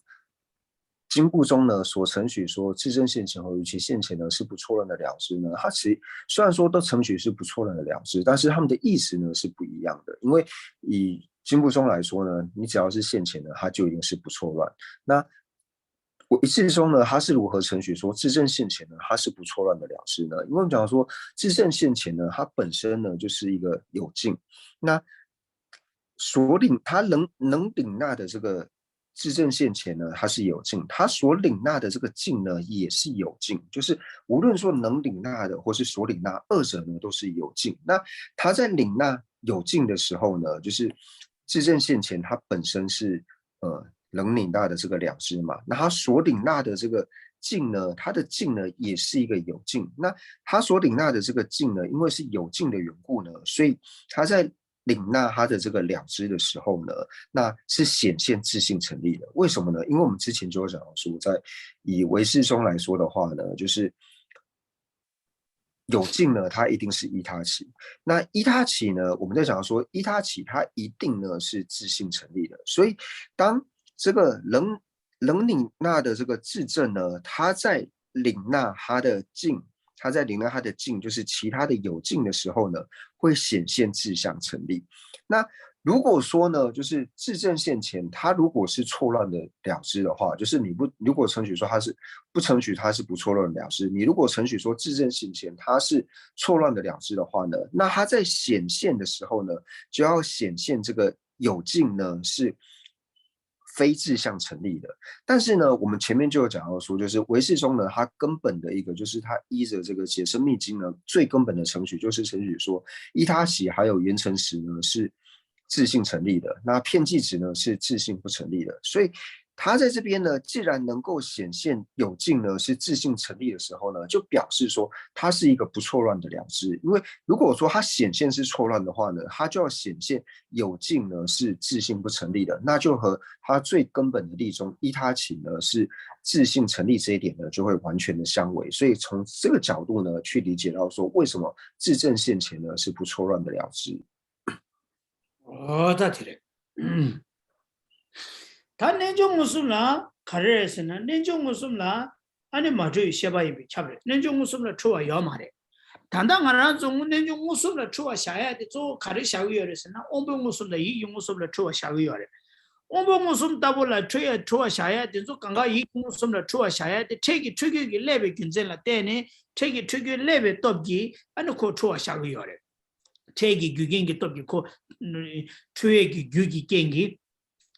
经部宗呢所承许说自证现前和一切现前呢是不错乱的了知呢，他其实虽然说都承许是不错乱的了知，但是他们的意思呢是不一样的。因为以经部宗来说呢，你只要是现前的，它就一定是不错乱。那唯识宗呢，它是如何承许说自证现前呢，它是不错乱的了知呢？因为我们讲说自证现前呢，它本身呢就是一个有境，那所领它能能领纳的这个质证现前呢，它是有境，它所领纳的这个境呢也是有境，就是无论说能领纳的或是所领纳二者呢都是有境。那它在领纳有境的时候呢，就是质证现前它本身是呃能领纳的这个了知嘛，那它所领纳的这个境呢，它的境呢也是一个有境。那它所领纳的这个境呢，因为是有境的缘故呢，所以它在领纳它的这个了知的时候呢，那是显现自性成立的。为什么呢？因为我们之前就有讲到说，在以唯识宗来说的话呢，就是有境呢，它一定是依他起。那依他起呢，我们在讲说依他起，它一定呢是自性成立的。所以当这个能能领纳的这个质证呢，它在领纳它的境，它在领纳它的境，就是其他的有境的时候呢，会显现自相成立。那如果说呢，就是质证现前，它如果是错乱的了知的话，就是你不如果承许说它是不承许它是不错乱的了知，你如果承许说质证现前它是错乱的了知的话呢，那它在显现的时候呢，就要显现这个有境呢是非自相成立的。但是呢，我们前面就有讲到说，就是唯识宗呢，它根本的一个就是它依着这个解深密经呢，最根本的程序就是程序说，依他起还有缘成实呢是自性成立的，那遍计执呢是自性不成立的。所以它在这边呢，既然能够显现有境呢是自性成立的时候呢，就表示说它是一个不错乱的了知。因为如果说它显现是错乱的话呢，它就要显现有境呢是自性不成立的，那就和它最根本的立宗依他起呢是自性成立这一点呢就会完全的相违。所以从这个角度呢去理解到说，为什么质证现前呢是不错乱的了知。哦，ད་དེ་རེད། ད་རྣལ་འབྱོར་མངོན་སུམ་ལ་ག་རེ་རེད་ཟེར་ན། རྣལ་འབྱོར་མངོན་སུམ་ལ་ཨ་ནི་མ་འཁྲུལ་བའི་ཤེས་པ་ཡིན་པས་ཁྱབ་རེད། རྣལ་འབྱོར་མངོན་སུམ་ལ་འཁྲུལ་བ་ཡོད་མ་རེད། ད་ལྟ་ང་རང་ཚོ་རྣལ་འབྱོར་མངོན་སུམ་ལ་འཁྲུལ་བ་བཞག་ཡ་དེ་གཙོ་བོ་ག་རེ་བཞག་གི་ཡོད་རེད་ཟེར་ན། དབང་པོའི་མངོན་སུམ་དང་ཡིད་ཀྱི་མངོན་སུམ་ལ་འཁྲུལ་བ་བཞག་གི་ཡོད་རེད། དབང་པོའི་མངོན་སུམ་ལྟ་བུ་ལ་འཁྲུལ་ཡ་འཁྲུལ་བ་བཞག་ཡ་དེ་ཚོ་གང་ག་ཡིད་ཀྱི་མངོན་སུམ་ལ་འཁྲུལ་བ་བཞག་ཡ་དེ་འཕྲལ་གྱི་འཁྲུལ་རྒྱུ་གི་བསླད་པའི་རྒྱུ་མཚན་ལ་བརྟེན་ནས། འཕྲལ་གྱི་འཁྲུལ་རྒྱུ་བསླད་པའི་སྟོབས་ཀྱིས་ཨ་ནི་ཁོ་འཁྲུལ་བ་བཞག་གི་ཡོད་རེད། འཕྲལ་གྱི་རྒྱུ་རྐྱེན་གྱི་སྟོབས་ཀྱིས་ཁོ། འཁྲུལ་བའི་གི་རྒྱུ་གི་རྐྱེན་གྱིས་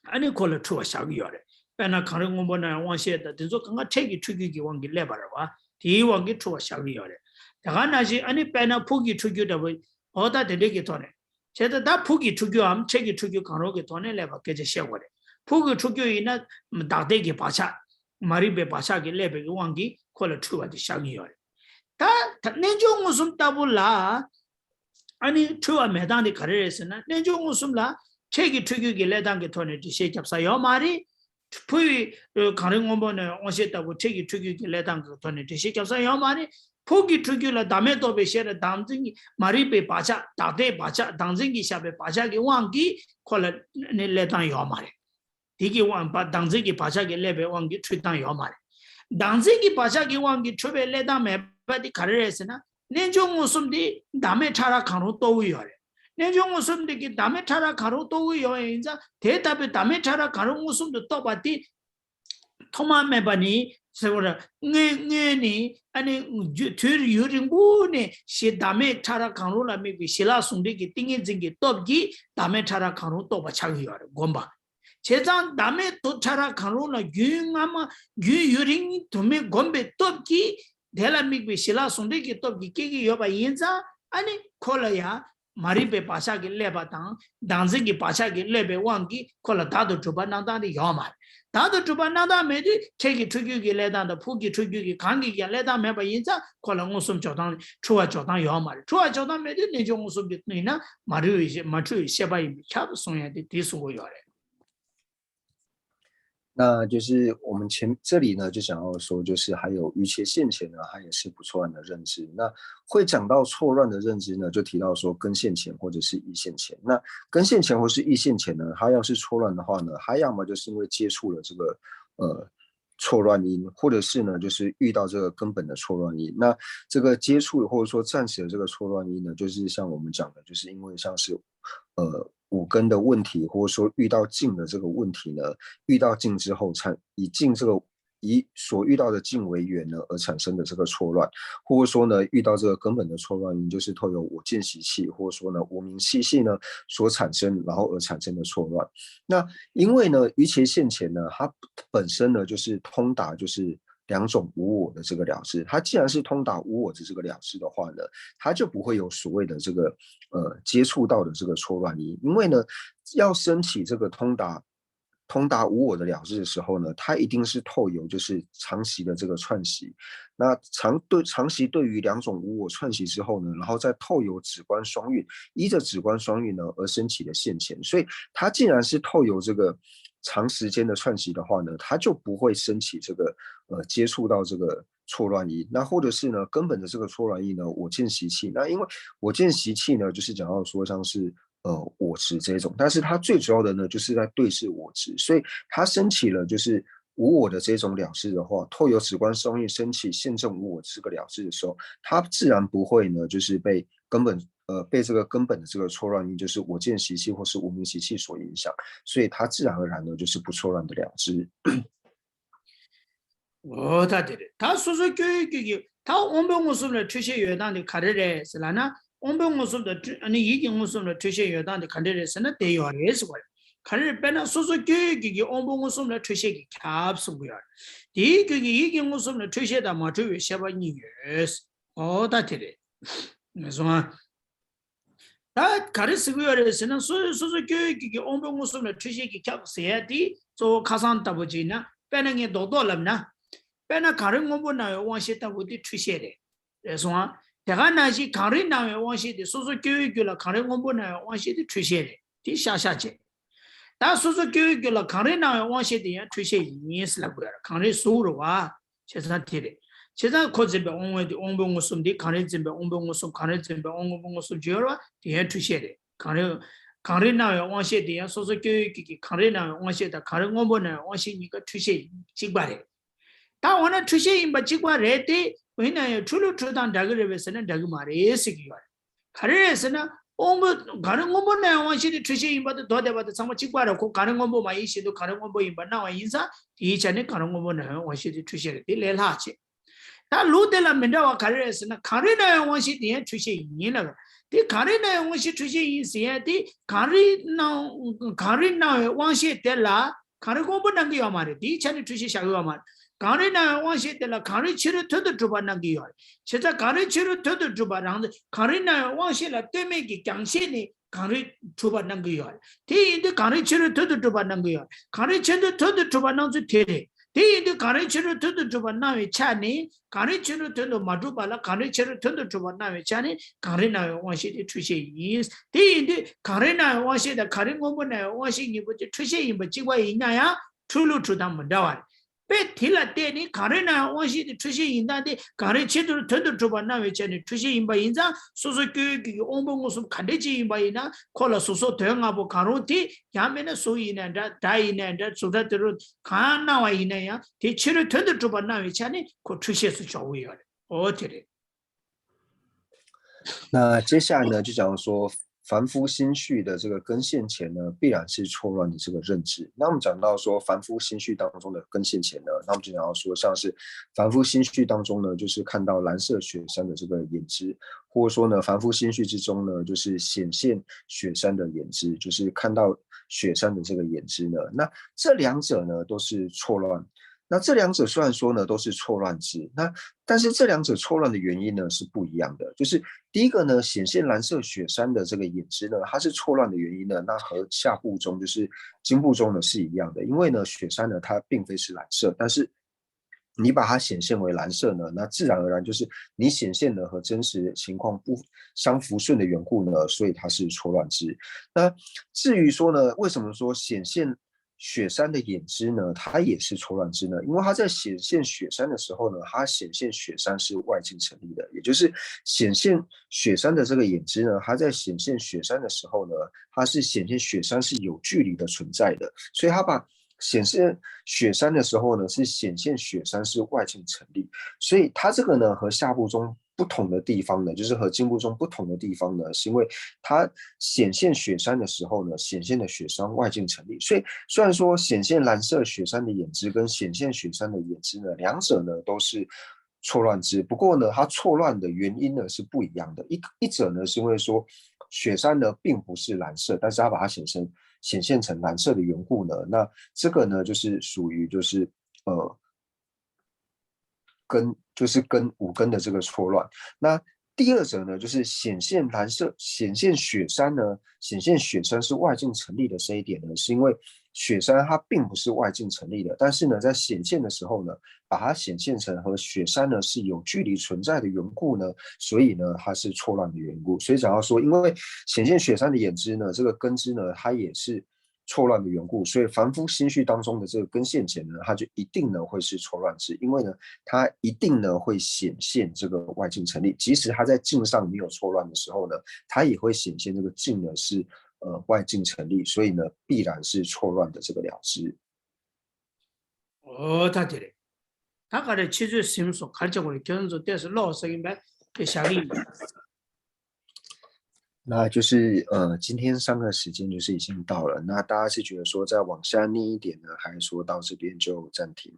ཨ་ནི་ཁོ་ལ་འཁྲུལ་བ་བཞག་གི་ཡོད་རེད། དཔེར་ན་གངས་རི་སྔོན་པོ་ན་ཡང་དབང་ཤེས་དང་དེ་ཚོ་གང་ག་འཕྲལ་གྱི་འཁྲུལ་རྒྱུ་གི་དབང་གིས་བསླད་པ་རེད་བ། དེའི་དབང་གིས་འཁྲུལ་བ་བཞག་གི་ཡོད་རེད། དེ་ག་ནང་བཞིན་ཨ་ནི་དཔེར་ན་ཕུགས་ཀྱི་འཁྲུལ་རྒྱུ་འདྲ་པོ། འོ་ད་དེ་འདྲའི་གི་ཐོག་ནས། བྱས་ཙང་ད་ཕུགས་ཀྱི་འཁྲུལ་རྒྱུའམ་འཕྲལ་གྱི་འཁྲུལ་རྒྱུ་གང་རུང་གི་ཐོག་ནས་བསླད་པ་སྐད་ཆ་བཤད་དགོས་རེད། ཕུགས་ཀྱི་འཁྲུལ་རྒྱུ་ཡིན་ན་བདག་ལྟའི་གི་བག་ཆགས། མ་རིག་པའི་བག་ཆགས་ཀྱིས་བསླད་པའི་གི་དབང་གིས་ཁོ་ལ་འཁྲུལ་བ་དེ་བཞག་གི་ཡོད་རེད། ད་ད་རྣལ་འབྱོར་མངོན་སུམ་ལྟ་བུ་ལ་ཨ་ནི་འཁྲུལ་བ་མེད་སྟངས་དེ་ག་རེ་རེད་ཟེར་ན། རྣལ་འབྱོར་མངོན་སུམ་ལ་འཕྲལ་གྱི་འཁྲུལ་རྒྱུ་གི་བསླད་སྟངས་ཀྱི་ཐོག་ནས་འགྲེལ་བཤད་རྒྱབ་ས་ཡོད་མ་རེད། ཕུགས་ཡི་གངས་རི་སྔོན་པོ་ནས་དབང་ཤེས་ལྟ་བུ་འཕྲལ་གྱི་འཁྲུལ་རྒྱུ་གི་བསླད་སྟངས་ཀྱི་ཐོག་ནས་འགྲེལ་བཤད་རྒྱབ་ས་ཡོད་མ་རེད། ཕུགས་ཀྱི་འཁྲུལ་རྒྱུ་ལ་བདག་མེད་རྟོགས་པའི་ཤེས་རབ་བདག་འཛིན་གྱི་མ་རིག་པའི་བག་ཆགས། བདག་ལྟའི་བག་ཆགས། བདག་འཛིན་གྱིས་བཞག་པའི་བག་ཆགས་ཀྱི་དབང་གིས་ཁོ་ལ་ནི་བསླད་སྟངས་ཡོད་མ་རེད། དེ་གི་དབང་བ་བདག་འཛིན་གྱི་བག་ཆགས་ཀྱིས་བསླད་པའི་དབང་གིས་འཁྲུལ་སྟངས་ཡོད་མ་རེད། བདག་འཛིན་གྱི་བག་ཆགས་ཀྱི་དབང་གིས་འཁྲུལ་བའི་བསླད་སྟངས་མེད་པ་དེ་ག་རེ་རེད་ཟེར་ན། རྣལ་འབྱོར་མངོན་སུམ་དེ་བདག་མེད་ཕྲ་རགས་གང་རུང་རྟོགས་ཀྱི་ཡོད་རེད། རྣལ་འབྱོར་མངོན་སུམ་དེ་གིས་བདག་མེད་ཕྲ་རགས་གང་རུང་རྟོགས་ཀྱི་ཡོད་པ་ཡིན་ཙང་། དེ་ལྟ་བུའི་བདག་མེད་ཕྲ་རགས་གང་རུང་མངོན་སུམ་དུ་རྟོགས་པ་དེ། ཐོག་མ་མེད་པ་ནས་ཟེར་བ་རེད། སྔོན་སྔོན་ནས་ཨ་ནི་དུས་ཡུན་རིང་པོ་ནས་ཞེ་བདག་མེད་ཕྲ་རགས་གང་རུང་ལ་དམིགས་པའི་ཞི་ལྷག་ཟུང་འབྲེལ་གྱི་ཏིང་ངེ་འཛིན་གྱི་སྟོབས་ཀྱིས་བདག་མེད་ཕྲ་རགས་གང་རུང་རྟོགས་པ་ཆགས་ཀྱི་ཡོད་རེད། བསྒོམ་པ། བྱས་ཙང་བདག་མེད་དུ་ཕྲ་རགས་གང་རུང་ལ་རྒྱུན་སྔ་མ་རྒྱུན་ཡུན་རིང་དུ་མས་བསྒོམས་པའི་སྟོབས་ཀྱིས་དེ་ལ་དམིགས་པའི་ཞི་ལྷག་ཟུང་འབྲེལ་གྱི་སྟོབས་ཀྱིས་སྐྱེ་གི་ཡོད་པ་ཡིན་ཙང་། ཨ་ནི་ཁོ་ལ་ཡང་མ་རིག་པའི་བག་ཆགས་ཀྱིས་བསླད་པ་དང་། བདག་འཛིན་གྱི་བག་ཆགས་ཀྱིས་བསླད་པའི་དབང་གིས་ཁོ་ལ་བདག་ཏུ་གྲུབ་པ་རྣམ་དག་དེ་ཡོད་མ་རེད། བདག་ཏུ་གྲུབ་པ་རྣམ་དག་མེད་དུས་འཕྲལ་གྱི་འཁྲུལ་རྒྱུ་གི་བསླད་སྟངས་དང་ཕུགས་ཀྱི་འཁྲུལ་རྒྱུ་གི་གང་གི་ཀྱང་བསླད་སྟངས་མེད་པ་ཡིན་ཙང་། ཁོ་ལ་མངོན་སུམ་འཇོག་སྟངས་འཁྲུལ་བ་འཇོག་སྟངས་ཡོད་མ་རེད། འཁྲུལ་བ་འཇོག་སྟངས་མེད་དུས་རྣལ་འབྱོར་མངོན་སུམ་དེ་ཡིན་ན་མ་འཁྲུལ་བའི་མ་འཁྲུལ་བའི་ཤེས་པ་ཡིན་པས་ཁྱབ་གསུང་ཡ་དེ་དེ་གསུང་གི་ཡོད་རེད། 那就是我们前这里呢，就想要说，就是还有一切现前呢，它也是不错乱的认知。那会讲到错乱的认知呢，就提到说跟现前或者是依现前。那跟现前或是依现前呢，它要是错乱的话呢，它要么就是因为接触了这个呃错乱因，或者是呢，就是遇到这个根本的错乱因。那这个接触或者说暂时的这个错乱因呢，就是像我们讲的，就是因为像是呃五根的问题，或者说遇到境的这个问题呢，遇到境之后才以境这个以所遇到的近为远呢而产生的这个错乱，或者说呢遇到这个根本的错乱音，就是透由我见习气，或者说呢无名习气呢所产生，然后而产生的错乱。那因为呢于前现前呢，它本身呢就是通达就是两种无我的这个了知，它既然是通达无我的这个了知的话呢，它就不会有所谓的这个呃接触到的这个错乱音，因为呢要升起这个通达通达无我的了知的时候呢，它一定是透由就是常习的这个串习，那常对常习对于两种无我串习之后呢，然后再透由止观双运，依着止观双运呢而升起的现前，所以它既然是透由这个长时间的串习的话呢，它就不会升起这个呃接触到这个错乱意。那或者是呢，根本的这个错乱意呢，我见习气。那因为我见习气呢，就是讲到说像是呃我执这种，但是它最主要的呢，就是在对视我执，所以它升起了就是无我的这种了知的话，透由止观双运升起现证无我这个了知的时候，它自然不会呢，就是被根本呃被这个根本的这个错乱意，就是我见习气或是无名习气所影响，所以它自然而然呢就是不错乱的了知。 འོ་ད་དེ་རེད། ད་སོ་སོ་སྐྱོན་ཡོད་རྒྱུ་གི་ད་དབང་པོའི་མངོན་སུམ་ལ་འཁྲུལ་ཤེས་ཡོད་སྟངས་དེ་ག་རེ་རེད་ཟེར་ལབ་ན། དབང་པོའི་མངོན་སུམ་དང་འཁྲུལ་ཨ་ནི་ཡིད་ཀྱི་མངོན་སུམ་ལ་འཁྲུལ་ཤེས་ཡོད་སྟངས་དེ་ག་འདྲ་རེད་ཟེར་ན་དེ་ཡོད་རེད་ཟེར་བ་རེད། ག་རེ་རེད། དཔེར་ན་སོ་སོ་སྐྱོན་ཡོད་རྒྱུ་གི་དབང་པོའི་མངོན་སུམ་ལ་འཁྲུལ་ཤེས་ཀྱིས་ཁྱབ་གསུང་གི་ཡོད་རེད། དེའི་རྒྱུ་གི་ཡིད་ཀྱི་མངོན་སུམ་ལ་འཁྲུལ་ཤེས་དང་མ་འཁྲུལ་བའི་ཤེས་པ་གཉིས་ཡོད། འོ་ད་དེ་རེད། ངས་སོང་ང་། ད་ག་རེ་ཟེར་གྱི་ཡོད་རེད་ཟེར་ན། སོ་སོ་སོ་སོ་སྐྱོན་ཡོད་རྒྱུ་གི་དབང་པོའི་མངོན་སུམ་ལ་འཁྲུལ་ཤེས་ཀྱིས་ཁྱབ་ཟེར་ཡ་དེ་གཙོ་བོ་ཁ་སང་ལྟ་བུ་ཅིག་ཡིན་ན། དཔེར་ན་ངས་རྡོག་རྡོག་ལབ་ན། དཔེར་ན་གངས་རི་སྔོན་པོ་སྣང་བའི་དབང་ཤེས་ལྟ་བུ་དེ་འཁྲུལ་ཤེས་རེད། རེད་སོང་ང་། དེ་ག་ནང་བཞིན་གངས་རི་སྣང་བའི་དབང་ཤེས་དེ་སོ་སོ་སྐྱོན་ཡོད་རྒྱུ་ལ་གངས་རི་སྔོན་པོ་སྣང་བའི་དབང་ཤེས་དེ་འཁྲུལ་ཤེས་རེད། དེ་ཤག་ཤག་བྱས། ད་སོ་སོ་སྐྱོན་ཡོད་རྒྱུ་ལ་གངས་རི་སྣང་བའི་དབང་ཤེས་དེ་ཡང་འཁྲུལ་ཤེས་ཡིན་ཟེར་ལབ་དགོས་ཡ་རེད། གངས་རི་གཟུགས་རེད་བ། བྱས་ཙང་དེ་རེད། བྱས་ཙང་ཁོ་འཛིན་པའི་དབང་པོ་དེ་དབང་པོའི་མངོན་སུམ་དེ་གངས་རི་འཛིན་པའི་དབང་པོའི་མངོན་སུམ། གངས་རི་འཛིན་པའི་དབང་པོའི་མངོན་སུམ་བརྗོད་ར་བ་དེ་ཡང་འཁྲུལ་ཤེས་རེད། གངས་རི། གངས་རི་སྣང་བའི་དབང་ཤེས་དེ་ཡང་སོ་སོ་སྐྱོན་ཡོད་ཀྱི་གི་གངས་རི་སྣང་བའི་དབང་ཤེས་དང་གངས་རི་སྔོན་པོ་སྣང་བའི་དབང་ཤེས་གཉིས་ཀ་འཁྲུལ་ཤེས་ཡིན་གཅིག་པ་རེད། ད་འོ་ན་འཁྲུལ་ཤེས་ཡིན་པ་གཅིག་པ་རེད་དེ། ཡིན་ན་ཡང་འཁྲུལ་ལུགས་འཁྲུལ་སྟངས་འདྲ་གི་རེད་པས་ཟེར་ན་འདྲ་གི་མ་རེད་ཟེར་གི་ཡོད་རེད། ག་རེ་རེད་ཟེར་ན། དབང་པོ་གངས་རི་སྔོན་པོ་སྣང་བའི་དབང་ཤེས་དེ་འཁྲུལ་ཤེས་ཡིན་པ་དང་མདོ་སྡེ་པ་དང་ཚང་མ་གཅིག་པ་རེད། ཁོ་གངས་རི་སྔོན་པོ་མ་ཡིན་བཞིན་དུ་གངས་རི་སྔོན་པོ་ཡིན་པར་སྣང་བ་ཡིན་ཙང་དེའི་ཆ་ནས་གངས་རི་སྔོན་པོ་སྣང་བའི་དབང་ཤེས་དེ་འཁྲུལ་ཤེས་རེད། དེ་ལས་ལྷག་བྱས། ད་ལུགས་དེ་ལ་མི་འདྲ་བ་ག་རེ་རེད་ཟེར་ན། གངས་རི་སྣང་བའི་དབང་ཤེས་དེ་ཡང་འཁྲུལ་ཤེས་ཡིན་ལབ། དེ་གངས་རི་སྣང་བའི་དབང་ཤེས་འཁྲུལ་ཤེས་ཡིན་ཟེར་ཡ་དེ་གངས་རི་སྣང་གངས་རི་སྣང་བའི་དབང་ཤེས་དེ་ལ་གངས་རི་སྔོན་པོ་སྣང་གི་ཡོད་མ་རེད། དེའི་ཆ་ནས་འཁྲུལ་ཤེས་བཞག་གི་ཡོད་མ་རེད། གངས་རི་སྣང་བའི་དབང་ཤེས་དེ་ལ་གངས་རི་ཕྱི་རོལ་དོན་དུ་གྲུབ་པ་སྣང་གི་ཡོད་རེད། བྱས་ཙང་གངས་རི་ཕྱི་རོལ་དོན་དུ་གྲུབ་པ་རང་གངས་རི་སྣང་བའི་དབང་ཤེས་ལ་ལྟོས་མེད་ཀྱི་རྒྱང་ཤེས་ནི་གངས་རི་གྲུབ་པ་སྣང་གི་ཡོད་རེད། དེ་ཡིན་དུས་གངས་རི་ཕྱི་རོལ་དོན་དུ་གྲུབ་པ་སྣང་གི་ཡོད་རེད། གངས་རི་ཕྱི་རོལ་དོན་དུ་གྲུབ་པ་སྣང་ཚུལ་དེ་རེད། དེ་ཡིན་དུས་གངས་རི་ཕྱི་རོལ་དོན་དུ་གྲུབ་པ་སྣང་བའི་ཆ་ནས་གངས་རི་ཕྱི་རོལ་དོན་དུ་མ་གྲུབ་པ་ལ་གངས་རི་ཕྱི་རོལ་དོན་དུ་གྲུབ་པ་སྣང་བའི་ཆ་ནས་གངས་རི་སྣང་བའི་དབང་ཤེས་དེ་འཁྲུལ་ཤེས་ཡིན། དེ་ཡིན་དུས་གངས་རི་སྣང་བའི་དབང་ཤེས་དང་གངས་རི་སྔོན་པོ་སྣང་བའི་དབང་ཤེས་གཉིས་པོ་དེ་འཁྲུལ་ཤེས་ཡིན་པ་གཅིག་པ་ཡིན་ན་ཡང་འཁྲུལ་ལུགས་འཁྲུལ་སྟངས་མི་འདྲ་བ་རེད། དཔེ་དེ་ལ་བལྟས་ནས་གངས་རི་སྣང་བའི་དབང་ཤེས་དེ་འཁྲུལ་ཤེས་ཡིན་སྟངས་དེ་གངས་རི་ཕྱི་རོལ་དོན་དུ་གྲུབ་པ་སྣང་བའི་ཆ་ནས་འཁྲུལ་ཤེས་ཡིན་པ་ཡིན་ཙང་སོ་སོ་སྐྱོན་ཡོད་ཀྱི་དབང་པོ་མངོན་སུམ་ག་འདྲ་ཅིག་ཡིན་པ་ཡིན་ན་ཁོ་ལ་གཟུགས་སོགས་དོན་ལྔ་པོ་གང་རུང་དེ་ཡང་མིན་ན་གཟུགས་ཡིན་ན་འདྲ། སྒྲ་ཡིན་ན་འདྲ། གཟུགས་སྒྲ་དེ་རུ་གང་སྣང་བ་ཡིན་ན་ཡང་དེ་ཕྱི་རོལ་དོན་དུ་གྲུབ་པ་སྣང་བའི་ཆ་ནས་ཁོ་འཁྲུལ་ཤེས་སུ་འཇོག་གི་ཡོད་རེད། འོ་དེ་རེད། 那接下来呢，就讲说凡夫心绪的这个根现前呢，必然是错乱的这个认知。那我们讲到说凡夫心绪当中的根现前呢，那我们就讲到说，像是凡夫心绪当中呢，就是看到蓝色雪山的这个影子，或者说呢，凡夫心绪之中呢，就是显现雪山的影子，就是看到雪山的这个影子呢，那这两者呢都是错乱。那这两者虽然说呢都是错乱之，那但是这两者错乱的原因呢是不一样的。就是第一个呢，显现蓝色雪山的这个影子呢，它是错乱的原因呢，那和下部中就是经部中呢是一样的。因为呢，雪山呢它并非是蓝色，但是你把它显现为蓝色呢，那自然而然就是你显现的和真实情况不相符顺的缘故呢，所以它是错乱之。那至于说呢，为什么说显现雪山的影子呢，它也是错乱之呢？因为它在显现雪山的时候呢，它显现雪山是外境成立的，也就是显现雪山的这个影子呢，它在显现雪山的时候呢，它是显现雪山是有距离的存在的，所以它把显现雪山的时候呢，是显现雪山是外境成立，所以它这个呢和下部中不同的地方呢，就是和静物中不同的地方呢，是因为它显现雪山的时候呢，显现的雪山外境成立。所以虽然说显现蓝色雪山的眼汁跟显现雪山的眼汁呢，两者呢都是错乱之，不过呢，它错乱的原因呢是不一样的。一一者呢是因为说雪山呢并不是蓝色，但是它把它显现显现成蓝色的缘故呢，那这个呢就是属于就是呃。跟就是跟五根的这个错乱。那第二者呢，就是显现蓝色、显现雪山呢，显现雪山是外境成立的这一点呢，是因为雪山它并不是外境成立的，但是呢，在显现的时候呢，把它显现成和雪山呢是有距离存在的缘故呢，所以呢，它是错乱的缘故。所以讲到说，因为显现雪山的眼汁呢，这个根汁呢，它也是错乱的缘故，所以凡夫心绪当中的这个根现前呢，它就一定呢会是错乱之，因为呢，它一定呢会显现这个外境成立，即使它在境上没有错乱的时候呢，它也会显现这个境呢是呃外境成立，所以呢必然是错乱的这个了知。ཨོ་ད་དེ་རེད། ད་ག་རེ་ཁྱེད་ཚོས་ཟིན་སོང་ག་རེ་བྱ་དགོས་རེད། ཁྱོད་ཚོ་ཏོག་ཙམ་ཀློག་ཟེར་གྱིན་པས་དེ་བཞག་གི་ཡིན། 那就是呃，今天上课时间就是已经到了。那大家是觉得说再往下念一点呢，还是说到这边就暂停？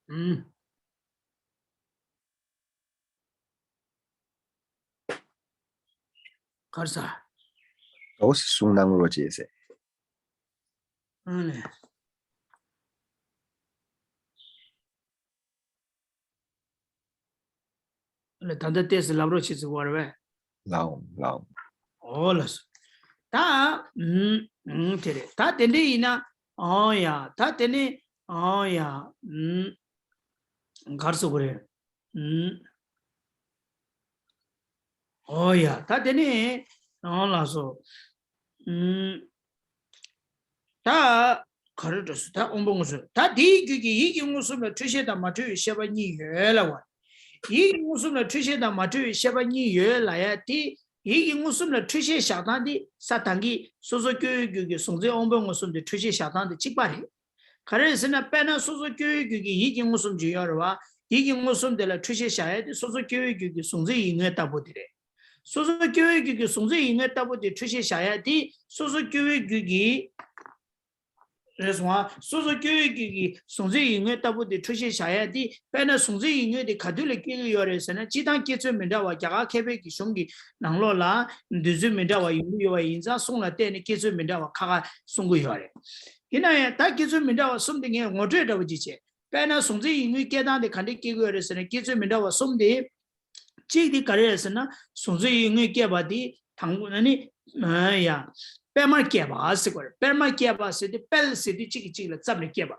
嗯。 གར་ས། ཨོ་སི་གསུང་གནང་རོགས་བྱས་ཟེར། ཨ་ལེ། ཨ་ལེ་ད་ལྟ་ཏོག་ཙམ་ལབ་རོགས་བྱེད་ཟེར་བ་རེད་པས། ལའོ་ལའོ། ཨོ་ལ་སོ། ད་ཨུམ་ཨུམ་དེ་རེད། ད་དེ་འདྲ་ཡིན་ན་ཨོ་ཡ། ད་དེ་ནི་ཨོ་ཡ་ཨུམ། གར་སོ་གོ་རེད། ཨུམ། ཨོ་ཡ། ད་དེ་ནི་ཨོ་ལ་སོ། ཨུམ། ད་ག་རེ་འགྲོ་སོང་། ད་དབང་པོ་མངོན་སུམ། ད་དེའི་རྒྱུད་ཀྱི་ཡིད་ཀྱི་མངོན་སུམ་ལ་འཁྲུལ་ཤེས་དང་མ་འཁྲུལ་བའི་ཤེས་པ་གཉིས་ཡོད་ལབ་པ། ཡིད་ཀྱི་མངོན་སུམ་ལ་འཁྲུལ་ཤེས་དང་མ་འཁྲུལ་བའི་ཤེས་པ་གཉིས་ཡོད་ལབ་ཡ་དེ། ཡིད་ཀྱི་མངོན་སུམ་ལ་འཁྲུལ་ཤེས་བཞག་སྟངས་དེ་ས་དང་གི་སོ་སོ་སྐྱེ་བོའི་རྒྱུད་ཀྱི་གཟུང་འཛིན་དབང་པོའི་མངོན་སུམ་དེ་འཁྲུལ་ཤེས་བཞག་སྟངས་དེ་གཅིག་པ་རེད། ག་རེ་ཟེར་ན། དཔེར་ན་སོ་སོ་སྐྱེ་བོའི་རྒྱུད་ཀྱི་ཡིད་ཀྱི་མངོན་སུམ་ཅིག་ཡོད་རེད་པ། ཡིད་ཀྱི་མངོན་སུམ་དེ་ལ་འཁྲུལ་ཤེས་བཞག་ཡ་དེ་སོ་སོ་སྐྱེ་བོའི་རྒྱུད་ཀྱི་གཟུང་འཛིན་ཡིད་མངོན་ལྟ་བུ་དེ་རེད། སོ་སོ་སྐྱེ་བོའི་རྒྱུད་ཀྱི་གཟུང་འཛིན་ཡིད་མངོན་ལྟ་བུ་དེ་འཁྲུལ་ཤེས་བཞག་ཡ་དེ་སོ་སོ་སྐྱེ་བོའི་རྒྱུད་ཀྱི། རེད་སོང་ཨ། སོ་སོ་སྐྱེ་བོའི་རྒྱུད་ཀྱི་གཟུང་འཛིན་ཡིད་མངོན་ལྟ་བུ་དེ་འཁྲུལ་ཤེས་བཞག་ཡ་དེ། དཔེར་ན་གཟུང་འཛིན་ཡིད་མངོན་དེ་ག་དུས་ལ་སྐྱེ་གི་ཡོད་རེད་ཟེར་ན། སྤྱིར་བཏང་སྐྱེ་ཚུལ་མི་འདྲ་བ། རྒྱ་གར་མཁས་པའི་གི་གཞུང་གི་ནང་ལོགས་ལ་འདོད་ཚུལ་མི་འདྲ་བ་ཡོང་གི་ཡོད་པ་ཡིན་ཙང་། གསུང་ལ་བལྟས་ནས་སྐྱེ་ཚུལ་མི་འདྲ་བ་ཁ་ཁ་གསུང་གི་ཡོད་རེད། ཡིན་ན་ཡང་ད་སྐྱེ་ཚུལ་མི་འདྲ་བ་གསུམ་དེ་ངས་ངོ་སྤྲོད་འདྲ་བོ་ཅིག་བྱས། དཔེར་ན་གཟུང་འཛིན་ཡིད་མངོན་སྐྱེ་སྟངས་དེ་ག་འདྲས་སྐྱེ་གི་ཡོད་རེད་ཟེར་ན། སྐྱེ་ཚུལ་མི་འདྲ་བ་གསུམ་དེ། གཅིག་དེ་ག་རེ་རེད་ཟེར་ན། གཟུང་འཛིན་ཡིད་མངོན་སྐྱེས་པ་དེ་དང་པོ་ནི། ཡ། པད་མར་སྐྱེས་པ་ཟེར་གོ་རེད། པད་མར་སྐྱེས་པ་ཟེར་དུས། པད་ཟེར་དུས་གཅིག་གིས་གཅིག་ལ་རྩབ་ནས་སྐྱེས་པ།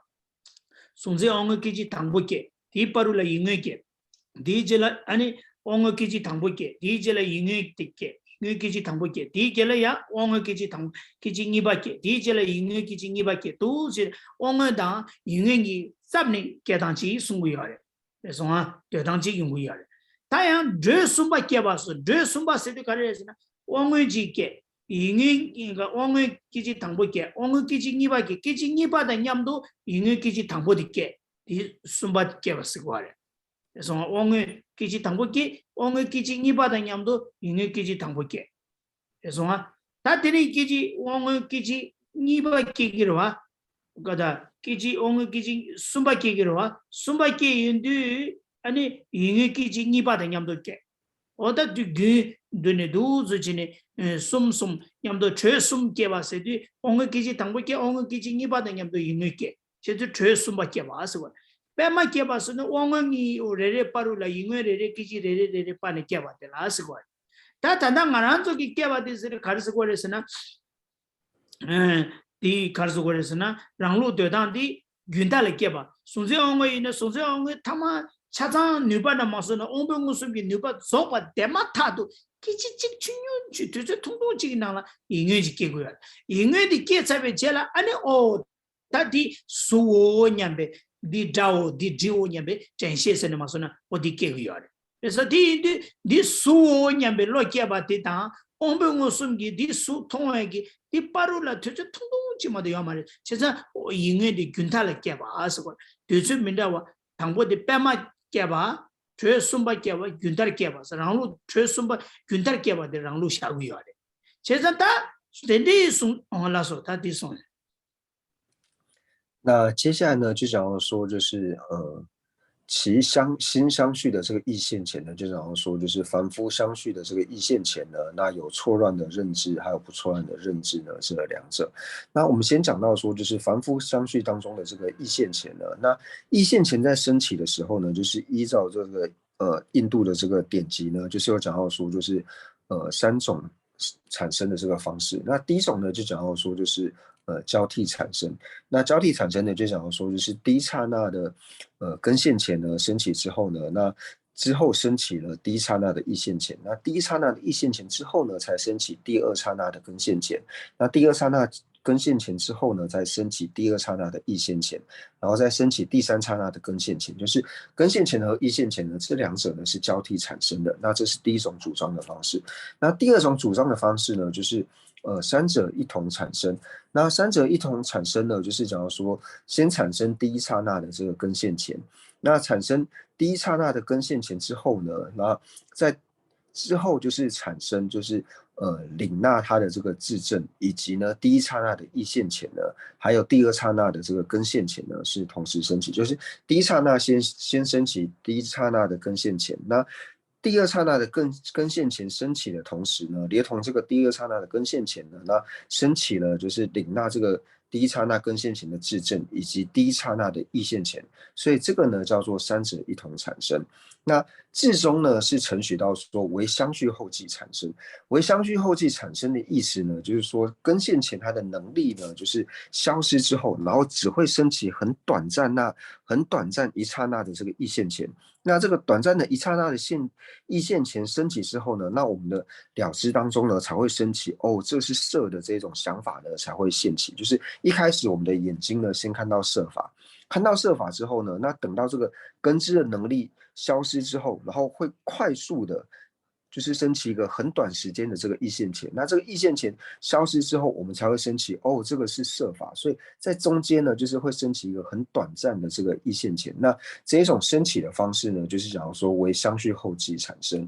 གཟུང་འཛིན་དབང་མངོན་སྐད་ཅིག་དང་པོ་སྐྱེས། དེའི་བར་དུ་ལ་ཡིད་མངོན་སྐྱེས། དེའི་རྗེས་ལ་ཨ་ནི་དབང་མངོན་སྐད་ཅིག་དང་པོ་སྐྱེས། དེའི་རྗེས་ལ་ཡིད་མངོན་དེ་སྐྱེས། ཡིད་མངོན་སྐད་ཅིག་དང་པོ་སྐྱེས། དེའི་རྗེས་ལ་ཡང་དབང་མངོན་སྐད་ཅིག་དང་སྐད་ཅིག་གཉིས་པ་སྐྱེས། དེའི་རྗེས་ལ་ཡིད་མངོན་སྐད་ཅིག་གཉིས་པ་སྐྱེས། འདུག་ཟེར་དབང་མངོན་དང་ཡིད་མངོན་གྱི་རྩབ་ནས་སྐྱེ་སྟངས་ཅིག་གསུང་གི་ཡོད་རེད། རེད་སོང་ཨ། སྡོད་སྟངས་གཅིག་ཡོང་གི་ཡོད་རེད། ད་ཡང་འགྲོས་གསུམ་པ་སྐྱེས་པ་སོགས། འགྲོས་གསུམ་པ་ཟེར་དུས་ག་རེ་རེད་ཟེར་ན། དབང་མངོན་གཅིག་སྐྱེས། ཡིད་མངོན་གྱི་དབང་མངོན་སྐད་ཅིག་དང་པོ་སྐྱེས། དབང་མངོན་སྐད་ཅིག་གཉིས་པ་སྐྱེས། སྐད་ཅིག་གཉིས་པ་དང་མཉམ་དུ་ཡིད་མངོན་སྐད་ཅིག་དང་པོ་དེ་སྐྱེས། དེ་གསུམ་པ་སྐྱེས་པ་ཟེར་གྱི་ཡོད་རེད། རེད་སོང་ཨ། དབང་མངོན་སྐད་ཅིག་དང་པོ་སྐྱེས། དབང་མངོན་སྐད་ཅིག་གཉིས་པ་དང་མཉམ་དུ་ཡིད་མངོན་སྐད་ཅིག་དང་པོ་སྐྱེས། རེད་སོང་ཨ། ད་དེ་ནས་སྐད་ཅིག་དབང་མངོན་སྐད་ཅིག་གཉིས་པ་སྐྱེ་གི་རེད་བ། ག་ད་སྐད་ཅིག་དབང་མངོན་སྐད་ཅིག་གསུམ་པ་སྐྱེ་གི་རེད་བ། གསུམ་པ་སྐྱེ་ཡོང་དུས་ཨ་ནི་ཡིད་མངོན་སྐད་ཅིག་གཉིས་པ་དང་མཉམ་དུ་སྐྱེ། འོ་ད་དུས་རྒྱུན་དུ་ནས་འདུག་ཟེར་བྱས་ནས་གསུམ་གསུམ་མཉམ་དུ་འགྲོས་གསུམ་སྐྱེས་པ་ཟེར་དུས། དབང་མངོན་སྐད་ཅིག་དང་པོ་སྐྱེ། དབང་མངོན་སྐད་ཅིག་གཉིས་པ་དང་མཉམ་དུ་ཡིད་མངོན་སྐྱེ། བྱས་ཙང་འགྲོས་གསུམ་པ་སྐྱེས་པ་ཟེར་བ། པད་མ་སྐྱེས་པ་ཟེར་ན་དབང་མངོན་གཉིས་རེ་རེ་བར་དུ་ལ་ཡིད་མངོན་རེ་རེ་སྐད་ཅིག་རེ་རེ་རེ་རེ་བར་ནས་སྐྱེས་པ་དེ་ལ་ཟེར་བ། ད་ད་ལྟ་ང་རང་ཚོ་གིས་སྐྱེས་པ་དེ་ཟེར་ག་རེ་ཟེར་དགོས་རེད་ཟེར་ན། ཨ་དེ་ག་རེ་ཟེར་དགོས་རེད་ཟེར་ན། རང་ལུགས་འདོད་སྟངས་དེ་རྒྱུན་མཐའ་ལ་སྐྱེས་པ། གཟུང་འཛིན་དབང་མངོན་ཡིན་ན་གཟུང་འཛིན་དབང་མངོན་ཐ་མ་ཆ་ཚང་ནུས་པ་འདྲ་མ་སོང་ན། དབང་པོའི་མངོན་སུམ་གྱི་ནུས་པ་རྫོགས་པ་དེ་མ་ཐག་ཏུ་སྐད་ཅིག་གཅིག་ཆུང་ཆུང་ཅིག་དུས་ཚོད་ཐུང་ཐུང་ཅིག་གི་ནང་ལ་ཡིད་མངོན་ཅིག་སྐྱེ་དགོས་ཡ། ཡིད་མངོན་དེ་སྐྱེས་ཚར་བའི་རྗེས་ལ་ཨ་ནི་ཨོ། ད་འདི་གཟུགས་འོ་སྙམ་པའི། འདི་སྒྲའོ། འདི་དྲིའོ་སྙམ་པའི་དྲན་ཤེས་ཟེར་ནས་མ་སོང་ན་འོ་འདི་སྐྱེ་གི་ཡོད་རེད། རེད་ས། དེ་ཡིན་དུས་འདི་གཟུགས་འོ་སྙམ་པའི་བློ་སྐྱེས་པ་དེ་དང་། དབང་པོ་མངོན་སུམ་གྱིས་འདི་གཟུགས་མཐོང་བའི་གི་འདི་བར་དུ་ལ་དུས་ཚོད་ཐུང་ཐུང་ཅིག་མ་གཏོགས་ཡོད་མ་རེད། བྱས་ཙང་ཡིད་མངོན་དེ་རྒྱུན་མཐའ་ལ་སྐྱེས་པ་ཟེར་བ། དུས་ཚོད་མི་འདྲ་བ། དང་པོ་དེ་པད་མ་སྐྱེས་པ། དྲོད་གསུམ་པ་སྐྱེས་པ། རྒྱུན་མཐར་སྐྱེས་པ་ཟེར། རང་ལུགས་དྲོད་གསུམ་པ་རྒྱུན་མཐར་སྐྱེས་པ་དེ་རང་ལུགས་བཞག་གི་ཡོད་རེད། བྱས་ཙང་ད་དེ་འདྲའི་གསུང་འོང་ལ་སོ། ད་དེ་གསུང་། 那接下来呢，就讲到说，就是呃，其相心相续的这个意现前呢，就讲到说，就是凡夫相续的这个意现前呢，那有错乱的认知，还有不错乱的认知呢，这两者。那我们先讲到说，就是凡夫相续当中的这个意现前呢，那意现前在升起的时候呢，就是依照这个呃印度的这个典籍呢，就是有讲到说，就是呃三种产生的这个方式。那第一种呢，就讲到说就是呃交替产生。那交替产生呢，就讲到说就是第一刹那的呃根现前呢升起之后呢，那之后升起了第一刹那的意现前。那第一刹那的意现前之后呢，才升起第二刹那的根现前。那第二刹那根现前之后呢，再升起第二刹那的意现前，然后再升起第三刹那的根现前，就是根现前和意现前呢，这两者呢是交替产生的。那这是第一种主张的方式。那第二种主张的方式呢，就是呃三者一同产生。那三者一同产生呢，就是讲到说，先产生第一刹那的这个根现前，那产生第一刹那的根现前之后呢，那在之后就是产生就是呃领纳它的这个质证，以及呢第一刹那的意现前呢，还有第二刹那的这个根现前呢是同时升起，就是第一刹那先先升起第一刹那的根现前，那第二刹那的根根现前升起的同时呢，连同这个第二刹那的根现前呢，那升起了就是领纳这个第一刹那根现前的质证，以及第一刹那的意现前，所以这个呢叫做三者一同产生。那至终呢是承许到说为相续后继产生。为相续后继产生的意思呢，就是说根现前它的能力呢，就是消失之后，然后只会升起很短暂那很短暂一刹那的这个意现前。那这个短暂的一刹那的现意现前升起之后呢，那我们的了知当中呢才会升起哦，这是色的这种想法呢才会现起。就是一开始我们的眼睛呢先看到色法，看到色法之后呢，那等到这个根知的能力消失之后，然后会快速的，就是升起一个很短时间的这个意现前。那这个意现前消失之后，我们才会升起哦，这个是色法。所以在中间呢，就是会升起一个很短暂的这个意现前。那这一种升起的方式呢，就是假如说为相续后继产生。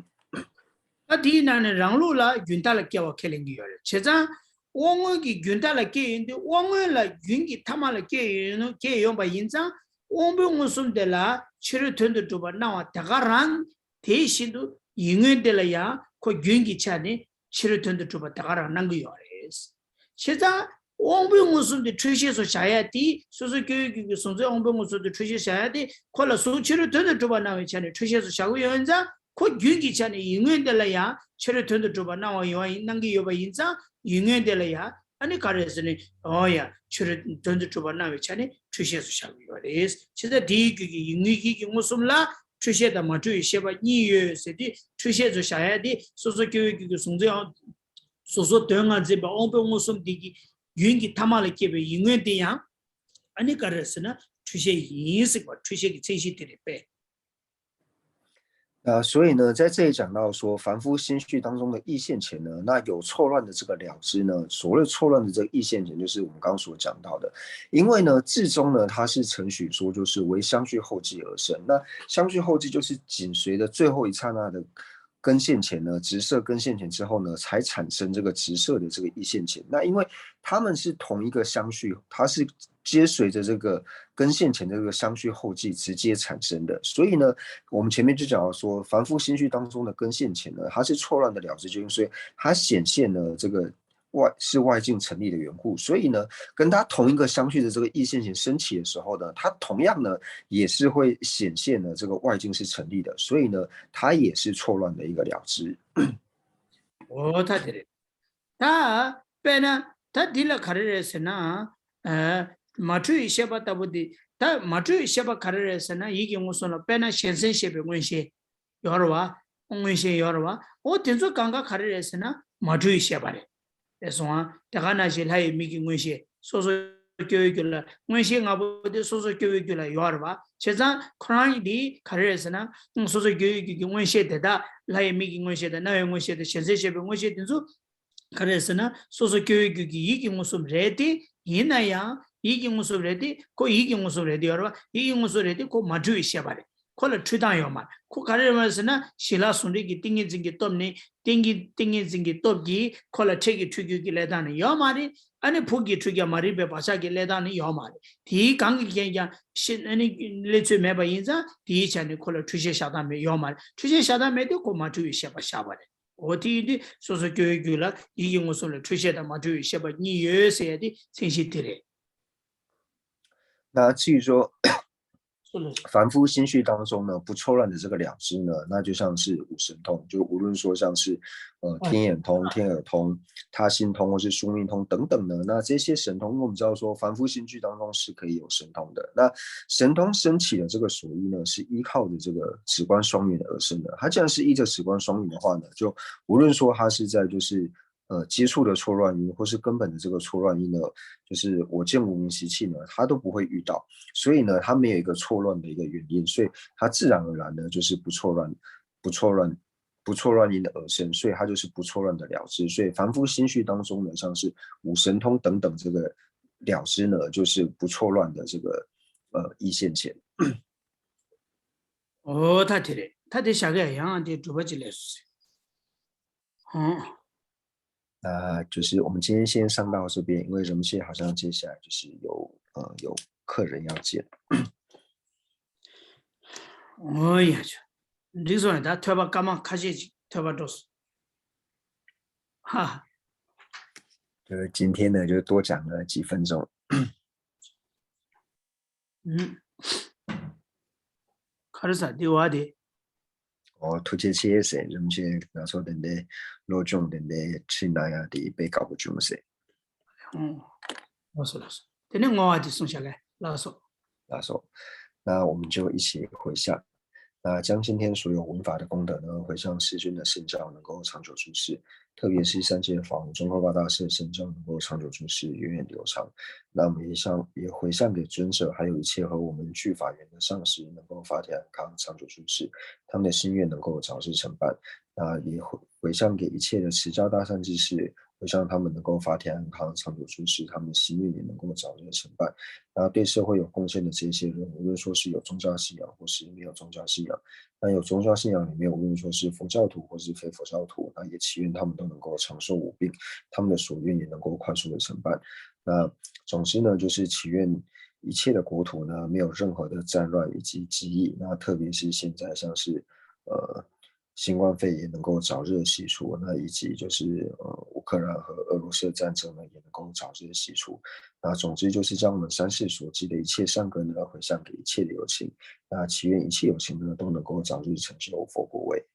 ད་དེའི་ནང་ནས་རང་ལུགས་ལ་རྒྱུན་མཐའ་ལ་སྐྱེ་བ་ཁས་ལེན་གྱི་ཡོད་རེད། བྱས་ཙང་དབང་མངོན་གྱི་རྒྱུན་མཐའ་ལ་སྐྱེ་ཡོང་དུས་དབང་མངོན་ལ་རྒྱུན་གྱི་ཐ་མ་ལ་སྐྱེ་ཡོང་སྐྱེ་ཡོང་པ་ཡིན་ཙང་། དབང་པོའི་མངོན་སུམ་དེ་ལ་ཕྱི་རོལ་དོན་དུ་གྲུབ་པ་སྣང་བ་དེ་ག་རང་དེ་བཞིན་དུ་ཡིད་མངོན་དེ་ལ་ཡང་ཁོ་རྒྱུན་གྱི་ཆ་ནས་ཕྱི་རོལ་དོན་དུ་གྲུབ་པ་དེ་ག་རང་སྣང་གི་ཡོད་རེད། བྱས་ཙང་དབང་པོའི་མངོན་སུམ་དེ་འཁྲུལ་ཤེས་སུ་བཞག་ཡ་དེ། སོ་སོ་སྐྱེ་བོའི་རྒྱུད་ཀྱི་གཟུང་འཛིན་དབང་པོའི་མངོན་སུམ་དེ་འཁྲུལ་ཤེས་བཞག་ཡ་དེ། ཁོ་ལ་གཟུགས་ཕྱི་རོལ་དོན་དུ་གྲུབ་པ་སྣང་བའི་ཆ་ནས་འཁྲུལ་ཤེས་སུ་བཞག་གི་ཡོད་ཙང་། ཁོ་རྒྱུན་གྱི་ཆ་ནས་ཡིད་མངོན་དེ་ལ་ཡང་ཕྱི་རོལ་དོན་དུ་གྲུབ་པ་སྣང་བ་ཡོད་པ་ཡིན། སྣང་གི་ཡོད་པ་ཡིན་ཙང་། ཡིད་མངོན་དེ་ལ་ཡང་ཨ་ནི་ག་རེ་ཟེར་ནས། འོ་ཡ། ཕྱི་རོལ་དོན་དུ་གྲུབ་པ་སྣང་བའི་ཆ་ནས་འཁྲུལ་ཤེས་སུ་བཞག་གི་ཡོད་རེད། བྱས་ཙང་དེའི་རྒྱུད་ཀྱི་ཡིད་མངོན་ཡིད་ཀྱི་མངོན་སུམ་ལ་འཁྲུལ་ཤེས་དང་མ་འཁྲུལ་བའི་ཤེས་པ་གཉིས་ཡོད་ཟེར་དུས། འཁྲུལ་ཤེས་སུ་བཞག་ཡ་དེ་སོ་སོ་སྐྱེ་བོའི་རྒྱུད་ཀྱི་གཟུང་འཛིན་དབང་། སོ་སོ་དོན་ལྔ་འཛིན་པ་དབང་པོའི་མངོན་སུམ་དེ་གི་རྒྱུན་གྱི་ཐ་མ་ལ་སྐྱེས་པའི་ཡིད་མངོན་དེ་ཡང་ཨ་ནི་ག་རེ་ཟེར་ན་འཁྲུལ་ཤེས་ཡིན་ཟེར་བ། འཁྲུལ་ཤེས་ཀྱི་མཚན་གཞི་དེ་རེད་པས། 那所以呢，在这里讲到说凡夫心绪当中的意现前呢，那有错乱的这个了知呢，所谓错乱的这个意现前，就是我们刚刚所讲到的，因为呢，至终呢，它是承许说就是为相续后继而生。那相续后继就是紧随着最后一刹那的根现前呢，直射根现前之后呢，才产生这个直射的这个意现前。那因为他们是同一个相续，它是接随着这个根现前的这个相续后继直接产生的，所以呢，我们前面就讲到说，凡夫心绪当中的根现前呢，它是错乱的了知究竟，所以它显现了这个外是外境成立的缘故，所以呢，跟它同一个相续的这个意现前升起的时候呢，它同样呢也是会显现了这个外境是成立的，所以呢，它也是错乱的一个了知。 འོ་ད་དེ་རེད། ད་དཔེར་ན་ད་འདི་ལ་ག་རེ་རེད་ཟེར་ན། ཨ། མ་འཁྲུལ་བའི་ཤེས་པ་ལྟ་བུ་འདི། ད་མ་འཁྲུལ་བའི་ཤེས་པ་ག་རེ་རེད་ཟེར་ན། ཡིད་ཀྱི་མངོན་སུམ་ལ་དཔེར་ན་གཞན་སེམས་ཤེས་པའི་མངོན་ཤེས་ཡོད་རེད་བ། མངོན་ཤེས་ཡོད་རེད་བ། འོ་དེ་ཚོ་གང་ག་ག་རེ་རེད་ཟེར་ན་མ་འཁྲུལ་བའི་ཤེས་པ་རེད། དེ་སོང་ང་དེ་ག་ནང་བཞིན་ལྷ་ཡི་མིག་གི་མངོན་ཤེས། སོ་སོ་ སྐྱེ་བོའི་རྒྱུད་ལ། མངོན་ཤེས་ལྔ་པོ་དེ་སོ་སོ་སྐྱེ་བོའི་རྒྱུད་ལ་ཡོད་རེད་བ། བྱས་ཙང་ཁོ་རང་འདི་ག་རེ་རེད་ཟེར་ན། སོ་སོ་སྐྱེ་བོའི་རྒྱུད་ཀྱི་མངོན་ཤེས་དེ་དག་ལྷ་ཡི་མིག་གི་མངོན་ཤེས་དང་རྣ་བའི་མངོན་ཤེས་དང་གཞན་སེལ་ཤེས་པའི་མངོན་ཤེས་དེ་ཚོ་ག་རེ་རེད་ཟེར་ན། སོ་སོ་སྐྱེ་བོའི་རྒྱུད་ཀྱི་ཡིད་ཀྱི་མངོན་སུམ་རེད་དེ། ཡིན་ན་ཡང་ཡིད་ཀྱི་མངོན་སུམ་རེད་དེ། ཁོ་ཡིད་ཀྱི་མངོན་སུམ་རེད་དེ་ཡོད་རེད་བ། ཡིད་ཀྱི་མངོན་སུམ་རེད་དེ་ཁོ་མ་འཁྲུལ་བའི་ཤེས་པ་རེད། ཁོ་ལ་འཁྲུལ་སྟངས་ཡོད་མ་རེད། ཁོ་ག་རེ་རེད་ཟེར་ན། ཞི་ལྷག་ཟུང་འབྲེལ་གྱི་ཏིང་ངེ་འཛིན་གྱི་སྟོབས་ནི། ཏིང་གི་ཏིང་ངེ་འཛིན་གྱི་སྟོབས་ཀྱིས་ཁོ་ལ་འཕྲལ་གྱི་འཁྲུལ་རྒྱུ་གི་ལས་དང་ནི་ཡོད་མ་རེད། ཨ་ནི་ཕུགས་ཀྱི་འཁྲུལ་རྒྱུ་མ་རིག་པའི་བག་ཆགས་ཀྱི་ལས་དང་ནི་ཡོད་མ་རེད། དེའི་གང་གི་རྐྱེན་ཀྱང་ཤེས། ཨ་ནི་སླེབས་ཚོད་མེད་པ་ཡིན་ཙང་། དེའི་ཆ་ནས་ཁོ་ལ་འཁྲུལ་ཤེས་བཞག་སྟངས་མེད། ཡོད་མ་རེད། འཁྲུལ་ཤེས་བཞག་སྟངས་མེད་དུས་ཁོ་མ་འཁྲུལ་བའི་ཤེས་པ་བཞག་པ་རེད། འོ་དེ་ཡིན་དུས་སོ་སོ་སྐྱེ་བོའི་རྒྱུད་ལ་ཡིད་ཀྱི་མངོན་སུམ་ལ་འཁྲུལ་ཤེས་དང་མ་འཁྲུལ་བའི་ཤེས་པ་གཉིས་ཡོད་ཟེར་ཡ་དེ་མཚན་གཞི་དེ་རེད། 那至于说 是的，是的。 凡夫心绪当中呢，不错乱的这个了知呢，那就像是五神通，就无论说像是呃天眼通、天耳通、他心通或是宿命通等等呢，那这些神通，因为我们知道说凡夫心绪当中是可以有神通的。那神通升起的这个所依呢，是依靠着这个直观双运而生的。它既然是依着直观双运的话呢，就无论说它是在就是呃接触的错乱因，或是根本的这个错乱因呢，就是我见无名习气呢，它都不会遇到。所以呢，它没有一个错乱的一个原因，所以它自然而然呢就是不错乱，不错乱，不错乱因的而生，所以它就是不错乱的了知。所以凡夫心绪当中呢，像是五神通等等这个了知呢，就是不错乱的这个呃一现前。 ཨོ་ད་དེ་རེད། ད་དེ་བཞག་གི་ཡང་དེ་སྒྲུབ་པ་ཅིག་ལས་སུ་ཟེར། ཨང་། 啊，就是我们今天先上到这边，因为人气好像接下来就是有呃有客人要接。 ཨོ་ཡ་ཆ། འགྲིག་སོང་ཡ། ད་ཐོས་པ་སྐར་མ་ཁ་ཤས་ཅིག་ཐོས་པ་འགྲོ་སོང་། ཧ། 就是今天呢，就多讲了几分钟。 ག་རེ་ཟ་འདི་བ་དེ། ཨོ་ཐུགས་རྗེ་ཆེ་ཟེར། རིན་པོ་ཆེ་ང་ཚོ་དེ་འདྲའི་བློ་སྦྱོང་དེ་འདྲའི་ཁྲིད་གནང་ཡ་དེ་དཔེ་དགའ་པོ་བྱུང་ཟེར། ཨོ། ལགས་སོ་ལགས་སོ། དེ་ནས་བསྔོ་བ་དེ་གསུང་བྱ་ལེ། ལགས་སོ། 那我们就一起回向。那将今天所有闻法的功德呢，回向世尊的圣教能够长久住世，特别是三界法王宗喀巴大师的圣教能够长久住世，源远流长。那我们也向也回向给尊者，还有一切和我们具法缘的上师，能够法体安康，长久住世，他们的心愿能够早日成办。那也回回向给一切的持家大善之士，回向他们能够法体安康，长久住世，他们的心愿也能够早日成办。那对社会有贡献的这些人，无论说是有宗教信仰或是没有宗教信仰，那有宗教信仰里面，无论说是佛教徒或是非佛教徒，那也祈愿他们都能够长寿无病，他们的所愿也能够快速的成办。那总之呢，就是祈愿一切的国土呢，没有任何的战乱以及饥疫。那特别是现在像是呃新冠肺炎能够早日的洗除，那以及就是呃乌克兰和俄罗斯的战争呢也能够早日的洗除。那总之就是将我们三世所积的一切善根呢回向给一切的有情，那祈愿一切有情呢都能够早日成就佛果位。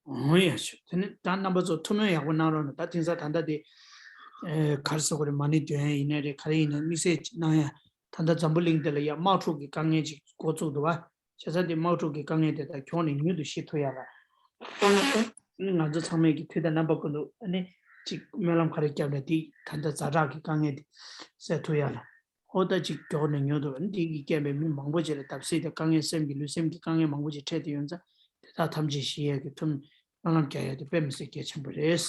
འོང་ཡ་ཆོད། དེ་ནི་ད་རྣམ་པ་ཚོ་ཐུགས་སྨོན་ཡག་པོ་གནང་རོགས་གནང་། ད་དེང་སང་ད་ལྟ་དེ་ཨེ་ག་རེ་ཟེར་དགོས་རེད། མ་ཎི་འདོན་ཡ་ཡིན་ནའི་རེད། ག་རེ་ཡིན་ནའི་དམིགས་བསལ་ཅིག་གནང་ཡ། ད་ལྟ་འཛམ་བུ་གླིང་འདི་ལ་ཡ་དམག་འཁྲུག་གི་དཀའ་ངལ་ཅིག་འགོ་བཙུགས་འདུག་བ། བྱས་ཙང་དེ་དམག་འཁྲུག་གི་དཀའ་ངལ་དེ་དག་མགྱོགས་ནས་མྱུར་དུ་ཞི་ཐུབ་ཡ་ལ། ང་ཚོ་ཚང་མས་ཀྱི་དུས་དང་རྣམ་པ་ཀུན་ཏུ་ཨ་ནི་ཅིག་སྨོན་ལམ་ག་རེ་བརྒྱབ་ནས་དེ་ད་ལྟ་ཛ་དྲག་གི་དཀའ་ངལ་དེ་སེལ་ཐུབ་ཡ་ལ། ཨོ་ད་ཅིག་མགྱོགས་ནས་མྱུར་དུ་ཨ་ནི་དེ་གི་རྐྱེན་པས་མི་མང་པོ་ཅིག་ལ་བརྡབ་གསིག་དང་དཀའ་ངལ་སེམས་ཀྱི་ལུས་སེམས་ཀྱི་དཀའ་ངལ་མང་པོ་ཅིག་འཕྲད་དེ་ཡོད་ཙང་། དེ་དག་ཐམས་ཅད་ཞི་ཡ་གི་ཐུགས་སྨོན་ལམ་རྒྱག་ཡ་དེ་དཔེ་མི་སྲིད་གལ་ཆེན་པོ་རེད།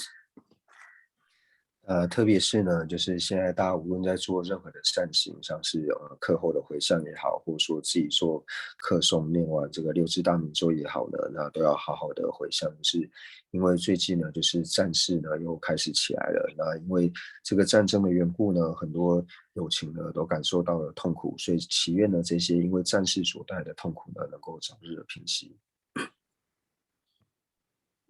呃，特别是呢，就是现在大家无论在做任何的善行，像是呃课后的回向也好，或者说自己做课诵、念完这个六字大明咒也好呢，那都要好好的回向，就是因为最近呢，就是战事呢又开始起来了。那因为这个战争的缘故呢，很多友情呢都感受到了痛苦，所以祈愿呢这些因为战事所带来的痛苦呢，能够早日的平息。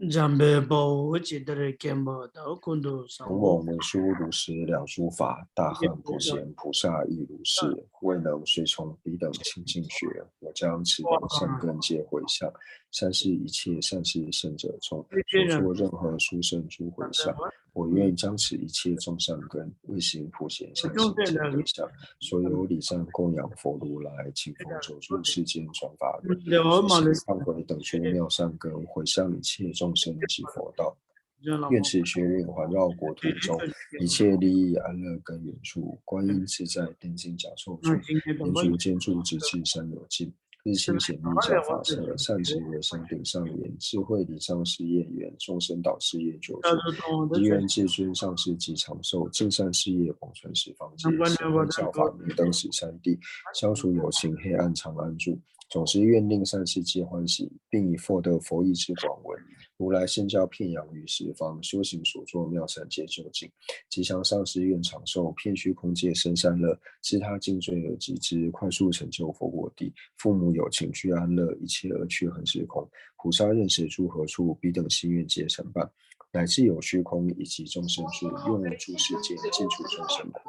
འཇམ་དཔལ་དཔའ་བོས་ཇི་ལྟར་མཁྱེན་པ་དང་། ཀུན་ཏུ་བཟང་孔某闻书如是了诸法，大恨普贤菩萨亦如是，未能随从彼等清净学。我将此等善根皆回向，善施一切善事圣者众，所作任何殊胜诸回向。我愿将此一切众善根，为行普贤善行皆回向。所有礼赞供养佛如来，请佛手住世间转法轮，随喜忏悔等诸妙善根，回向一切众生及佛道。 愿此学院环绕国土中，一切利益安乐根源处。观音自在，电尽甲胄处，莲足尖处，直至山有尽。日星显密教法舍，善植为山顶上岩，智慧礼障誓愿圆，众生导誓愿求速。唯愿至尊上师及长寿，尽善事业广传十方界。十方教法明灯十三地，消除有情黑暗长安住。总是愿令善事皆欢喜，并以获得佛意之广闻，如来圣教遍扬于十方，修行所作妙善皆究竟。吉祥上师愿长寿，遍虚空界生善乐，自他颈椎而及之，快速成就佛果地。父母有情具安乐，一切恶趣恒时空。菩萨任时住何处，彼等心愿皆成办。乃至有虚空以及众生住，愿为诸世界尽除众生苦。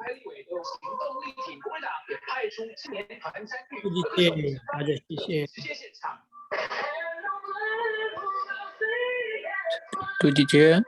谢谢大家，谢谢。 杜姐姐，